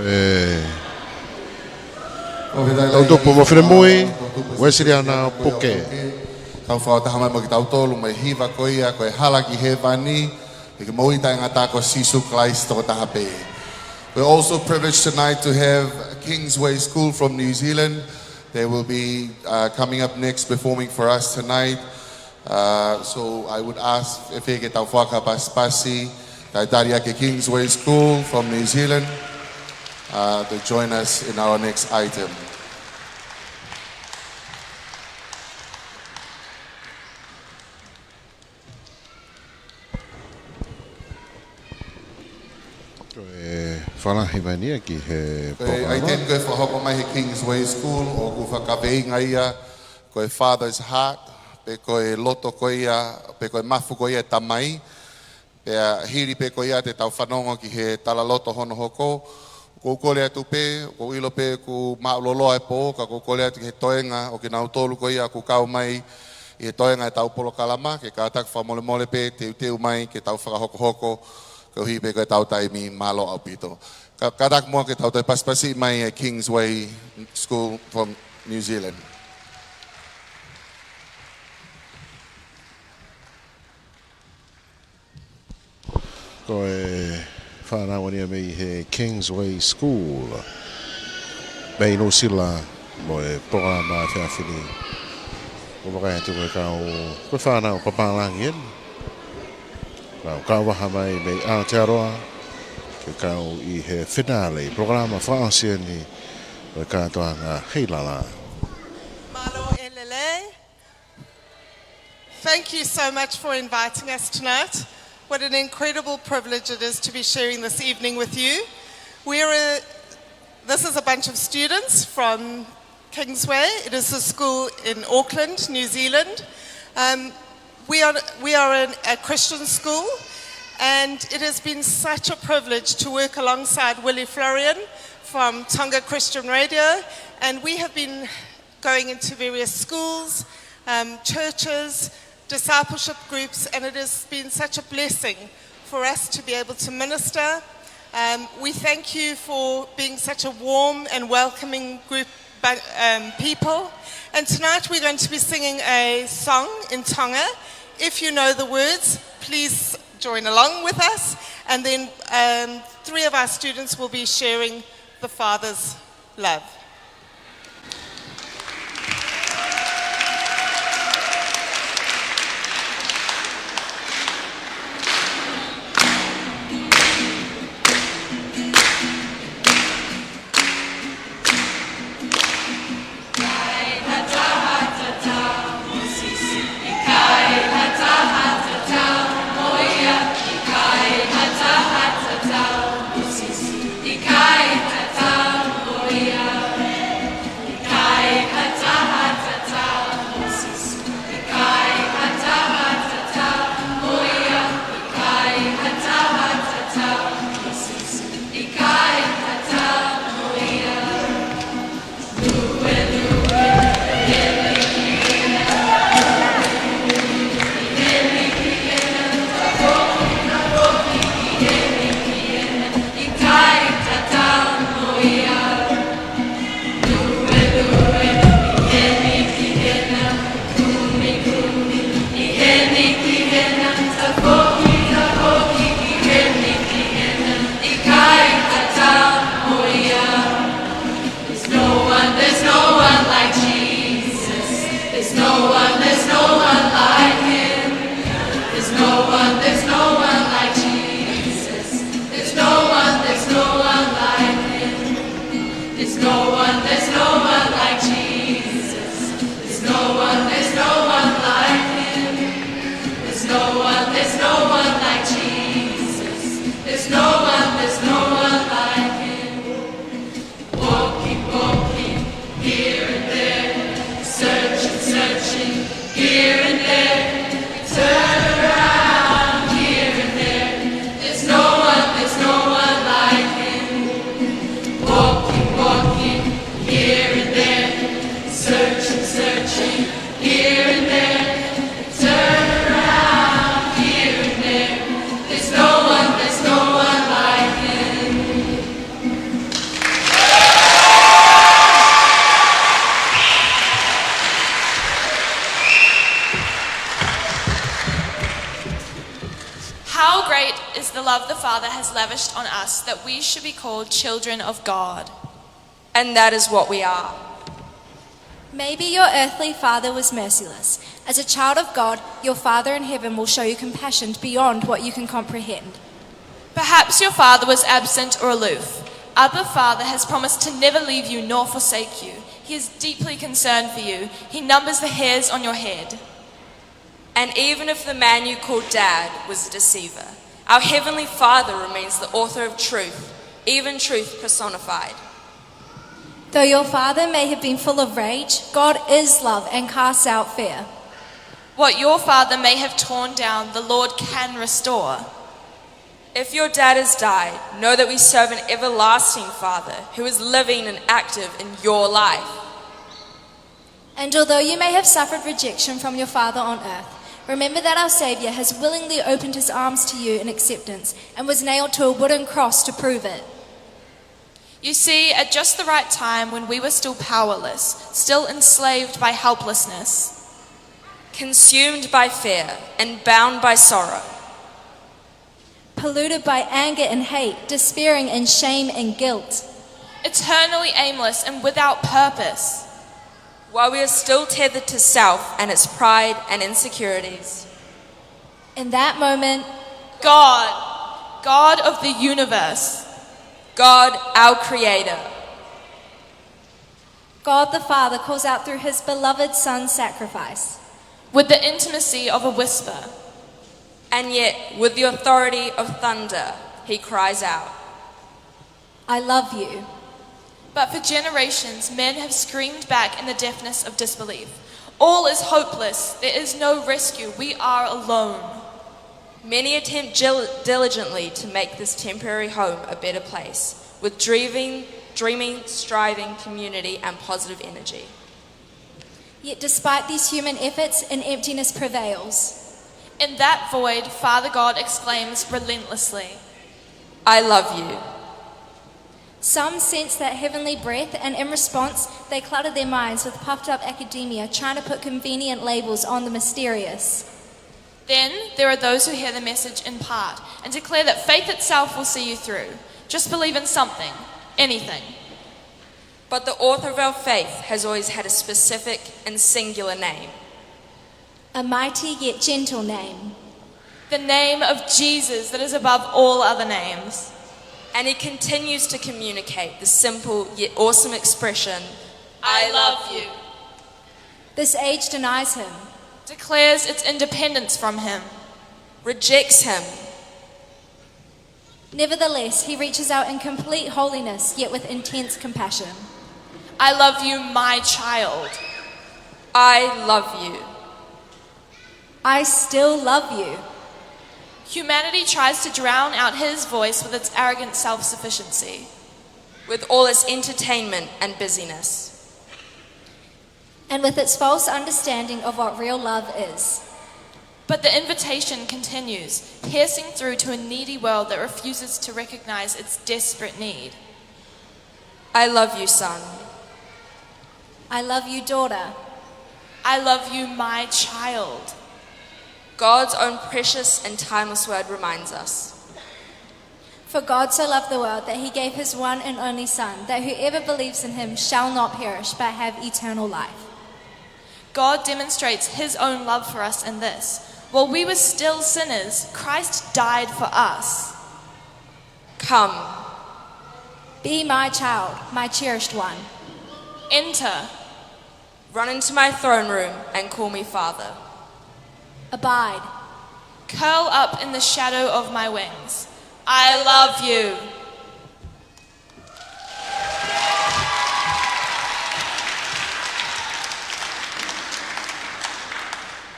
ʻE, Tautupu mo Finemui, Uesiliana Puke. Tau fakataha mai mo kitautolu mo e hiva ko ia, ko e Hala ki Hēvani, ʻEiki Moʻui Taʻengata ko Sīsū Kalaisi tokotaha pē. We're also privileged tonight to have Kingsway School from New Zealand. They will be, uh, coming up next performing for us tonight. Uh, so I would ask ʻe fēfē ke tau fakapasipasi, talitali ʻa e Kingsway School from New Zealand, uh, to join us in our next item. Ko e fālahi mai eni ia ki he Ko e polokalama. Item ko e fakahoko mai he Kingsway School ʻoku fakakaveinga ia ko e Father's Heart, pe ko e loto ko ia, pe ko e mafu ko ia ʻo e tamai. Pea hili pē ko ia te tau fanongo ki he talaloto hono hoko, ʻoku ou kole atu pē, ʻoku ou ʻilo pē ʻoku māʻuloloa e pō, ka ʻoku ou kole atu ki he toenga ʻo kinautolu ko ia ʻoku kau mai ʻi he toenga ʻetau polokalama, ke kātaki fakamolemole pē teuteu mai ke tau fakahokohoko, koeʻuhi pē ko ʻetau taimi. Mālō ʻaupito. Ka, kātaki muʻa ke tau toe pasipasi mai e Kingsway School from New Zealand. Ko e fānau eni ia mei he Kingsway School mei Nuʻusila mo e polokalama efiafi ni. ʻOku vakai atu ko e kau, ko e fānau papālangi eni. Kau, kau vaha mai mei Aotearoa, ke kau ʻi he finale, polokalama fakaʻosi eni ʻo e kātoanga Heilala. Mālō e lelei. Thank you so much for inviting us tonight. What an incredible privilege it is to be sharing this evening with you. We are a, this is a bunch of students from Kingsway. It is a school in Auckland, New Zealand. Um, we are, we are an, a Christian school, and it has been such a privilege to work alongside Willie Florian from Tonga Christian Radio, and we have been going into various schools, um, churches, discipleship groups, and it has been such a blessing for us to be able to minister. Um, we thank you for being such a warm and welcoming group, but, um, people. And tonight we're going to be singing a song in Tonga. If you know the words, please join along with us. And then, um, three of our students will be sharing the Father's love. There's no one, there's no one like Jesus. There's no one, there's no one like him. There's no one, there's no one like Jesus. There's no one, there's no one like him. There's no one, there's no one like Jesus. There's no one, there's no one like him. There's no one, there's no one like Jesus. There's no one, there's no one like him. Walking, walking, here and there, searching, searching, here and there, turn around, here and there. There's no one, there's no one like him. Walking, walking, here and the Father has lavished on us that we should be called children of God. And that is what we are. Maybe your earthly father was merciless. As a child of God, your Father in heaven will show you compassion beyond what you can comprehend. Perhaps your father was absent or aloof. Abba Father has promised to never leave you nor forsake you. He is deeply concerned for you. He numbers the hairs on your head. And even if the man you call Dad was a deceiver, our Heavenly Father remains the author of truth, even truth personified. Though your father may have been full of rage, God is love and casts out fear. What your father may have torn down, the Lord can restore. If your dad has died, know that we serve an everlasting Father who is living and active in your life. And although you may have suffered rejection from your father on earth, remember that our Savior has willingly opened his arms to you in acceptance and was nailed to a wooden cross to prove it. You see, at just the right time, when we were still powerless, still enslaved by helplessness, consumed by fear and bound by sorrow, polluted by anger and hate, despairing in shame and guilt, eternally aimless and without purpose, while we are still tethered to self and its pride and insecurities, in that moment, God, God of the universe, God, our Creator, God the Father calls out through his beloved Son's sacrifice, with the intimacy of a whisper. And yet, with the authority of thunder, he cries out, "I love you." But for generations, men have screamed back in the deafness of disbelief. "All is hopeless. There is no rescue. We are alone." Many attempt gil- diligently to make this temporary home a better place, with dreaming, dreaming, striving, community, and positive energy. Yet despite these human efforts, an emptiness prevails. In that void, Father God exclaims relentlessly, "I love you." Some sense that heavenly breath, and in response, they clutter their minds with puffed up academia, trying to put convenient labels on the mysterious. Then there are those who hear the message in part and declare that faith itself will see you through. Just believe in something, anything. But the author of our faith has always had a specific and singular name. A mighty yet gentle name. The name of Jesus that is above all other names. And he continues to communicate the simple yet awesome expression, "I love you." This age denies him, declares its independence from him, rejects him. Nevertheless, he reaches out in complete holiness, yet with intense compassion. "I love you, my child." "I love you." "I still love you." Humanity tries to drown out his voice with its arrogant self-sufficiency, with all its entertainment and busyness, and with its false understanding of what real love is. But the invitation continues, piercing through to a needy world that refuses to recognize its desperate need. "I love you, son." "I love you, daughter." "I love you, my child." God's own precious and timeless word reminds us, "For God so loved the world that he gave his one and only Son, that whoever believes in him shall not perish but have eternal life." God demonstrates his own love for us in this: while we were still sinners, Christ died for us. Come. Be my child, my cherished one. Enter. Run into my throne room and call me Father. Abide. Curl up in the shadow of my wings. I love you.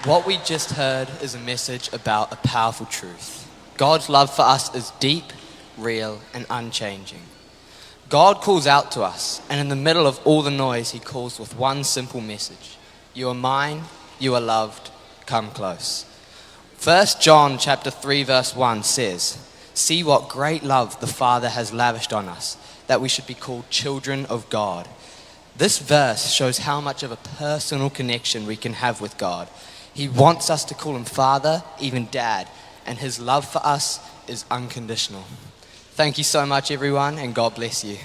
What we just heard is a message about a powerful truth. God's love for us is deep, real, and unchanging. God calls out to us, and in the middle of all the noise, he calls with one simple message: "You are mine, you are loved, come close." First John chapter three verse one says, "See what great love the Father has lavished on us, that we should be called children of God." This verse shows how much of a personal connection we can have with God. He wants us to call him Father, even Dad, and his love for us is unconditional. Thank you so much, everyone, and God bless you.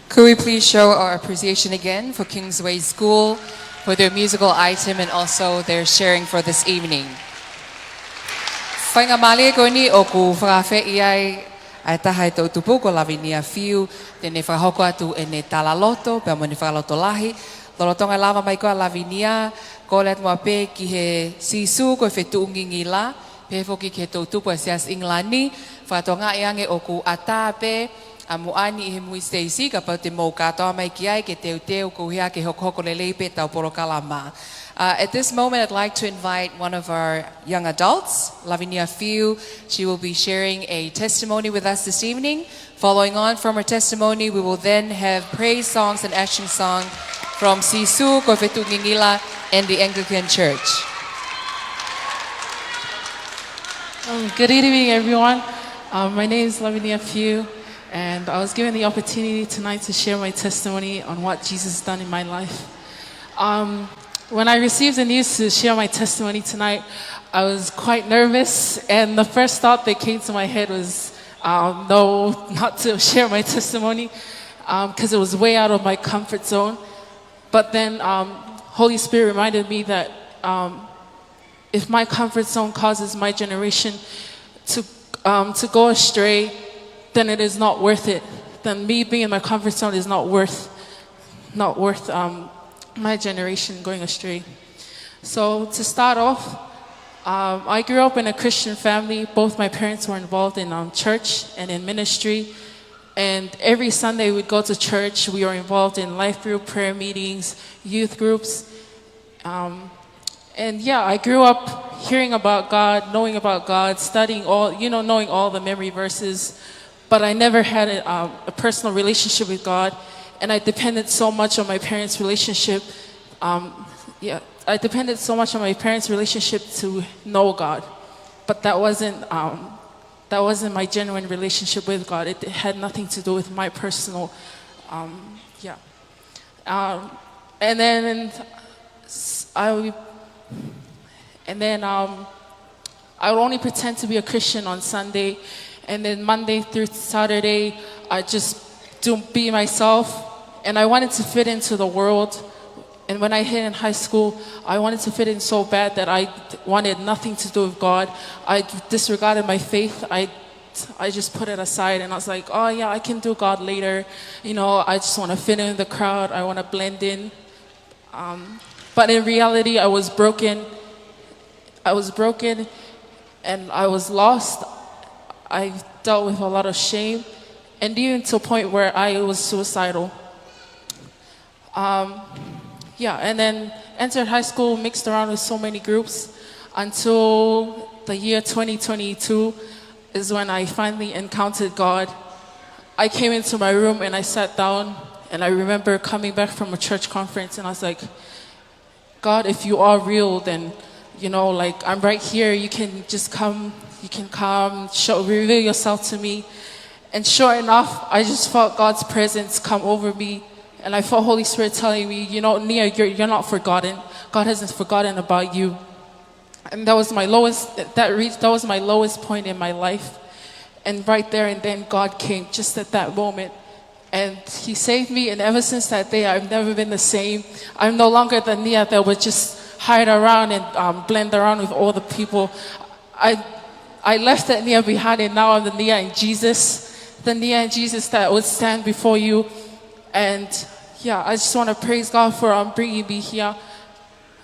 Could we please show our appreciation again for Kingsway School for their musical item and also their sharing for this evening? Faingamālie ko eni ʻoku fakaafeʻi ai ʻa e taha e toʻu tupu ko Lavinia Fiu, te ne fakahoko atu ʻene talaloto, pea mo ʻene fakalotolahi. Lolotonga e lava mai ko ē ʻa Lavinia, kole atu muʻa pē ki he Sīsū ko e Fetuʻu Ngingila, pehē foki ki he toʻu tupu ʻa e Siasi ʻIngilani, fakatokangaʻi ange ʻoku ʻatā pē ʻa Muʻani ʻi he mui siteisi, kapau te mou kātoa mai ki ai ke teuteu koeʻuhi ke hokohoko lelei pē ʻetau polokalama. Uh, at this moment, I'd like to invite one of our young adults, Lavinia Fiu. She will be sharing a testimony with us this evening. Following on from her testimony, we will then have praise songs and action song from Sīsū ko e Fetuʻu Ngingila and the Anglican Church. Um, good evening, everyone. Um, my name is Lavinia Fiu, and I was given the opportunity tonight to share my testimony on what Jesus has done in my life. Um, when I received the news to share my testimony tonight, I was quite nervous, and the first thought that came to my head was, um, no, not to share my testimony, um, 'cause it was way out of my comfort zone. But then, um, Holy Spirit reminded me that, um, if my comfort zone causes my generation to, um, to go astray, then it is not worth it. Then me being in my comfort zone is not worth, not worth, um, my generation going astray. So to start off, um, I grew up in a Christian family. Both my parents were involved in, um, church and in ministry. And every Sunday we'd go to church. We were involved in life group, prayer meetings, youth groups. Um, and yeah, I grew up hearing about God, knowing about God, studying all, you know, knowing all the memory verses. But I never had a, um, a personal relationship with God. And I depended so much on my parents' relationship. Um, yeah, I depended so much on my parents' relationship to know God. But that wasn't, um, that wasn't my genuine relationship with God. It had nothing to do with my personal, um, yeah. Um, and then s-, I, and then, um, I would only pretend to be a Christian on Sunday, and then Monday through Saturday, I just do be myself. And I wanted to fit into the world. And when I hit in high school, I wanted to fit in so bad that I d-, wanted nothing to do with God. I d-, disregarded my faith. I, I just put it aside, and I was like, "Oh yeah, I can do God later." You know, I just wanna fit in the crowd. I wanna blend in. Um, but in reality, I was broken. I was broken, and I was lost. I dealt with a lot of shame, and even to a point where I was suicidal. Um, yeah, and then entered high school, mixed around with so many groups until the year twenty twenty-two is when I finally encountered God. I came into my room and I sat down, and I remember coming back from a church conference, and I was like, "God, if you are real, then, you know, like, I'm right here. You can just come, you can come, show, reveal yourself to me." And sure enough, I just felt God's presence come over me. And I felt Holy Spirit telling me, "You know, Nia, you're, you're not forgotten. God hasn't forgotten about you." And that was my lowest, that reached, that was my lowest point in my life. And right there and then, God came just at that moment. And he saved me, and ever since that day, I've never been the same. I'm no longer the Nia that would just hide around and, um, blend around with all the people. I, I left that Nia behind, and now I'm the Nia in Jesus. The Nia in Jesus that would stand before you. And yeah, I just wanna praise God for, um, bringing me here.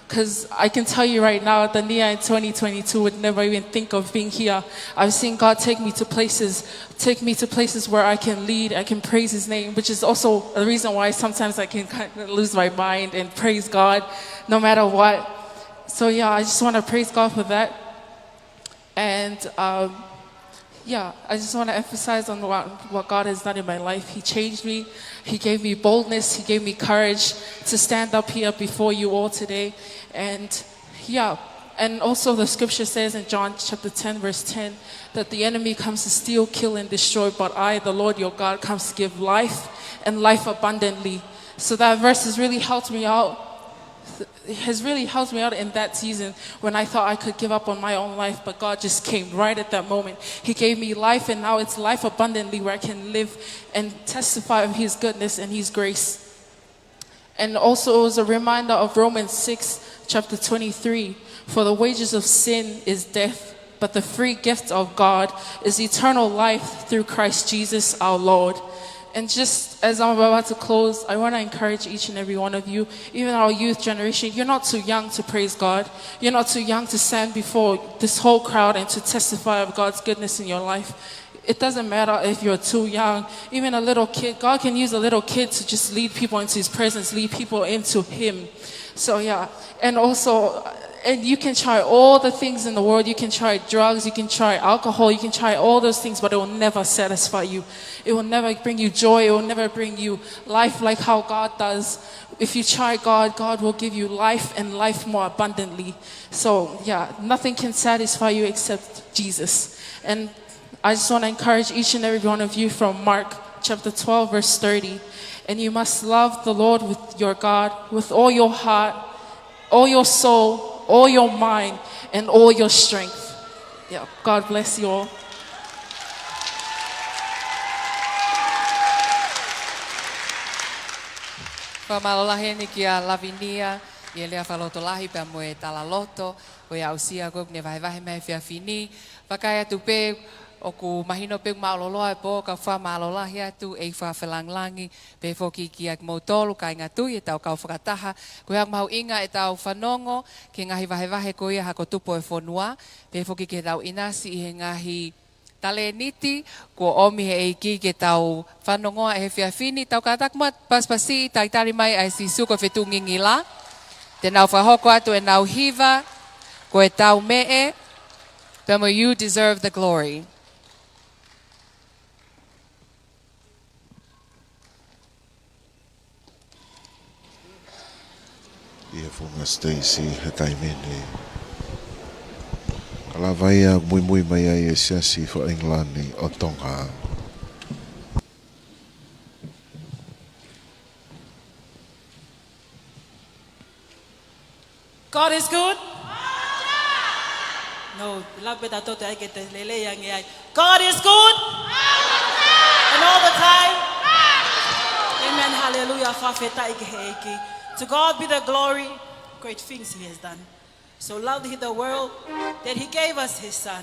'Cause I can tell you right now, the Nia in twenty twenty-two would never even think of being here. I've seen God take me to places, take me to places where I can lead, I can praise His name, which is also a reason why sometimes I can kind of lose my mind and praise God no matter what. So yeah, I just wanna praise God for that. And, um, yeah, I just wanna emphasize on what, what God has done in my life. He changed me. He gave me boldness. He gave me courage to stand up here before you all today. And, yeah, And also the scripture says in John chapter ten, verse ten, that the enemy comes to steal, kill, and destroy, but I, the Lord your God, comes to give life and life abundantly. So that verse has really helped me out. Has really helped me out in that season when I thought I could give up on my own life, but God just came right at that moment. He gave me life, and now it's life abundantly where I can live and testify of His goodness and His grace. And also, it was a reminder of Romans six, chapter twenty-three. "For the wages of sin is death, but the free gift of God is eternal life through Christ Jesus our Lord." And just as I'm about to close, I want to encourage each and every one of you, even our youth generation, you're not too young to praise God. You're not too young to stand before this whole crowd and to testify of God's goodness in your life. It doesn't matter if you're too young, even a little kid. God can use a little kid to just lead people into His presence, lead people into Him. So, yeah. And also, and you can try all the things in the world. You can try drugs, you can try alcohol, you can try all those things, but it will never satisfy you. It will never bring you joy. It will never bring you life like how God does. If you try God, God will give you life and life more abundantly. So, yeah, nothing can satisfy you except Jesus. And I just want to encourage each and every one of you from Mark chapter twelve, verse thirty. "And you must love the Lord with your God, with all your heart, all your soul, all your mind, and all your strength." Yeah, God bless you all. Fakamālō lahi eni kia Lavinia, ʻi he lea fakalotolahi pea mo e talaloto, ko ia ʻoku ne vahevahe mai he efiafi ni. Vakai atu pē, ʻoku mahino pē ʻoku māʻololoa e pō, ka fakamālō lahi atu ʻEiki Fakafelangilangi, pehē foki kia kimoutolu, kāinga tui, ʻetau kau fakataha. Ko ia ʻoku mahuʻinga ʻetau fanongo ki he ngaahi vahevahe ko ia ʻa e hako tupu ʻo e fonua, pehē foki ki heʻetau ʻinasi ʻi he ngaahi talēniti kuo ʻomi he ʻEiki ke tau fanongoa he efiafi ni. Tau kātaki muʻa pasipasi, talitali mai ʻa e Sīsū ko e Fetuʻu Ngingila. Te nau fakahoko atu ʻenau hiva, ko e Tau Meʻe, pea mo e You Deserve the Glory. ʻI he funga Stacy he taimi ni. Ka lava ia muimui mai ai e Siasi faka-ʻIngilani ʻo Tonga. God is good. No, lava pē tautolu ʻai ke te lelei ange ai. God is good. And all the time. Amen. Hallelujah. Fakafetaʻi ki he ʻEiki. To God be the glory. Great things He has done. So loved He the world that He gave us His Son.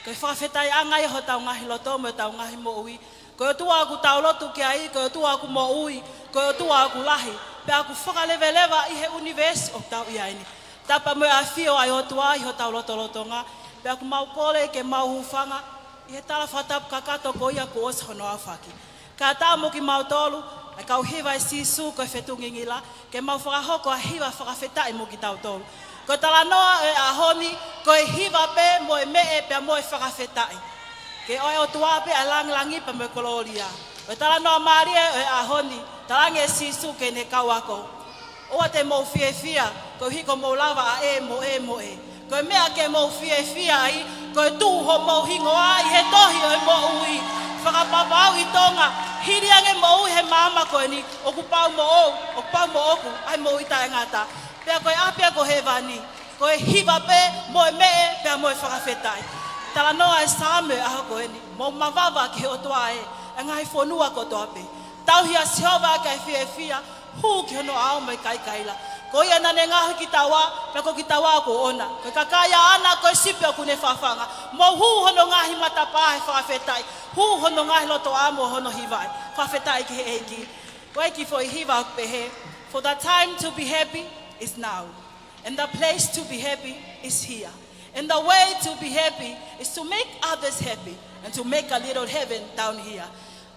Ko e fakafetaʻiʻanga ia hotau ngaahi loto mo ʻetau ngaahi moʻui. Ko e ʻOtua ʻoku tau lotu ki ai, ko e ʻOtua ʻoku moʻui, ko e ʻOtua ʻoku lahi, pea ʻoku fakaleveleva ʻi he ʻunivēsi ʻoku tau ʻi ai ni. Tapa mo e ʻafio ʻa e ʻOtua ʻi hotau lotolotonga, pea ʻoku mau kole ke mau hūfanga ʻi he tala fakatapu kakato ko ia kuo ʻosi hono aofaki. Kae ʻatā mo kimautolu, ʻa e kau hiva ʻa e Sīsū ko e Fetuʻu Ngingila, ke mau fakahoko ʻa e hiva fakafetaʻi mo kitautolu. Ko e talanoa ʻo e ʻaho ni, ko e hiva pē mo e meʻe pea mo e fakafetaʻi. Ke ʻoʻona ʻe he ʻOtua pē ʻa e langilangi pea mo e kolōlia. Ko e talanoa mālie ʻo e ʻaho ni, talaange ʻe Sīsū ki heʻene kau ako: ʻOua te mou fiefia, koeʻuhi ko hoʻomou lava ʻa ē mo ē mo ē. Ko e meʻa ke mou fiefia ai, ko e tuʻu hoʻomou hingoa ʻi he tohi ʻo e moʻui fakapapau ʻi Tonga. Hili ange moʻui he māmani ko eni, ʻoku pau moʻou, ʻoku pau moʻoku ʻa e moʻui taʻengata. Pea ko e ʻapi ko hēvani, ko e hiva pē mo e meʻe pea mo e fakafetaʻi. Talanoa ʻa e Saame ʻaho ko eni, mou mavava ki he ʻOtua ē, ʻa e ngaahi fonua kotoa pē. Tauhi ʻa Sihova kae fiefia, hū ki hono ʻao mo e kaikaila. Ko ia naʻa ne ngaohi kitaua, pea ko kitaua ʻoku ʻoʻona. Ko e kakai ʻaʻana, ko e sipi ʻoku ne fafanga. Mou hū hono ngaahi matapā he fakafetaʻi. Hū hono ngaahi loto ʻamo hono hiva ē. Fakafetaʻi ki he ʻEiki. Ko e kiʻi foʻi hiva ʻoku pehē: For the time to be happy is now. And the place to be happy is here. And the way to be happy is to make others happy and to make a little heaven down here.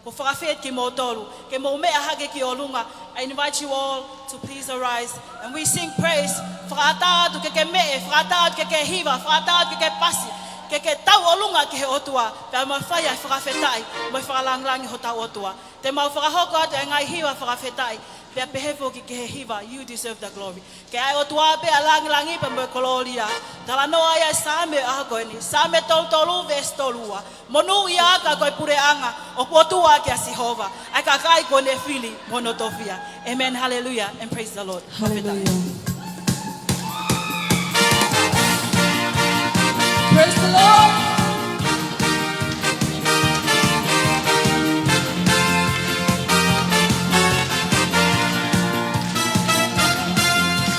Ko e fakafetaʻi kimoutolu, ke mou meʻa hake ki ʻolunga. I invite you all to please arise and we sing praise. Fakaʻatā atu ke ke meʻe, fakaʻatā atu ke ke hiva, fakaʻatā atu ke ke pasi, ke ke tauʻolunga ki he ʻOtua, pea mou fai ʻa e fakafetaʻi mo e fakalangilangi hotau ʻOtua. Te mau fakahoko atu e ngaahi hiva fakafetaʻi. Pea pehē foki ki he hiva, "You deserve the glory." Ke ʻa e ʻOtua pē ʻa e langilangi pea mo e kolōlia. Talanoa ia ʻa e Saame ʻaho ko eni. Saame tolu tolu veesi tolu ua. Monūʻia ʻa e kakai puleʻanga, ʻoku ʻOtua ʻa Sihova. ʻA e kakai kuo ne fili mo hono tofiʻa. Amen, hallelujah, and praise the Lord. Hallelujah. Praise the Lord.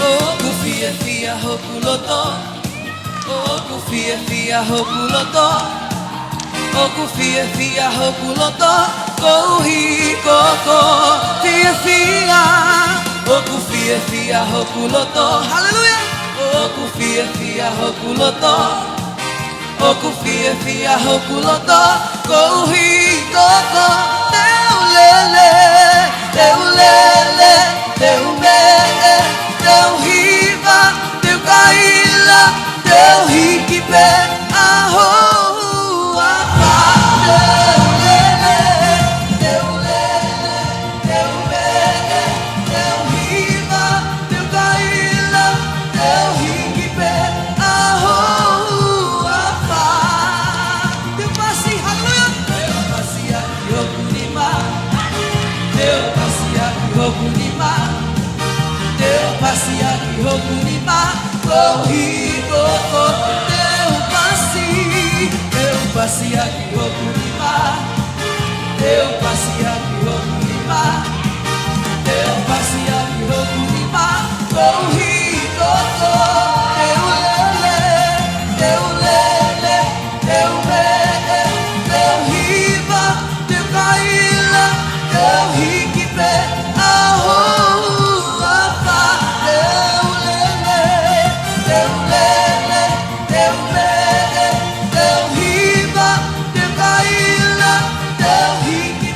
ʻOku fiefia hoku loto, ʻoku fiefia hoku loto, ʻoku fiefia hoku loto, koeʻuhi ko hoʻo fiefia. ʻOku fiefia hoku loto, haleluia. ʻOku fiefia hoku loto, ʻoku fiefia hoku loto, koeʻuhi ko hoʻo, te u lele, te u lele, te u meʻe, te u hiva, te u kaila, te u hiki pē ʻa ho huafa. Te u lele, te u lele, te u meʻe, te u hiva, te u kaila, te u hiki pē ʻa ho huafa. Te u pasi, haleluia. Te u pasi ʻaki hoku nima. Te u pasi ʻaki hoku nima. Te u pasi ʻaki hoku nima. Koeʻuhi ko hoʻo, te u pasi. Te u pasi ʻaki hoku nima. Te u pasi ʻaki hoku nima. Te u pasi ʻaki hoku nima. Koeʻuhi ko hoʻo, te u lele, te u lele, te u meʻe, te u hiva, te u kaila, te u hiki pē ʻa ho huafa. Te u lele, te u lele, te u meʻe, te u hiva, te u kaila, te u hiki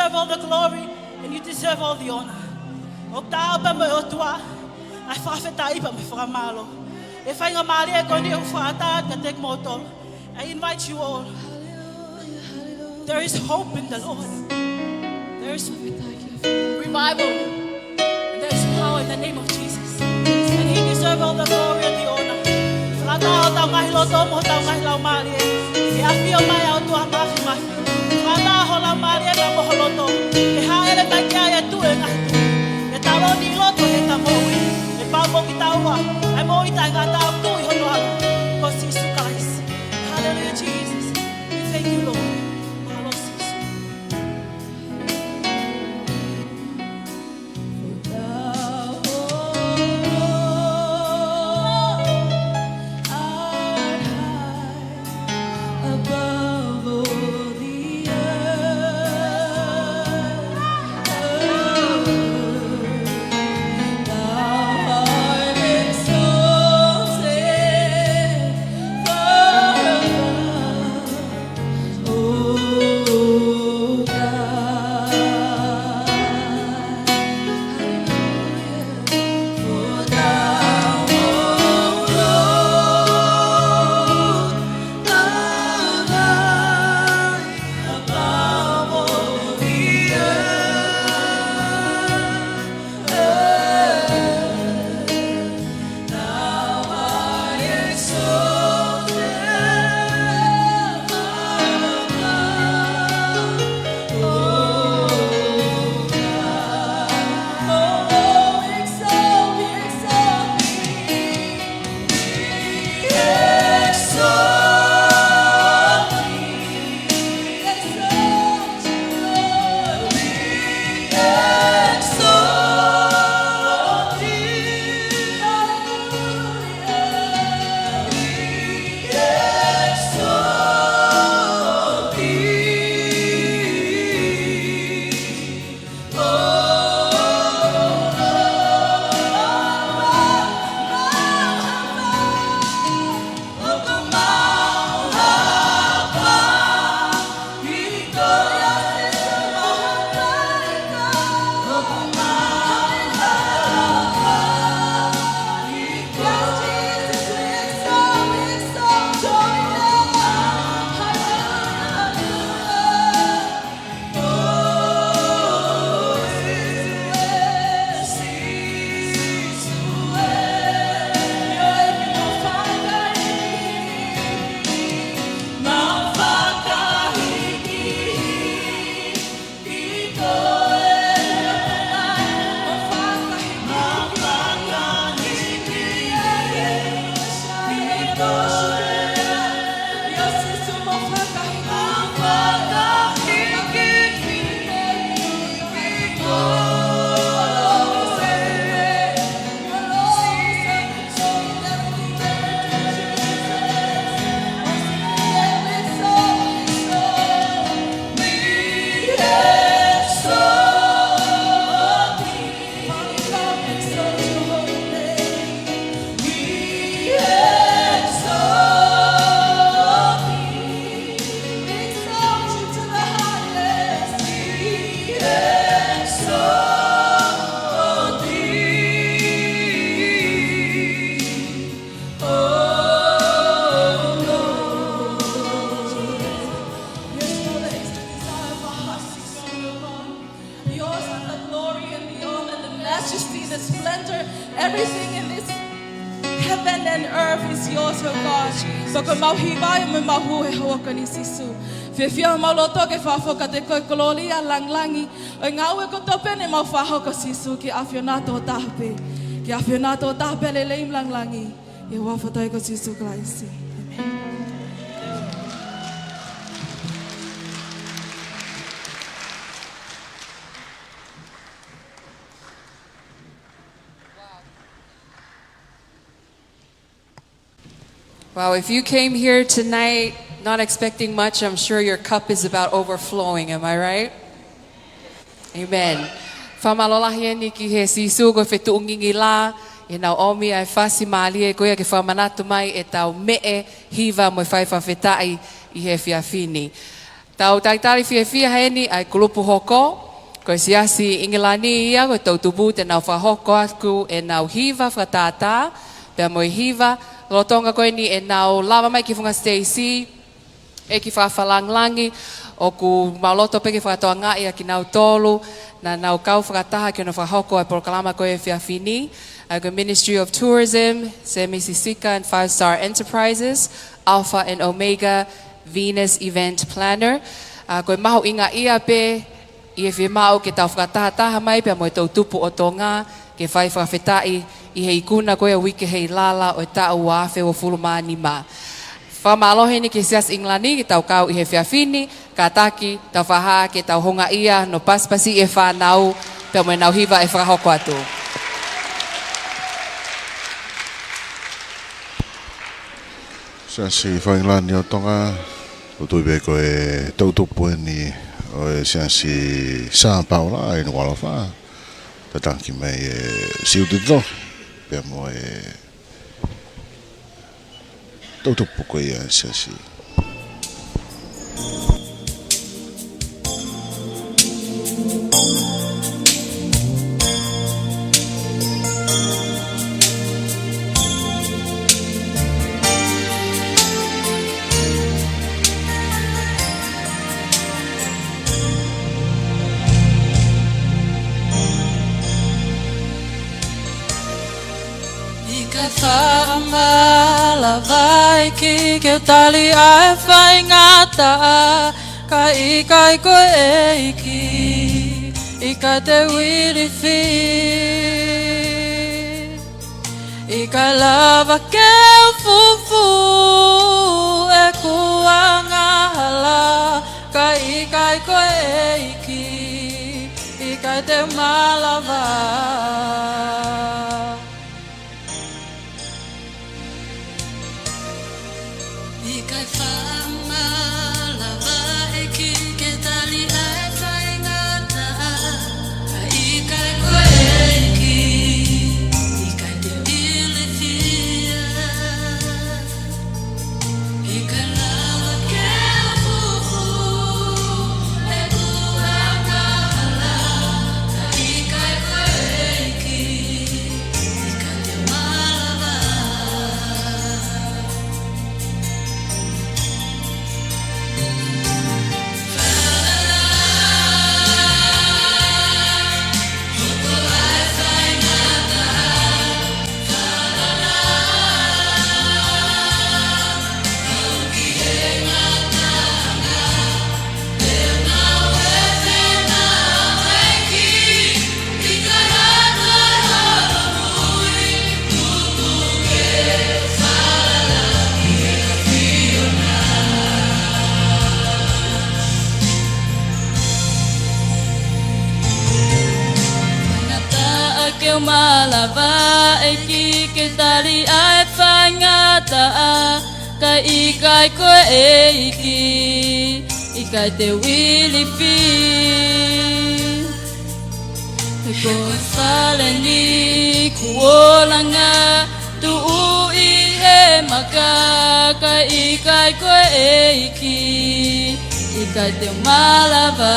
Deserve all the glory and you deserve all the honor. ʻOku taau pē mo e ʻOtua ʻa e fakafetaʻi pea mo e fakamālō. ʻI he faingamālie ko eni ʻoku ou fakaʻatā kiate kimoutolu. I invite you all. There is hope in the Lord. There is revival. There is power in the name of Jesus. And he deserve all the glory and the honor. Fakataha hotau ngaahi loto mo hotau ngaahi laumālie. Ke ʻafio mai ʻa e ʻOtua Māfimafi. Fakataha ho laumālie pea mo ho loto. Ke hāʻele mai ki ai ʻa e Tuʻi ʻo e ngaahi tuʻi. Ke taloni ʻi loto ʻi heʻeta moʻui. Ke pau mo kitaua. ʻA e moʻui taʻengata ʻoku tuʻu ʻi hono ʻAlo, ko Sīsū Kalaisi. Hallelujah, Jesus. We thank you, Lord. Mālō Sīsū. Yours is the glory and the honor, the majesty, the splendor, everything in this heaven and earth is yours, oh God. Pea ko ʻemau hiva mo ʻemau hū he houa ko eni Sīsū. Fiefia homau loto ke fakahoko kiate koe e kolōlia, lāngilangi, ʻo e ngāue kotoa pē ne mau fakahoko Sīsū, ke ʻAfiona tokotaha pē. Ke ʻAfiona tokotaha pē e lelei mo e lāngilangi. ʻI he huafa ʻo e ʻEiki ko Sīsū Kalaisi. ʻĒmeni. Wow, if you came here tonight not expecting much, I'm sure your cup is about overflowing, am I right? ʻĒmeni. Fakamālō lahi eni ki he Sīsū ko e fetuʻu ngingila, ʻi heʻenau ʻomi ʻa e fasi mālie ko ia ke fakamanatu mai ʻetau meʻe, hiva mo e fai fakafetaʻi ʻi he efiafi ni. Tau talitali fiefia heni ʻa e kulupu hoko. Ko e Siasi ʻIngilani ia, ko e toʻutupu te nau fakahoko atu ʻenau hiva fakatātā, pea mo e hiva lolotonga ko eni ʻenau lava mai ki he funga siteisi, ʻEiki Fakafalangilangi, ʻoku mau loto pē ke fakatokangaʻi ʻa kinautolu naʻa nau kau fakataha ki hono fakahoko ʻa e polokalama ko ē he efiafi ni, ʻa e ko e Ministry of Tourism, Semisi Sika and Five Star Enterprises, Alpha and Omega, Venus Event Planner. ʻA, ko e mahuʻinga ia pē ʻi he fiemaʻu ke tau fakatahataha mai pea mo e toʻutupu ʻo Tonga, ke fai fakafetaʻi ʻi he ikuna ko ia ʻo e uike ʻi he ʻi lalo ʻo e taʻu ua afe uofulu mā nima. Fakamālō heni ki he Siasi ʻIngilani ke tau kau ʻi he efiafi ni, kātaki tau fakahā ke tau houngaʻia hono pasipasiʻi e fānau pea mo ʻenau hiva ʻe fakahoko atu. Siasi Fakaʻingilani ʻo Tonga, ʻoku ou tui pē ko e toʻutupu eni ʻo e Siasi Sā Paula ʻi Nukuʻalofa. Tataki mai e siutito pea mo e toʻutupu ko ia e Siasi. ʻIkai faʻa malava ʻEiki ke u tali ʻa e faingataʻa, ka ʻikai ko e ʻEiki, ʻikai te u ilifia. ʻIkai lava ke u fufū ʻeku angahala, ka ʻikai ko e ʻEiki, ʻikai te u malava. ʻIkai faʻa malava ʻEiki ke tali ʻa e faingataʻa, ka ʻikai ko e ʻEiki, ʻikai te u ilifia. ʻIkai lava ke u fufū ʻeku angahala, ka ʻikai ko e ʻEiki, ʻikai te u malava. Faingataʻa ke u malava ʻEiki ke tali ʻa e faingataʻa, ka ʻikai ko e ʻEiki, ʻikai te u ilifia. Ko e fale ni ʻoku ou langa, tuʻu ʻi he maka, ka ʻikai ko e ʻEiki, ʻikai te u malava.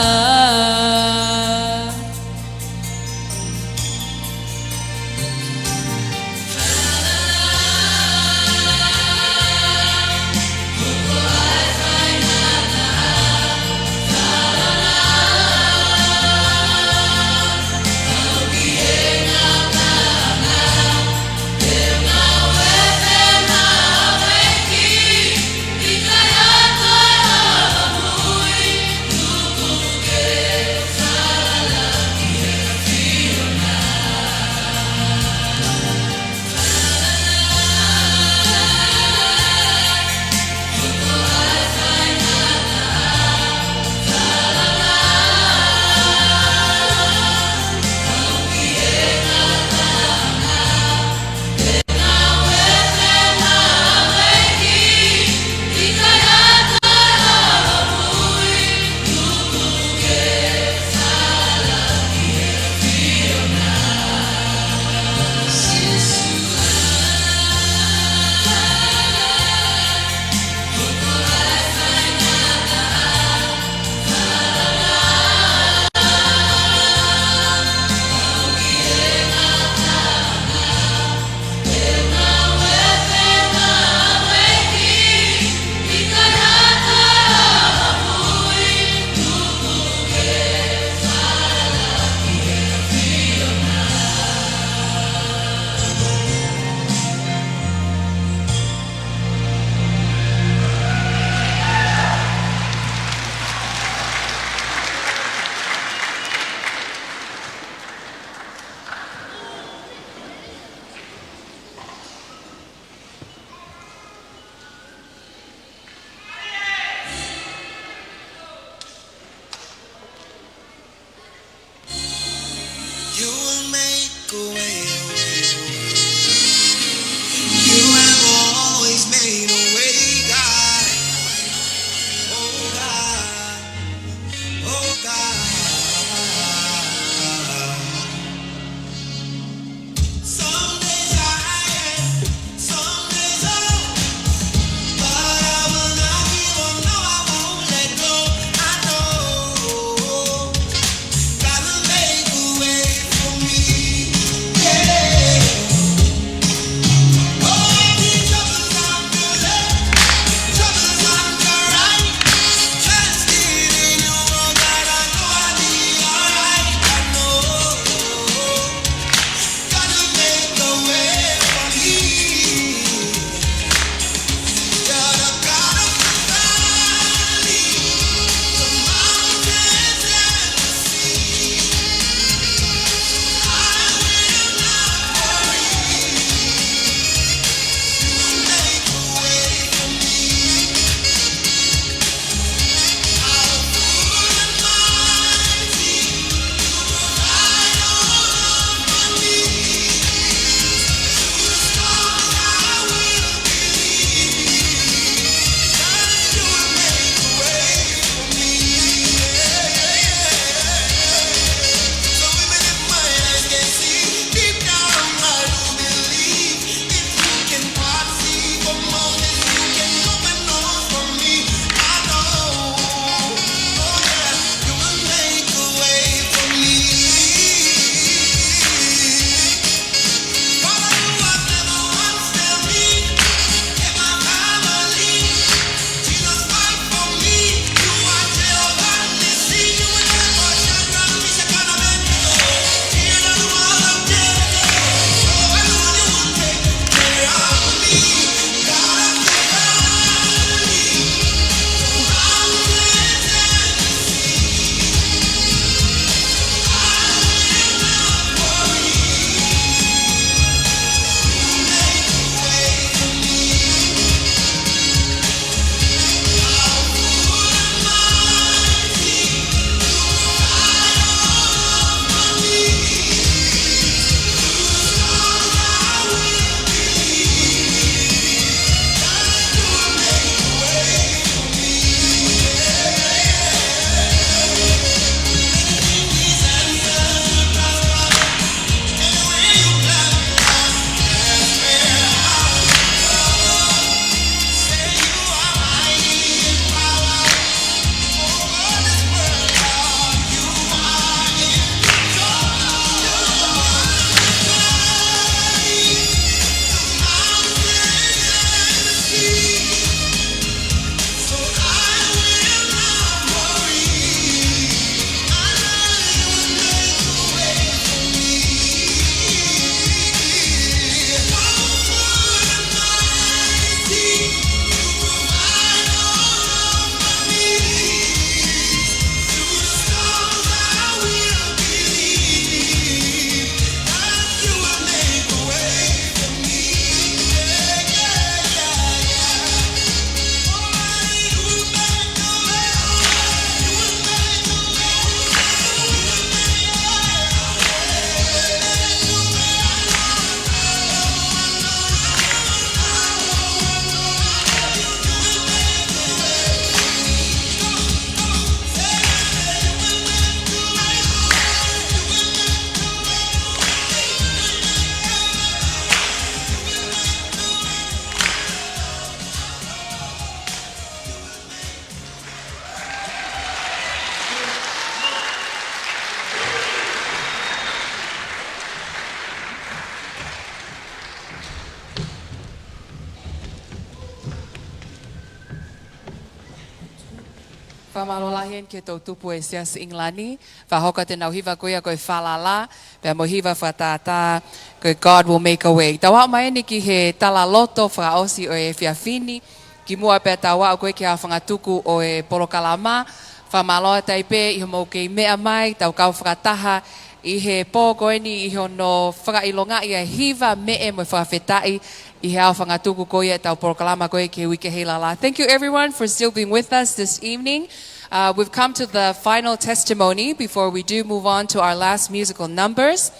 Fakamālō lahi eni ki he toʻutupu ʻo e Siasi ʻIngilani, fakahoko atu ʻenau hiva ko ia ko e Falala, pea mo e hiva fakatātā ko e God Will Make a Way. Tau aʻu mai eni ki he talaloto fakaʻosi ʻo e efiafi ni, kimuʻa pea tau aʻu ko ē ki he aofangatuku ʻo e polokalama. Fakamālō atu ai pē ʻi hoʻomou kei meʻa mai, tau kau fakataha ʻi he pō ko eni ʻi hono fakaʻilongaʻi ʻa e hiva, meʻa mo e fakafetaʻi ʻi he aofangatuku ko ia ʻetau polokalama ko ē ki he Uike Heilala. Thank you everyone for still being with us this evening. Uh, we've come to the final testimony before we do move on to our last musical numbers,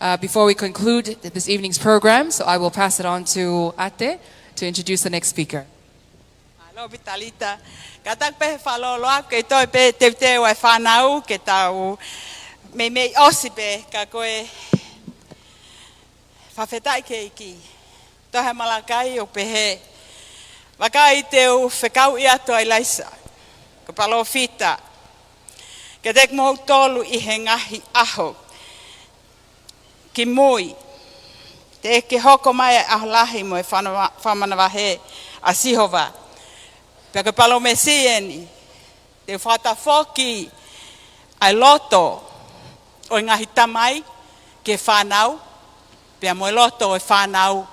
uh, before we conclude this evening's program. So I will pass it on to Ate to introduce the next speaker. Mālō Vitalita. Kātaki pē he fakalōloa, kei toe pē teuteu ʻa e fānau ke tau meimei ʻosi pē, ka ko e fakafetaʻi ki he ʻEiki. Tohi ʻa Malakai ʻoku pehē: Vakai, te u fekauʻi atu ʻa ʻIlaisa ko e palōfita kiate kimoutolu ʻi he ngaahi ʻaho kimui, teʻeki ke hoko mai ʻa e ʻaho lahi mo e fana-, fakamanavahē ʻa Sihova. Pea ko e palōmesi eni, te u fakatafoki ʻa e loto ʻo e ngaahi tamai ki he fānau, pea mo e loto ʻo e fānau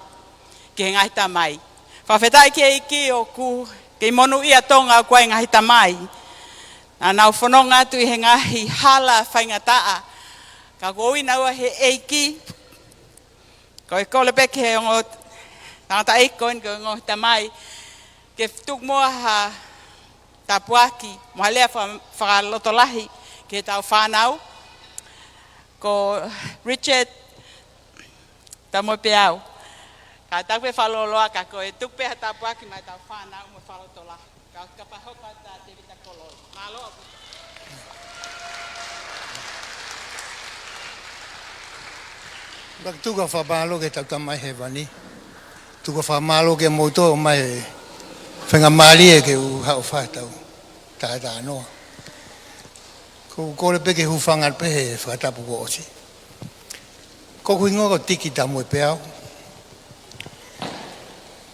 ki he ngaahi tamai. Fakafetaʻi ki he ʻEiki ʻoku kei monūʻia Tonga ʻoku ʻi ai e ngaahi tamai. Naʻa nau fononga atu ʻi he ngaahi hala faingataʻa, ka kuo ui kinaua ʻe he ʻEiki. Ko e kole pē ki he ongo tangataʻeiki ko eni, ko e ongo tamai, ke tuku muʻa ha tāpuaki mo ha lea faka-, fakalotolahi ki heʻetau fānau. Ko Richard Tamoepeau. Kātaki pē fakalōloa ka ko e tuku pē ha tāpuaki maʻa ʻetau fānau mo e fakalotolahi. Ka, kapau hoko atu ʻa Tēvita Koloi. Mālō. Ka tuku ʻa e fakamālō ki heʻetau Tamai Hēvani. Tuku ʻa e fakamālō kimoutolu ʻomai e faingamālie ke u haʻu ʻo fai ʻetau talanoa. Ko u kole pē ke hūfanga pē he fakatapu kuo ʻosi. Ko hoku hingoa ko Tiki Tamoepeau.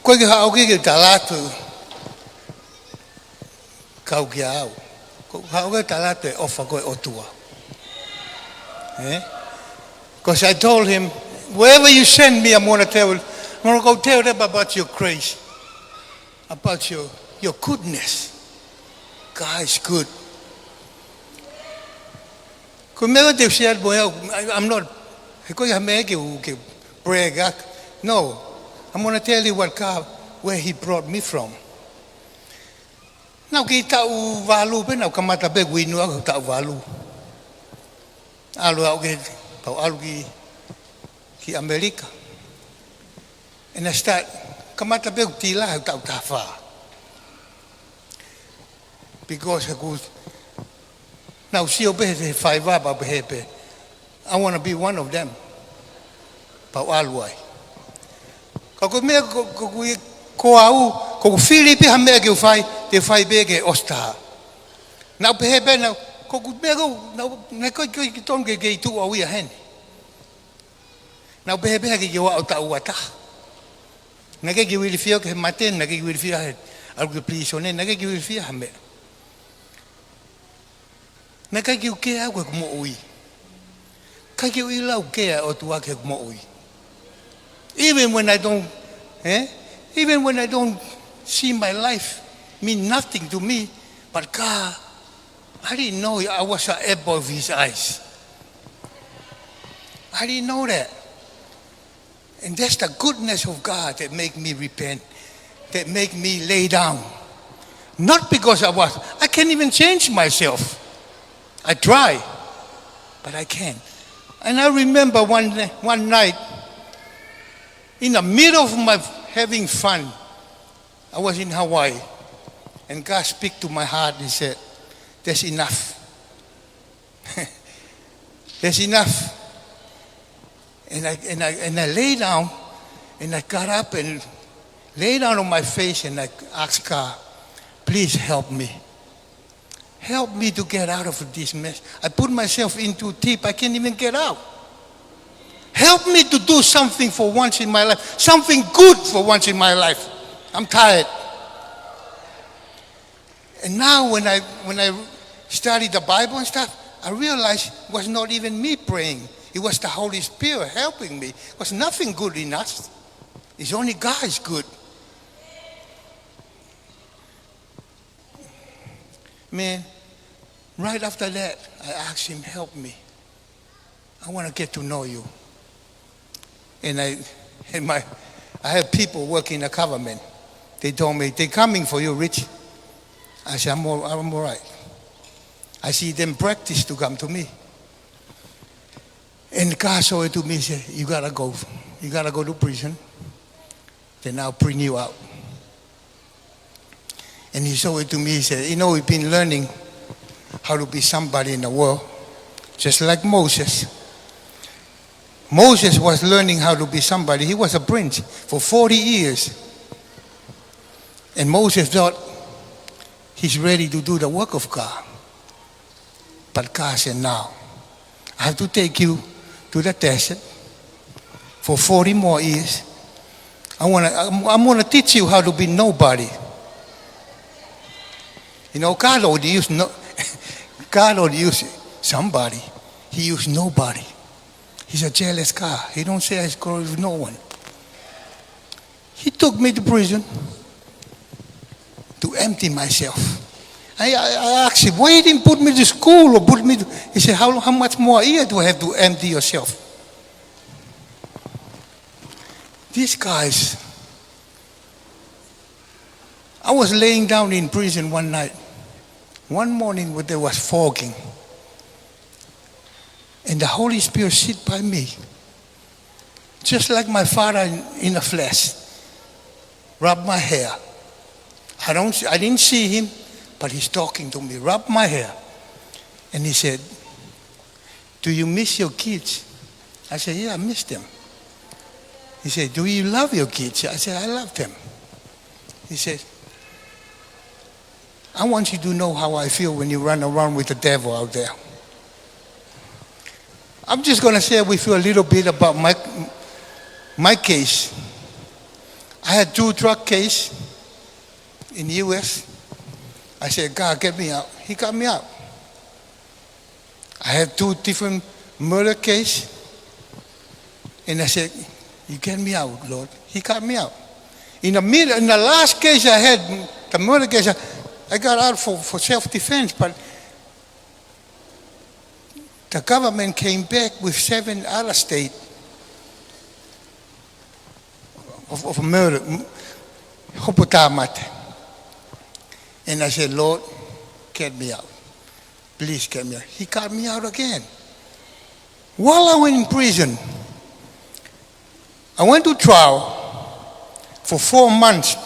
ʻOku ʻikai ke u haʻu ki ai ke u tala atu kau kia au. ʻOku ou haʻu ke u tala atu e ʻofa ko ē ʻa e ʻOtua. Eh? 'Cause I told him, "Wherever you send me, I'm gonna tell, I'm gonna go tell them about your grace, about your, your goodness." God is good. Ko e meʻa te u share mo au, I, I'm not, he ko e hā e meʻa ke u, ke brag atu. No, I'm gonna tell you what God, where he brought me from. Naʻá ku kei taʻu valu pē, naʻá ku kamata pē ʻeku inu ʻaʻaku taʻu valu. ʻAlu au ke, pau ʻalu ki, ki ʻAmelika. And I start, kamata pē ʻeku tila he taʻu taha fā. Because ʻoku, naʻá ku sio pē he faiva pea u pehē pē, "I wanna be one of them." Pea u ʻalu ai. Ka ko e meʻa ko, ko, ko, ko au, ko ʻeku fili pē ha meʻa ke u fai, te u fai pē ke ʻosi taha. Naʻá ku pehē pē naʻá, ko ʻeku meʻa ko, naʻá, naʻe ʻikai, ʻikai ke tonu ke, ke u tuʻu au ia heni. Naʻá ku pehē pē ʻikai ke u aʻu taʻu ua taha. Naʻe ʻikai ke u ilifia ki he mate, naʻe ʻikai ke u ilifia he ʻalu ki he pilīsone, naʻe ʻikai ke u ilifia ha meʻa. Naʻe ʻikai ke u kea au ki heʻeku moʻui. ʻIkai ke u ʻilo au kea ʻOtua ki heʻeku moʻui. Even when I don't, eh? Even when I don't see my life mean nothing to me, but God, I didn't know I was an apple of his eyes. I didn't know that. And that's the goodness of God that make me repent, that make me lay down. Not because I was, I can't even change myself. I try, but I can't. And I remember one, one night, in the middle of my having fun, I was in Hawaii, and God speak to my heart. He said, "That's enough." That's enough. And I, and I, and I lay down, and I got up and lay down on my face, and I asked God, "Please help me. Help me to get out of this mess. I put myself in too deep. I can't even get out. Help me to do something for once in my life, something good for once in my life. I'm tired." And now when I, when I study the Bible and stuff, I realize it was not even me praying. It was the Holy Spirit helping me. It was nothing good in us. It's only God is good. Man, right after that, I asked him, "Help me. I want to get to know you." And I, and my, I have people working in the government. They told me, "They're coming for you, Rich." I said, "I'm all, I'm all right." I see them practice to come to me. And God showed it to me, he said, "You gotta go. You gotta go to prison. Then I'll bring you out." And he showed it to me, he said, "You know, we've been learning how to be somebody in the world, just like Moses." Moses was learning how to be somebody. He was a prince for forty years. And Moses thought he's ready to do the work of God. But God said, "No, I have to take you to the desert for forty more years. I wanna, I'm, I'm gonna teach you how to be nobody." You know, God only use no, God only use somebody. He use nobody. He's a jealous God. He don't share his glory with no one. He took me to prison to empty myself. I, I, I asked him, "Why he didn't put me to school or put me to," he said, "How, how much more year do I have to empty yourself?" These guys, I was laying down in prison one night. One morning when there was fogging, and the Holy Spirit sit by me, just like my father in, in the flesh, rub my hair. I don't, I didn't see him, but he's talking to me, rub my hair. And he said, "Do you miss your kids?" I said, "Yeah, I miss them." He said, "Do you love your kids?" I said, "I love them." He said, "I want you to know how I feel when you run around with the devil out there." I'm just gonna share with you a little bit about my, my case. I had two drug case in U S. I said, "God, get me out." He got me out. I had two different murder case. And I said, "You get me out, Lord." He got me out. In the middle, in the last case I had, the murder case, I, I got out for, for self-defense, but the government came back with seven other state of, of murder, m-, hopo tāmate. And I said, "Lord, get me out. Please get me out." He got me out again. While I was in prison, I went to trial for four months.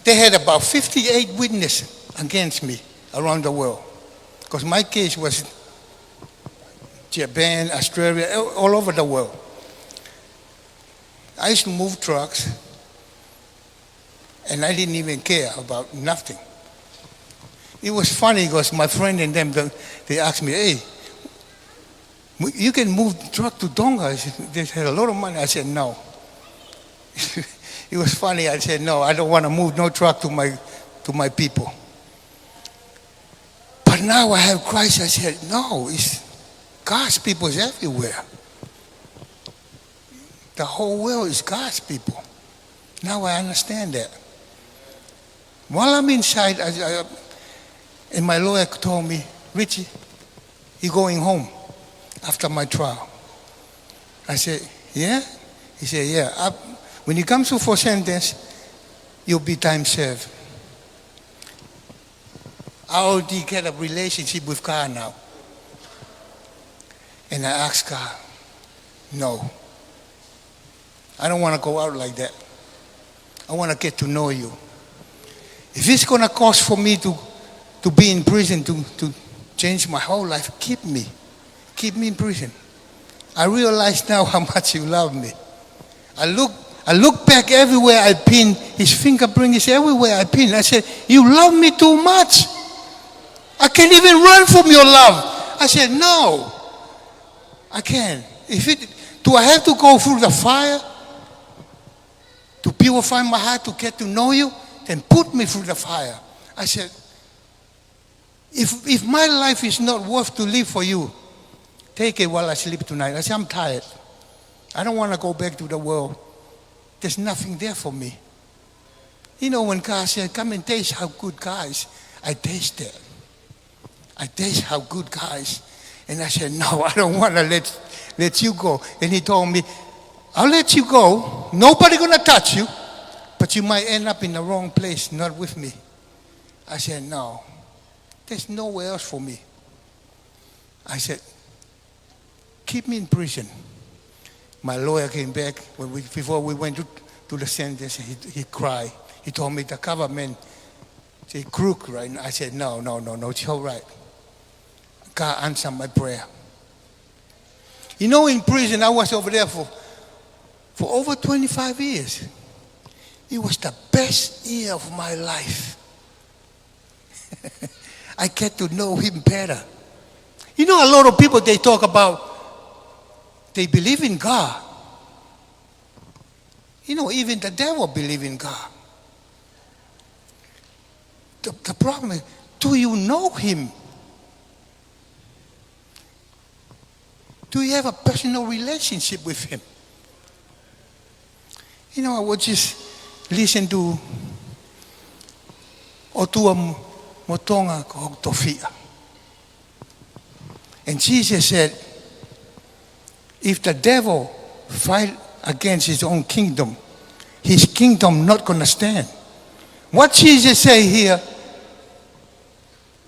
They had about fifty-eight witnesses against me around the world, 'cause my case was Japan, Australia, all, all over the world. I used to move trucks, and I didn't even care about nothing. It was funny 'cause my friend and them, they, they asked me, "Hey, w-, you can move truck to Tonga?" I said, "They had a lot of money." I said, "No." It was funny. I said, "No, I don't wanna move no truck to my, to my people." But now I have Christ. I said, "No, it's God's people is everywhere. The whole world is God's people." Now I understand that. While I'm inside, I, I, and my lawyer told me, "Richie, you're going home after my trial." I said, "Yeah?" He said, "Yeah. Up, when it comes to four sentence, you'll be time served." I already get a relationship with God now. And I ask God, "No, I don't wanna go out like that. I wanna get to know you. If it's gonna cost for me to, to be in prison to, to change my whole life, keep me. Keep me in prison. I realize now how much you love me." I look, I look back everywhere I've been. His fingerprint is everywhere I've been. I said, "You love me too much. I can't even run from your love." I said, "No, I can't. If it, do I have to go through the fire to purify my heart, to get to know you? Then put me through the fire. I said, if, if my life is not worth to live for you, take it while I sleep tonight. I said, I'm tired. I don't want to go back to the world. There's nothing there for me. You know, when God said, come and taste how good God is, I taste that. I taste how good God is. And I said, no, I don't want to let, let you go. And he told me, I'll let you go. Nobody going to touch you, but you might end up in the wrong place, not with me. I said, no, there's nowhere else for me. I said, keep me in prison. My lawyer came back when we, before we went to, to the sentence. He, he cried. He told me the government, they crook right now. I said, no, no, no, no, it's all right. God answered my prayer. You know, in prison, I was over there for, for over twenty-five years. It was the best year of my life. I get to know him better. You know, a lot of people, they talk about they believe in God. You know, even the devil believe in God. The, the problem is, do you know him? Do you have a personal relationship with him? You know, I would just listen to ʻOtua mo Tonga ko hoku tofiʻa. And Jesus said, if the devil fight against his own kingdom, his kingdom not gonna stand. What Jesus say here,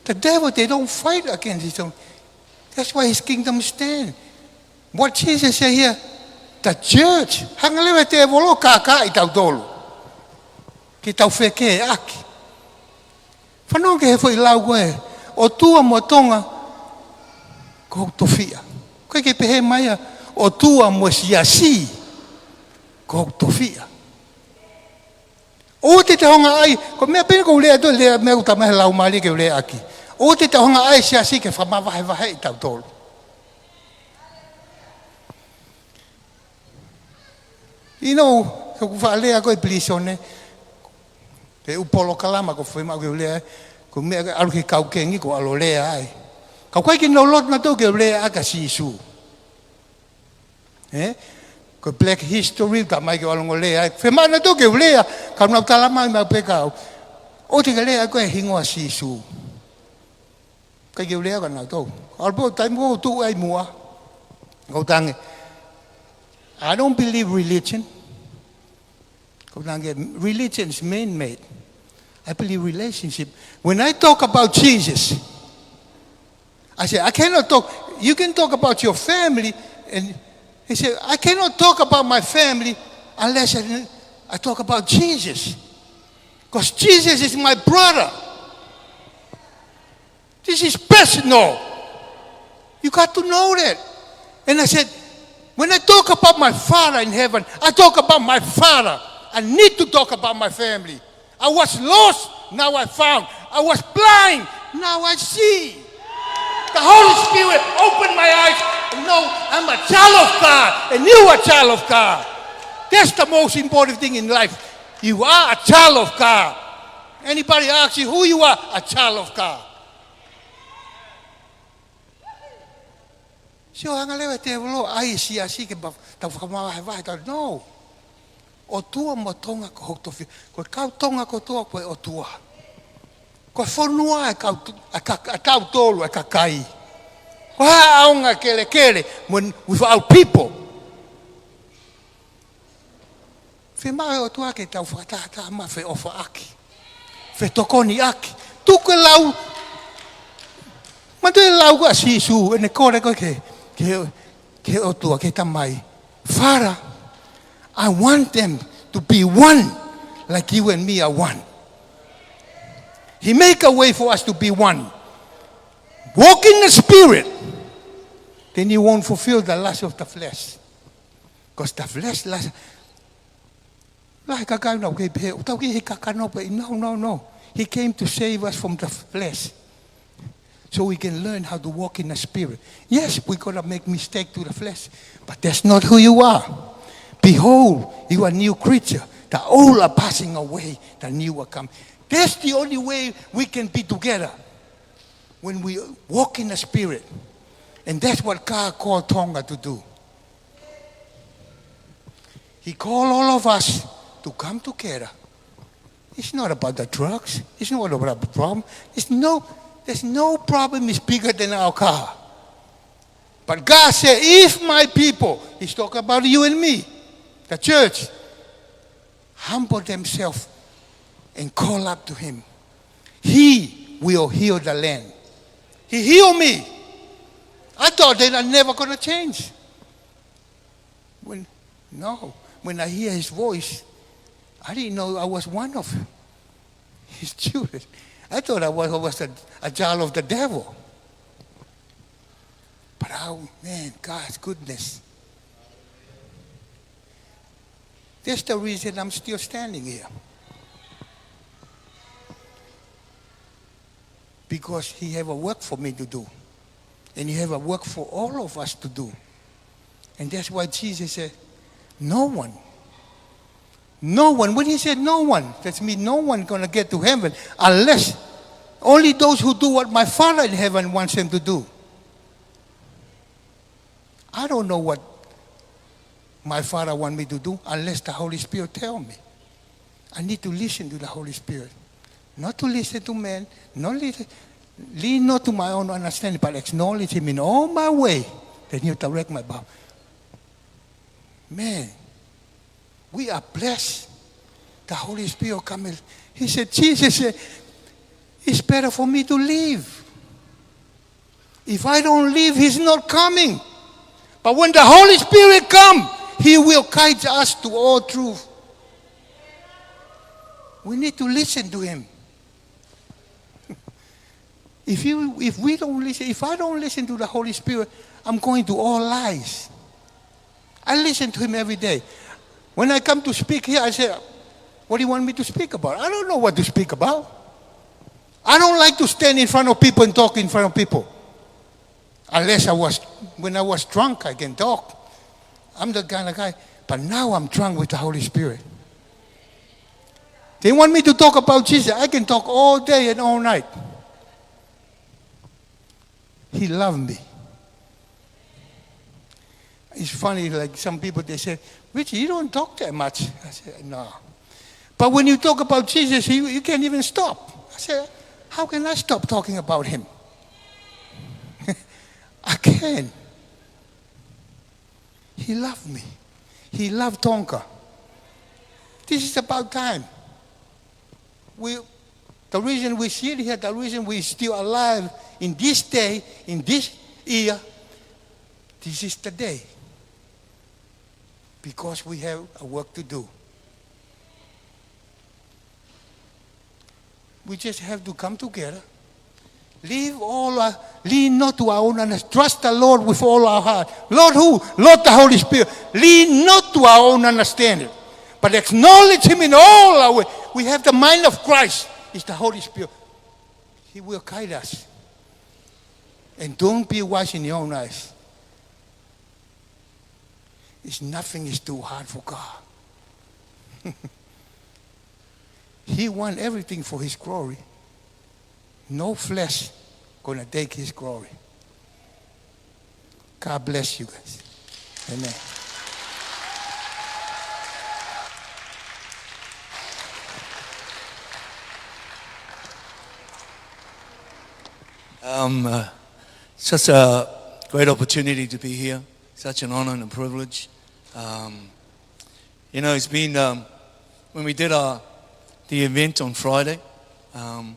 the devil, they don't fight against his own. That's why his kingdom stand. What Jesus say here, the church, hanga leva e tēvolo kākaaʻi tautolu ke tau fekeʻi. Fanongo ki he foʻi lau ko ē, ʻOtua mo Tonga ko hoku tofiʻa. ʻOku ʻikai ke pehē mai ia, ʻOtua mo e siasi ko hoku tofiʻa. ʻOua te tau hanga ʻai, ko e meʻa pē eni ʻoku ou lea atu, lea meʻa ʻoku talamai ʻe he Laumālie ke u lea ʻaki. ʻOua te tau hanga ʻai e siasi ke fakamavahevaheʻi tautolu. You know, ʻoku ou faʻa lea ko ē ʻi pilīsone, he ʻū polokalama ʻoku fiemaʻu ke u lea, ko e meʻa ke ʻalu ki he kau kengi ko e ʻalu ʻo lea ai. Ka ʻoku ʻikai ke nau loto nautolu ke u lea ʻaki ʻa Sīsū. Ē? Ko e Black History, talamai ke u ʻalu ʻo lea ai. Fiemaʻu nautolu ke u lea, ka nau talamai maʻu pē kiate au, ʻoua te ke lea ʻaki e hingoa Sīsū. ʻIkai ke u lea ʻaki nautolu. ʻAlu pē ʻo taimi ko ē ʻoku ou tuʻu ai muʻa, ʻoku ou talaange, I don't believe religion. ʻOku ou talaange, religion is man-made. I believe relationship. When I talk about Jesus, I say, I cannot talk. You can talk about your family. And he said, I cannot talk about my family unless I, I talk about Jesus. Because Jesus is my brother. This is personal. You got to know that. And I said, when I talk about my Father in heaven, I talk about my Father. I need to talk about my family. I was lost, now I found. I was blind, now I see. The Holy Spirit opened my eyes. And now I'm a child of God, and you are a child of God. That's the most important thing in life. You are a child of God. Anybody asks you who you are, a child of God. Sio, hanga leva e tēvolo ʻai e siasi ke ma-, tau fakamavahevahe, tau, no. ʻOtua mo Tonga ko hoku tofiʻa. Ko e kau Tonga kotoa ko e ʻOtua. Ko e fonua e kau tu-, e ka-, e tautolu e kakai. Ko e hā ʻaonga e kelekele when without people? Fiemaʻu ʻe he ʻOtua ke tau fakatātā mo feʻofaʻaki, fetokoniʻaki. Tuku e lau, manatuʻi e lau ko ē ʻa Sīsū, ʻene kole ko ē ki he, ki he, ki he ʻOtua, ki he Tamai. Father, I want them to be one like you and me are one. He make a way for us to be one. Walk in the Spirit, then you won't fulfill the lust of the flesh. Because the flesh lust, lahi e kakai ʻoku nau kei pehē, ʻoku tau kei he kakano pē, no, no, no. He came to save us from the flesh. So we can learn how to walk in the Spirit. Yes, we're gonna make mistake to the flesh, but that's not who you are. Behold, you are a new creature. The old are passing away, the new are coming. That's the only way we can be together, when we walk in the Spirit. And that's what God called Tonga to do. He called all of us to come together. It's not about the drugs. It's not about the problem. It's no, there's no problem is bigger than our God. But God said, "If my people," he's talking about you and me, the church, "humble themselves and call up to him, he will heal the land." He healed me. I thought that I'm never gonna change. When, no, when I hear his voice, I didn't know I was one of his children. I thought I was, I was a, a child of the devil. But oh man, God's goodness. That's the reason I'm still standing here. Because he have a work for me to do. And he have a work for all of us to do. And that's why Jesus said, "No one." No one. When he said no one, that means no one gonna get to heaven unless only those who do what my Father in heaven wants them to do. I don't know what my Father want me to do unless the Holy Spirit tell me. I need to listen to the Holy Spirit. Not to listen to men, not listen, lean not to my own understanding, but acknowledge him in all my way. Then he'll direct my path. Man, we are blessed. The Holy Spirit come in. He said, Jesus said, "It's better for me to leave. If I don't leave, he's not coming. But when the Holy Spirit come, he will guide us to all truth." We need to listen to him. If you, if we don't listen, if I don't listen to the Holy Spirit, I'm going to all lies. I listen to him every day. When I come to speak here, I say, "What do you want me to speak about? I don't know what to speak about." I don't like to stand in front of people and talk in front of people. Unless I was, when I was drunk, I can talk. I'm the kind of guy. But now I'm drunk with the Holy Spirit. They want me to talk about Jesus. I can talk all day and all night. He loved me. It's funny, like, some people, they say, "Richie, you don't talk that much." I said, "No." "But when you talk about Jesus, you, you can't even stop." I said, "How can I stop talking about him?" I can. He loved me. He loved Tonga. This is about time. We, the reason we sit here, the reason we still alive in this day, in this year, this is the day. Because we have a work to do. We just have to come together. Leave all our, lean not to our own understanding. Trust the Lord with all our heart. Lord who? Lord the Holy Spirit. Lean not to our own understanding, but acknowledge him in all our way. We have the mind of Christ. It's the Holy Spirit. He will guide us. And don't be wise in your own eyes. It's nothing is too hard for God. He want everything for his glory. No flesh gonna take his glory. God bless you guys. Amen. Um, uh, such a great opportunity to be here. Such an honor and a privilege. Um, you know, it's been, um, when we did our, the event on Friday, um,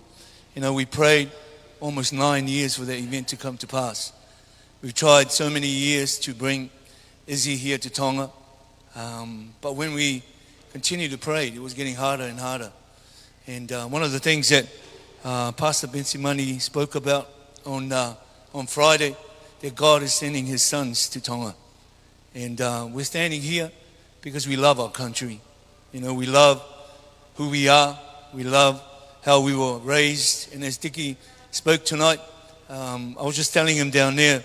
you know, we prayed almost nine years for that event to come to pass. We've tried so many years to bring Izzy here to Tonga, um, but when we continued to pray, it was getting harder and harder. And, uh, one of the things that, uh, Pastor Bensimani spoke about on, uh, on Friday, that God is sending his sons to Tonga. And, uh, we're standing here because we love our country. You know, we love who we are. We love how we were raised. And as Dicky spoke tonight, um, I was just telling him down there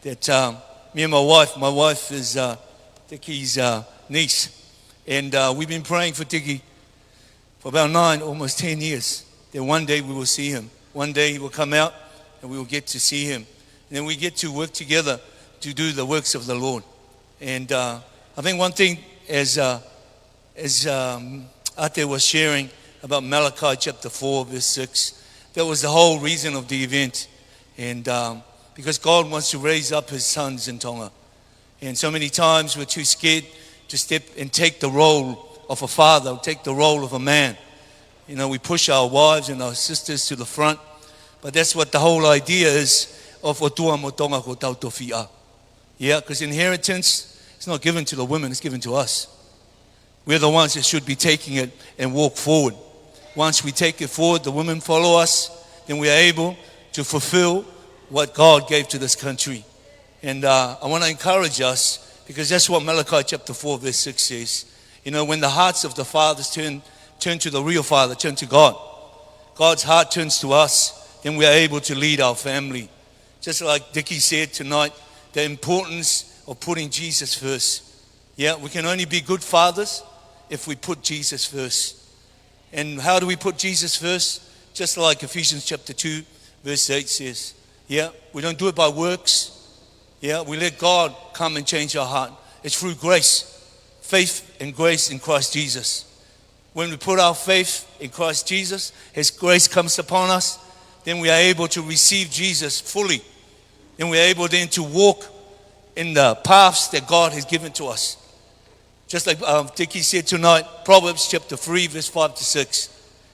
that, um, me and my wife, my wife is, uh, Dicky's, uh, niece. And, uh, we've been praying for Dicky for about nine, almost ten years, that one day we will see him. One day he will come out and we will get to see him. And then we get to work together to do the works of the Lord. And uh, I think one thing, as, uh, as um, Ate was sharing about Malachi chapter four, verse six, that was the whole reason of the event. And um, because God wants to raise up his sons in Tonga. And so many times we're too scared to step and take the role of a father, take the role of a man. You know, we push our wives and our sisters to the front. But that's what the whole idea is of ʻOtua mo Tonga ko hotau tofiʻa. Yeah, because inheritance is not given to the women, it's given to us. We're the ones that should be taking it and walk forward. Once we take it forward, the women follow us, then we are able to fulfill what God gave to this country. And uh, I want to encourage us, because that's what Malachi chapter four, verse six says. You know, when the hearts of the fathers turn, turn to the real Father, turn to God, God's heart turns to us, then we are able to lead our family. Just like Dickie said tonight, the importance of putting Jesus first. Yeah, we can only be good fathers if we put Jesus first. And how do we put Jesus first? Just like Ephesians chapter two, verse eight says. Yeah, we don't do it by works. Yeah, we let God come and change our heart. It's through grace, faith and grace in Christ Jesus. When we put our faith in Christ Jesus, his grace comes upon us, then we are able to receive Jesus fully. Then we are able then to walk in the paths that God has given to us. Just like um, Dickie said tonight, Proverbs chapter three, verse five to six.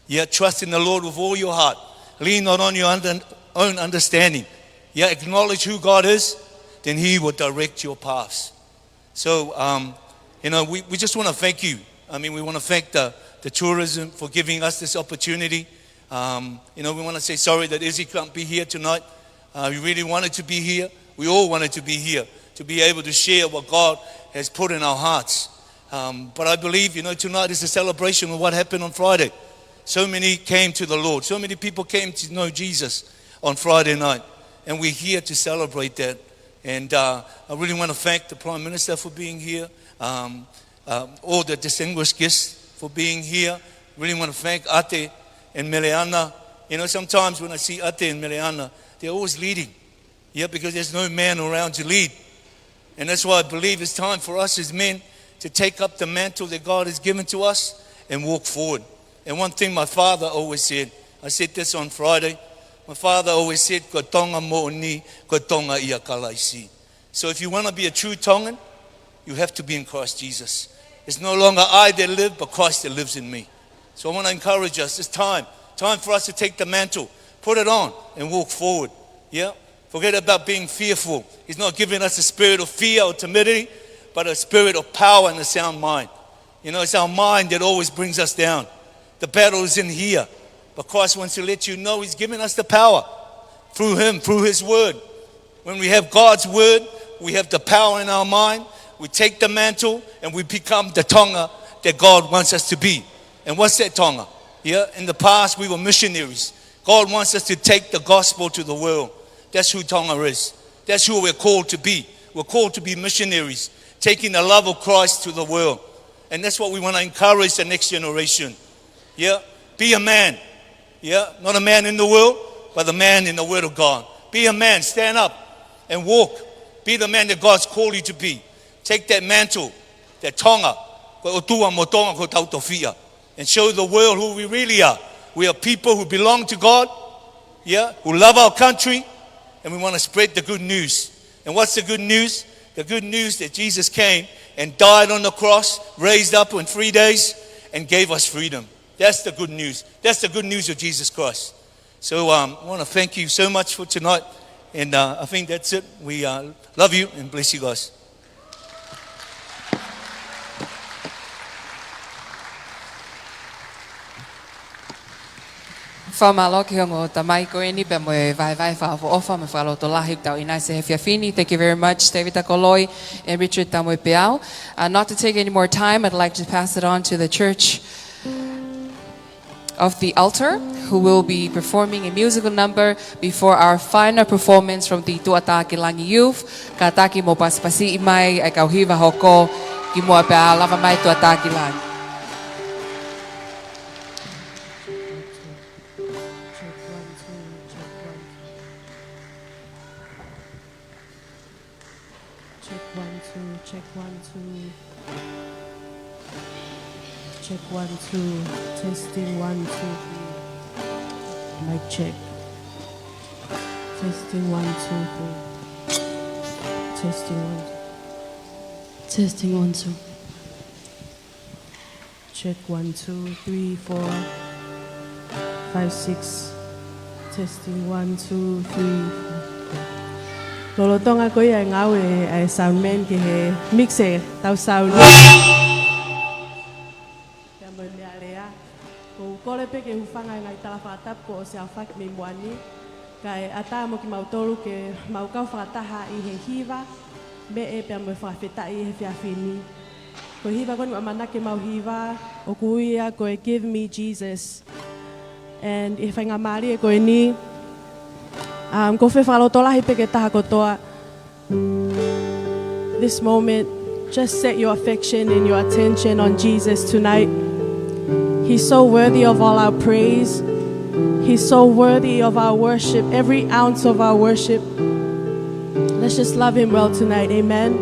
Yeah, trust in the Lord with all your heart. Lean not on your under, own understanding. Yeah, acknowledge who God is, then he will direct your paths. So, um, you know, we, we just want to thank you. I mean, we want to thank the, the tourism for giving us this opportunity. Um, you know, we want to say sorry that Izzy can't be here tonight. Uh, he really wanted to be here. We all wanted to be here to be able to share what God has put in our hearts. Um, but I believe, you know, tonight is a celebration of what happened on Friday. So many came to the Lord. So many people came to know Jesus on Friday night. And we're here to celebrate that. And uh, I really want to thank the Prime Minister for being here, um, um, all the distinguished guests for being here. Really want to thank Ate and Meleana. You know, sometimes when I see Ate and Meleana, they're always leading. Yeah, because there's no man around to lead. And that's why I believe it's time for us as men to take up the mantle that God has given to us and walk forward. And one thing my father always said, I said this on Friday, my father always said, "Ko Tonga moʻoni, ko Tonga ʻia Kalaisi." So if you want to be a true Tongan, you have to be in Christ Jesus. It's no longer I that live, but Christ that lives in me. So I want to encourage us, it's time, time for us to take the mantle, put it on, and walk forward. Yeah? Forget about being fearful. He's not giving us a spirit of fear or timidity, but a spirit of power and a sound mind. You know, it's our mind that always brings us down. The battle is in here. But Christ wants to let you know he's given us the power through him, through his word. When we have God's word, we have the power in our mind. We take the mantle and we become the Tonga that God wants us to be. And what's that Tonga? Yeah, in the past we were missionaries. God wants us to take the gospel to the world. That's who Tonga is. That's who we're called to be. We're called to be missionaries, taking the love of Christ to the world. And that's what we want to encourage the next generation. Yeah? Be a man. Yeah? Not a man in the world, but a man in the Word of God. Be a man. Stand up and walk. Be the man that God's called you to be. Take that mantle, that Tonga, ko e ʻOtua mo Tonga ko hotau tofiʻa, and show the world who we really are. We are people who belong to God, yeah, who love our country, and we want to spread the good news. And what's the good news? The good news that Jesus came and died on the cross, raised up in three days, and gave us freedom. That's the good news. That's the good news of Jesus Christ. So um, I want to thank you so much for tonight. And uh, I think that's it. We uh, love you and bless you guys. Fakamālō ki he ongo tamai ko eni pea mo e vaevae fakaʻofoʻofa mo e fakalotolahi ʻoku tau ʻi ai he efiafi ni. Thank you very much, David Takoloi and Richard Tamoepeau. Uh, not to take any more time, I'd like to pass it on to the church of the altar, who will be performing a musical number before our final performance from the Tuʻatākilangi Youth. Kātaki mo pasipasiʻi mai ʻa e kau hiva hoko kimuʻa pea lava mai Tuʻatākilangi. Check one, two. Check one, two. Testing one, two, three. Mic check. Testing one, two, three. Testing one. Testing one, two. Check one, two, three, four, five, six. Testing one, two, three, four. Lolotonga ko ia e ngāue ʻa e sound man ki he mix ʻetau sound. Pea mo e meʻalea. ʻOku ou kole pē ke hūfanga he ngaahi tala fakatapu kuo ʻosi aofaki mei muʻa ni. Kae ʻatā mo kimautolu ke mau kau fakataha ʻi he hiva, meʻe pea mo e fakafetaʻi he efiafi ni. Ko e hiva ko eni ʻoku ʻamanaki ke mau hiva, ʻoku ui ia ko e Give Me Jesus. And ʻi he faingamālie ko eni, um, ʻoku ou fie fakalotolahi pē ki he taha kotoa. This moment, just set your affection and your attention on Jesus tonight. He's so worthy of all our praise. He's so worthy of our worship, every ounce of our worship. Let's just love him well tonight. Amen.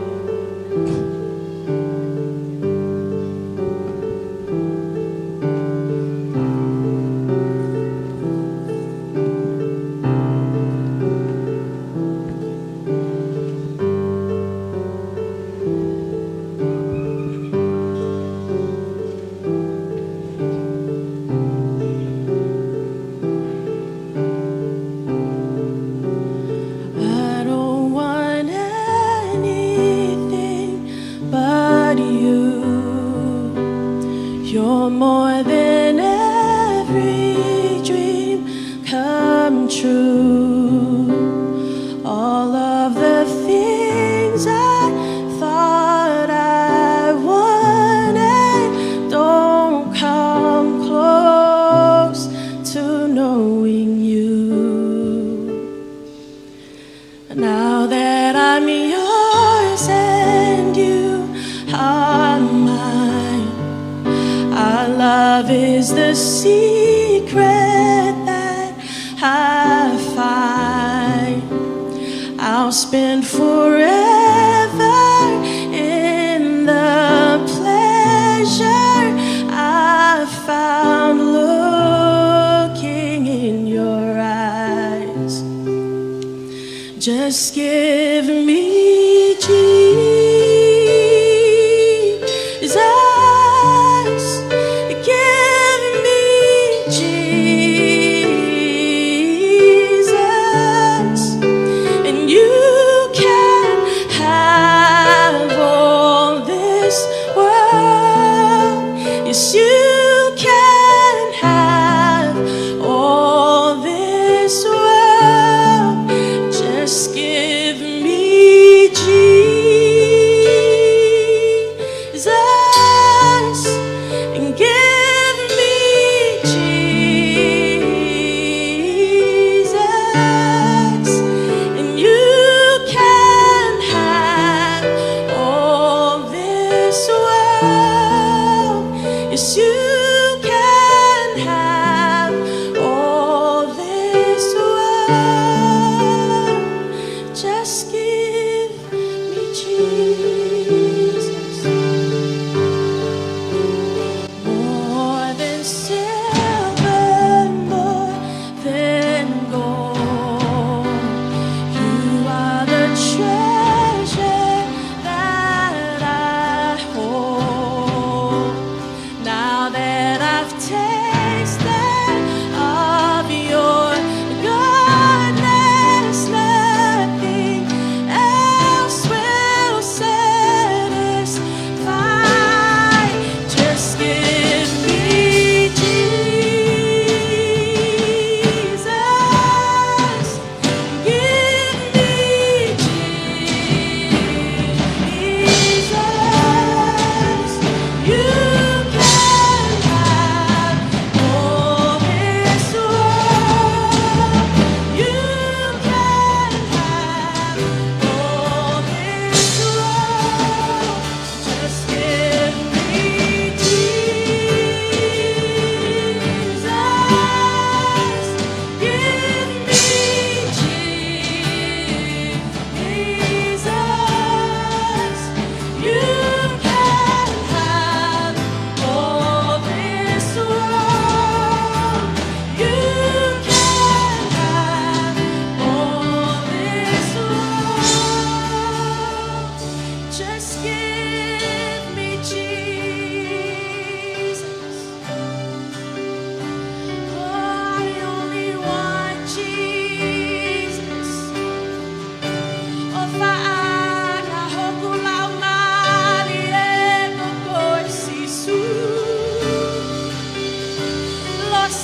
I don't want anything but you. You're more than every dream come true. All of the things I thought I wanted don't come close to knowing you. Now that I'm yours and you are mine, our love is the secret that I find. I'll spend forever in the pleasure I found looking in your eyes. Just give me Jesus. Give me Jesus. And you can have all this world. Yes, you can have all this world. Just give me Jesus. And give me Jesus. And you can have all this world. Yes, you can have all this world. Just give me Jesus. More than silver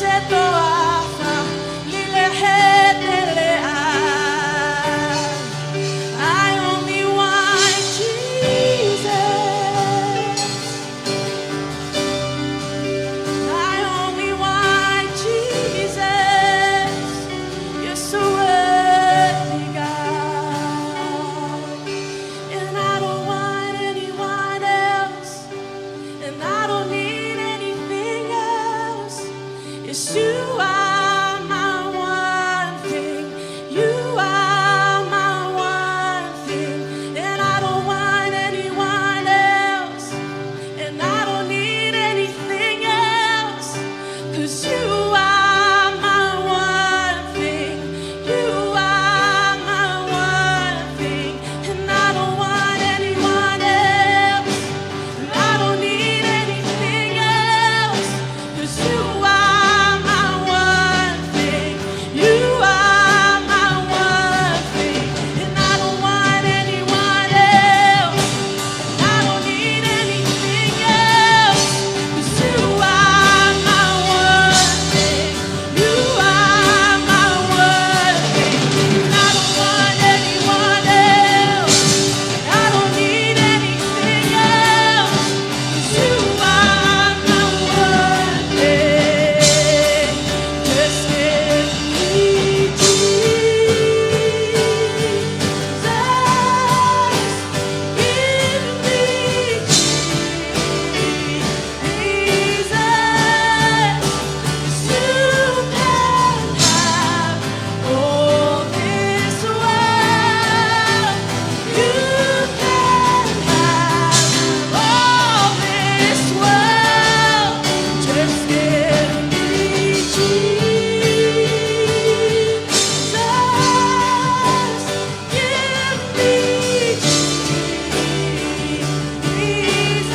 te toafa, lile he teleʻa. I only want Jesus. I only want Jesus. You're so worthy, God. And I don't want anyone else. And I don't need anything else. Yes, you are my one thing. You are my one thing. And I don't want anyone else. And I don't need anything else. 'Cause you are my one thing. You are my one thing. And I don't want anyone else. And I don't need anything else. 'Cause you are my one thing. You are my one thing. And I don't want anyone else. And I don't need anything else. 'Cause you are my one thing. You are my one thing. I don't want anyone else. I don't need anything else. 'Cause you are my one thing. Just give me Jesus. Give me Jesus. Jesus, you can have all this world. You can have all this world. Just give me Jesus. Give me Jesus.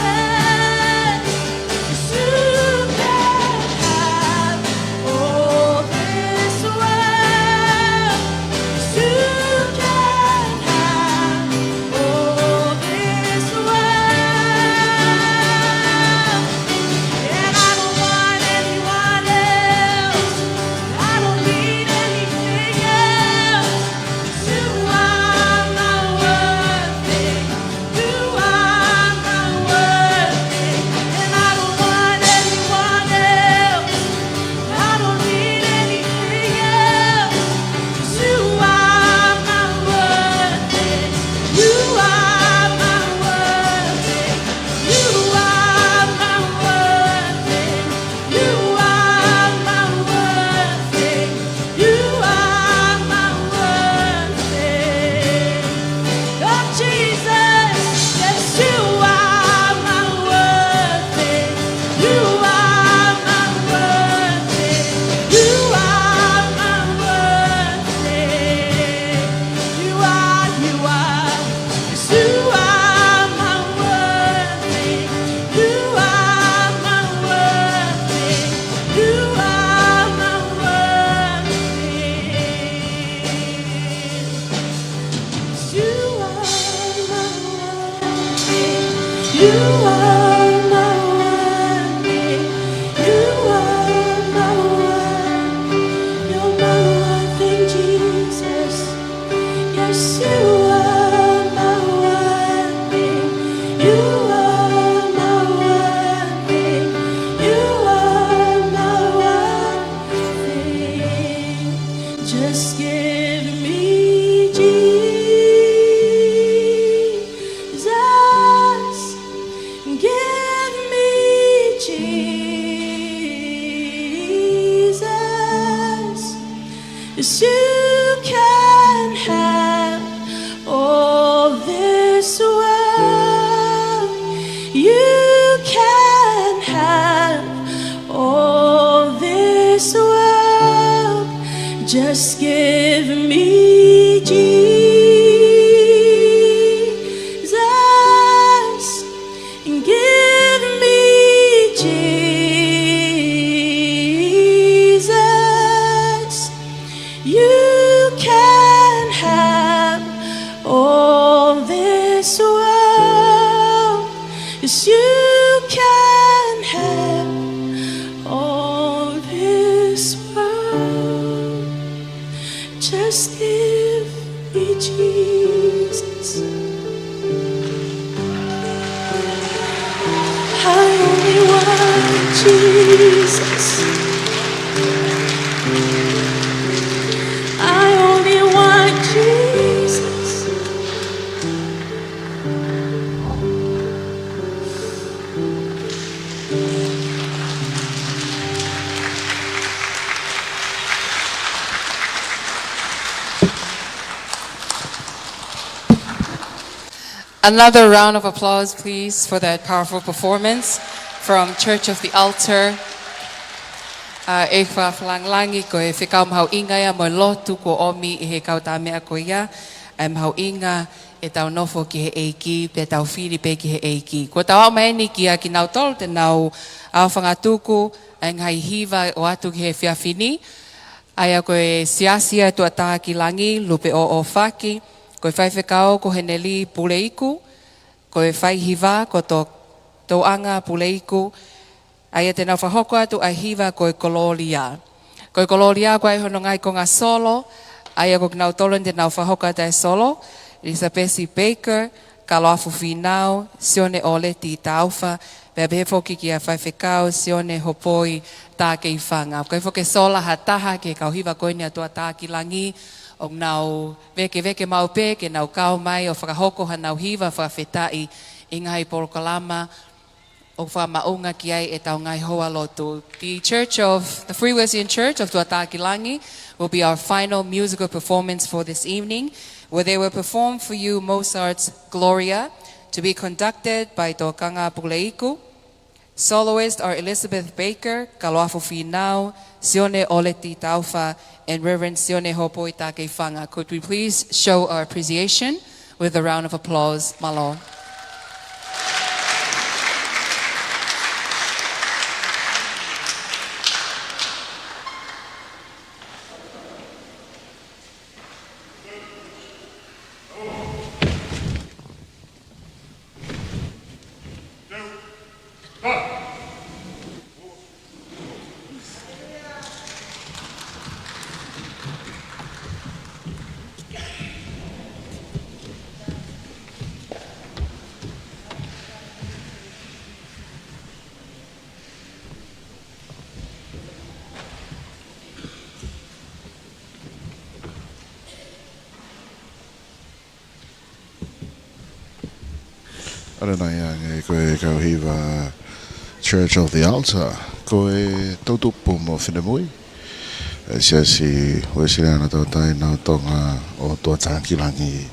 You can have all this world. You can have all this world. And I don't want anyone else. I don't need anything else. You are my one thing. You are my one thing. And I don't want anyone else. I don't need anything else. You are my one thing. You are my one thing. You are my one thing. You are my one thing. You are my one thing. Oh, Jesus, yes, you are my one thing. You are my one thing. You are my one thing. You are, you are. You are my one thing. You are my one thing. You are my one thing. You are my one thing. You are my one thing. You are my one. You're my one thing, Jesus. Yes, you are my one thing. You are my one thing. You are my one thing. Just give me Jesus. Give me Jesus. Yes, you can have all this world. You can have all this world. Just give me Jesus. Give me Jesus. You can have all this world. Yes, you can have all this Just give me Jesus. I only want Jesus. I only want Jesus. Another round of applause, please, for that powerful performance from Church of the Altar. ʻA e fakalangilangi, ko e fekau mahuʻinga ia mo e lotu kuo ʻomi ʻe he kau tamaiki ko ia, ʻa e mahuʻinga ʻetau nofo ki he ʻEiki, pea tau fili pē ki he ʻEiki. Kuo tau aʻu mai eni kia kinautolu te nau ʻaofangatuku ʻa e ngaahi hiva ʻo ʻoatu ki he efiafi ni. ʻA ia ko e Siasi ʻa e Tuʻa Taha ki Langi, Lupe ʻOʻofaki, ko e faifekau ko Heneli Puleiku, ko e faihiva ko To-, Touʻanga Puleiku, ʻa ia te nau fakahoko atu ʻa e hiva ko e Kolōlia. Ko e Kolōlia ko ia hono ngaahi konga solo, ʻa ia ko kinautolu te nau fakahoko atu ʻa e solo, Elisapesi Baker, Kaloafu Fīnau, Sione ʻOleti Taufa, pea pehē foki kia Faifekau Sione Hopoi Takeifanga. Ko e foki sola ha taha ki he kau hiva ko eni ʻa e Tuʻa Taha ki Langi, ʻoku nau vēkeveke maʻu pē ke nau kau mai ʻo fakahoko hanau hiva fakafetaʻi ʻi he ngaahi polokalama ʻoku fakamaʻunga ki ai ʻetau ngaahi houalotu. The Church of, the Free Wesleyan Church of Tuʻa Taha ki Langi will be our final musical performance for this evening, where they will perform for you Mozart's Gloria, to be conducted by Tokanga Puleiku. Soloists are Elizabeth Baker, Kaloafu Fīnau, Sione ʻOleti Taufa, and Reverend Sione Hopoi Takeifanga. Could we please show our appreciation with a round of applause, mālō? ʻA ia naʻe ʻi ai ange ko e kau hiva Church of the Altar, ko e toʻutupu mo finemui ʻa e Siasi Uēsiliana Tauʻatāina ʻo Tonga ʻo Tuʻa Taha ki Langi.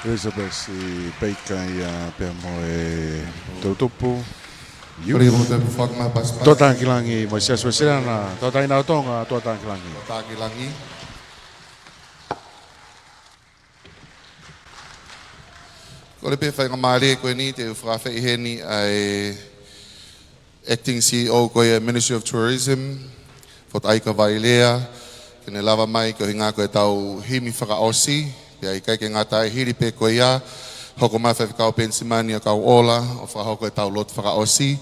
Elizabeth Baker ia pea mo e toʻutupu. Kole mo te pufak ma pas pas. Tuʻa Tangi ki Langi, Moisesi Uesiliana, Tuʻa Tangi Naʻa Tonga, Tuʻa Tangi ki Langi. Tuʻa Tangi ki Langi. Kole pē faingamālie ko eni te u fakafeʻi heni ʻa e Acting C E O ko ia Ministry of Tourism, Fotu ʻAika Vailea, ke ne lava mai ko e ʻuhinga ko ʻetau himi fakaʻosi, pea ʻikai ke ngata ai hili pē ko ia, hoko mai Faifekau Penisimani ʻo Kauʻola, ʻo fakahoko ʻetau lotu fakaʻosi.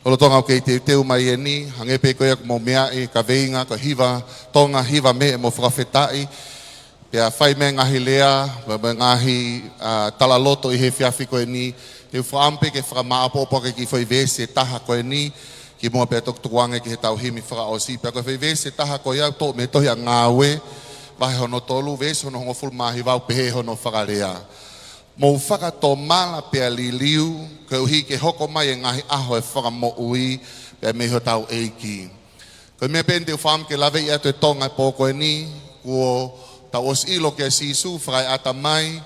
Lolotonga ʻoku kei teuteu mai eni, hangē pē ko ia ʻoku mou meaʻi, kaveinga ko e Hiva Tonga, hiva meʻe mo fakafetaʻi, pea fai mei he ngaahi lea, mo e ngaahi, ʻa, talaloto ʻi he efiafi ko eni, te u fakaʻamu pē ke fakamāʻopoʻopo ʻaki e kiʻi foʻi veesi ʻe taha ko eni, kimuʻa pea toki tukuange ki heʻetau himi fakaʻosi, pea ko e foʻi veesi ʻe taha ko ia ʻoku toʻo mei he tohi ʻa Ngāue, vahe hono tolu, veesi hono hongofulu mā hiva ʻoku pehē hono fakalea. Mou fakatomala pea liliu, koeʻuhi ke hoko mai e ngaahi ʻaho ʻo e fakamoʻui, pea mei hotau ʻEiki. Ko e meʻa pē eni te u fakaʻamu ke laveʻi atu e Tonga he pō ko eni, kuo tau ʻosi ʻilo kia Sīsū fakaeʻatamai,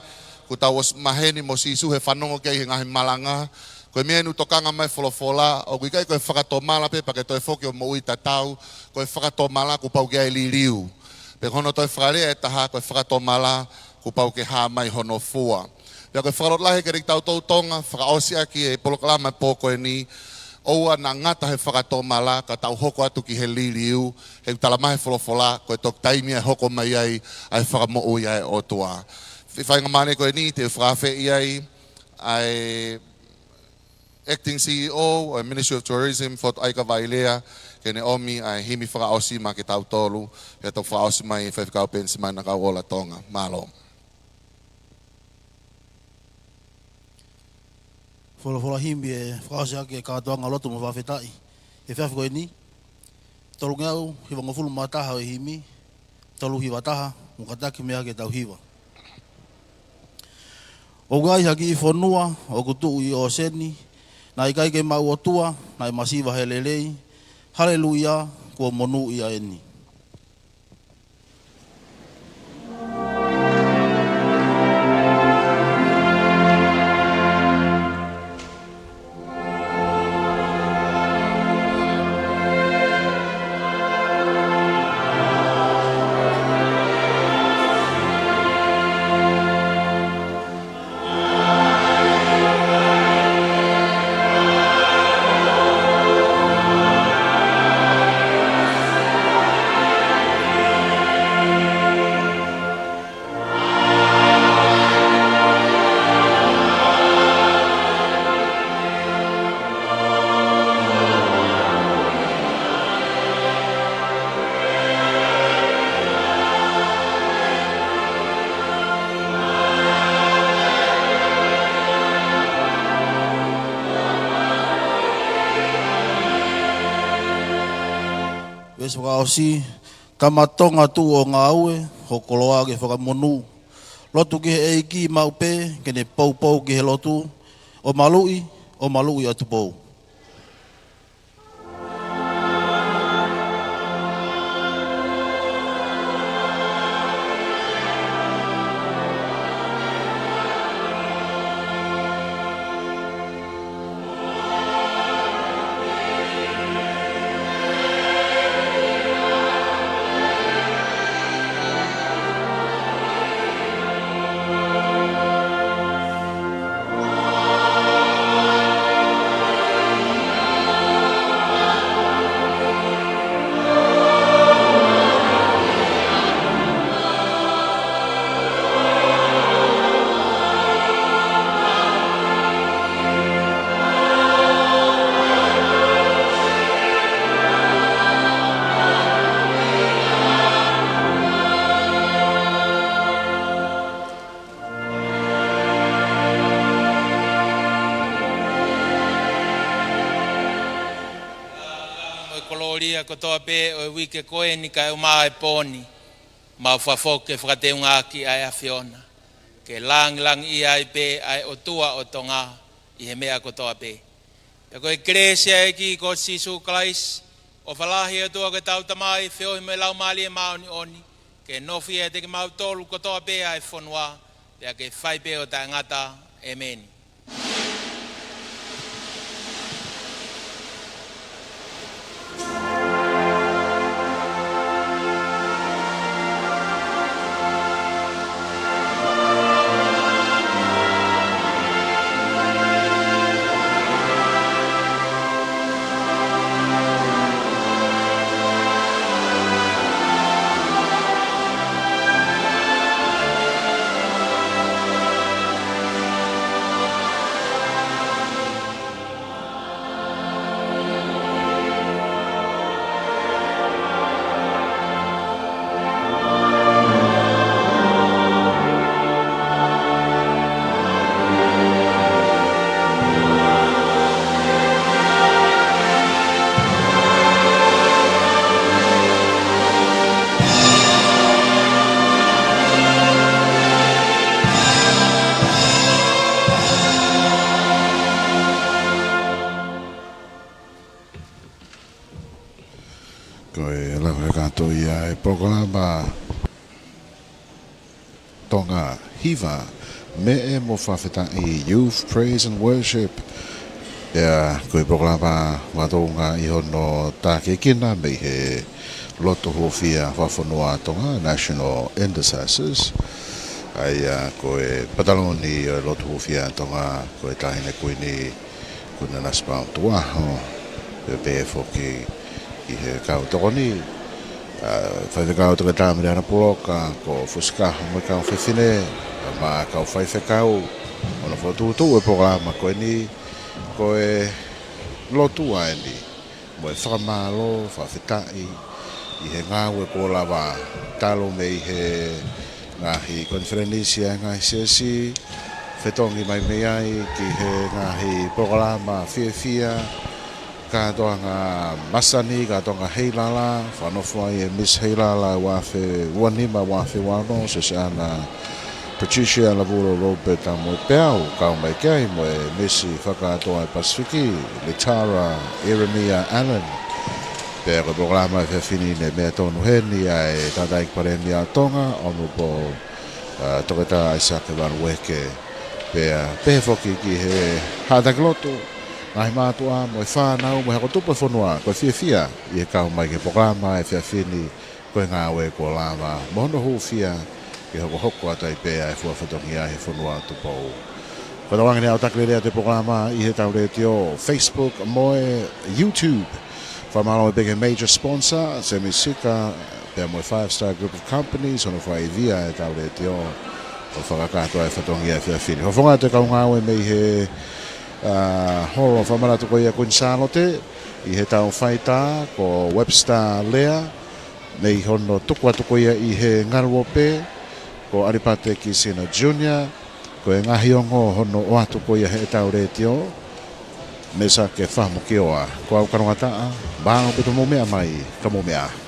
kuo tau ʻosi maheni mo Sīsū he fanongo ki ai he ngaahi malanga. Ko e meʻa eni ʻoku tokanga mai e folofola, ʻoku ʻikai ko e fakatomala pē pea ke toe foki ʻo moʻui tatau, ko e fakatomala kuo pau ke ʻi ai e liliu. Pea ko hono toe fakalea ʻe taha, ko e fakatomala kuo pau ke hā mai hono fua. Pea ko e fakalotolahi kiate kitautolu Tonga, fakaʻosi ʻaki e polokalama he pō ko eni, ʻoua naʻa ngata he fakatomala, ka tau hoko atu ki he liliu, he ʻoku talamai ʻe he folofola, ko e toki taimi ia ʻe hoko mai ai ʻa e fakamoʻui ʻa e ʻOtua. Foʻi faingamālie ko eni, te u fakafeʻi ai ʻa e Acting C E O ʻo e Ministry of Tourism, Fotu ʻAika Vailea, ke ne ʻomi ʻa e himi fakaʻosi maʻa kitautolu, pea toki fakaʻosi mai ʻe Faifekau Penisimani ʻa Kauʻola Tonga. Mālō. Folofola himi ʻe fakaʻosi ʻaki e kātoanga lotu mo fakafetaʻi he efiafi ko eni. Tolungeau hivangofulu mā taha ʻo e himi, tolu hiva taha, mo kātaki mei ai ke tau hiva. ʻOku ʻi ai ha kiʻi fonua ʻoku tuʻu ʻi ʻōseni, naʻe ʻikai ke maʻu ʻOtua, naʻe masiva he lelei. Haleluia, kuo monūʻia eni. Veesi fakaʻosi, Tama Tonga tuʻu ʻo ngāue, ho koloa ke fakamonū. Lotu ki he ʻEiki maʻu pē, ke ne poupou ki he lotu, ʻo maluʻi, ʻo maluʻi ʻa Tupou. Mo e kolōlia kotoa pē ʻo e uike ko eni kae ʻumaʻā e pō ni, mau fakafoki ke fakateungaʻaki ʻa e ʻAfiona, ke langilangiʻia ai pē ʻa e ʻOtua ʻo Tonga ʻi he meʻa kotoa pē. Pea ko e kelesi ʻa e ʻEiki ko Sīsū Kalaisi, ʻofa lahi ʻa e ʻOtua ko e tau Tamai, feohi mo e Laumālie Māʻoniʻoni, ke nofo ʻiate kimautolu kotoa pē ʻa e fonua, pea ke fai pē ʻo taʻengata. ʻEmeni. Ko e lava kātoa ia e polokalama Tonga Hiva, Meʻe mo Fakafetaʻi, Youth Praise and Worship. Pea ko e polokalama ʻoku tō ʻi hono tākiekina mei he Lotu Hūfia Fakafonua Tonga, National Intercessors. ʻA ia ko e pataloni ʻo e Lotu Hūfia Tonga, ko e Taʻahine Kuini, Kuini Nanasipauʻu Tuʻuaho, pea pehē foki ki he kau tokoni, ʻa, Faifekau Toketā Meleana Puloka, ko Fusikaho mo e kau fefine, ʻa, mo e kau faifekau, ʻo nau fokotuʻutuʻu e polokalama ko eni, ko e lotu ʻa eni, mo e fakamālō, fakafetaʻi, ʻi he ngāue kuo lava talu mei he ngaahi konifelenisi ʻa e ngaahi siasi, fetongi mai mei ai ki he ngaahi polokalama fiefia, kātoanga masani, kātoanga heilala, fakanofo ai e Miss Heilala ua afe ua nima, ua afe ua ono, Siosiana Patricia Lavulo Robert Tamoepeau, kau mai ki ai mo e Misi Fakakātoa ʻa e Pasifiki, Litara Ieremia Allen. Pea ko e polokalama he efiafi ni ne meʻa tonu heni ʻa e Tangataʻeiki Palēmia ʻo Tonga, Honourable, ʻa, Toketā ʻAisake Valueke. Pea pehē foki ki he haʻa taki lotu, ngaahi mātuʻa mo e fānau mo e hako tupu ʻo e fonua, ko e fiefia ʻi he kau mai ki he polokalama he efiafi ni, ko e ngāue kuo lava mo hono hūfia ke hokohoko atu ai pē ʻa e fua fatongia he fonua ʻo Tupou. Fakatauange ke ne ʻautaki lelei atu e polokalama ʻi heʻetau letiō, Facebook mo e YouTube. Fakamālō pē ki he major sponsor, Semi Sika, pea mo e Five Star Group of Companies, hono fakaivia ʻetau letiō ʻo fakakakato ʻa e fatongia he efiafi ni. Hofoʻanga atu e kau ngāue mei he, ʻa, Holo Fakamanatu ko ia Kuini Sālote, ʻi heʻetau faitā ko Webster Lea, mei hono tuku atu ko ia ʻi he ngaluope ko ʻAlipate Kisina Junior, ko e ngaahi ongo hono ʻoatu ko ia heʻetau letiō, Mesake Fahamokioa. Ko au Kanongataʻa, mālō ʻaupito hoʻomou meʻa mai, ka mou meʻa ā.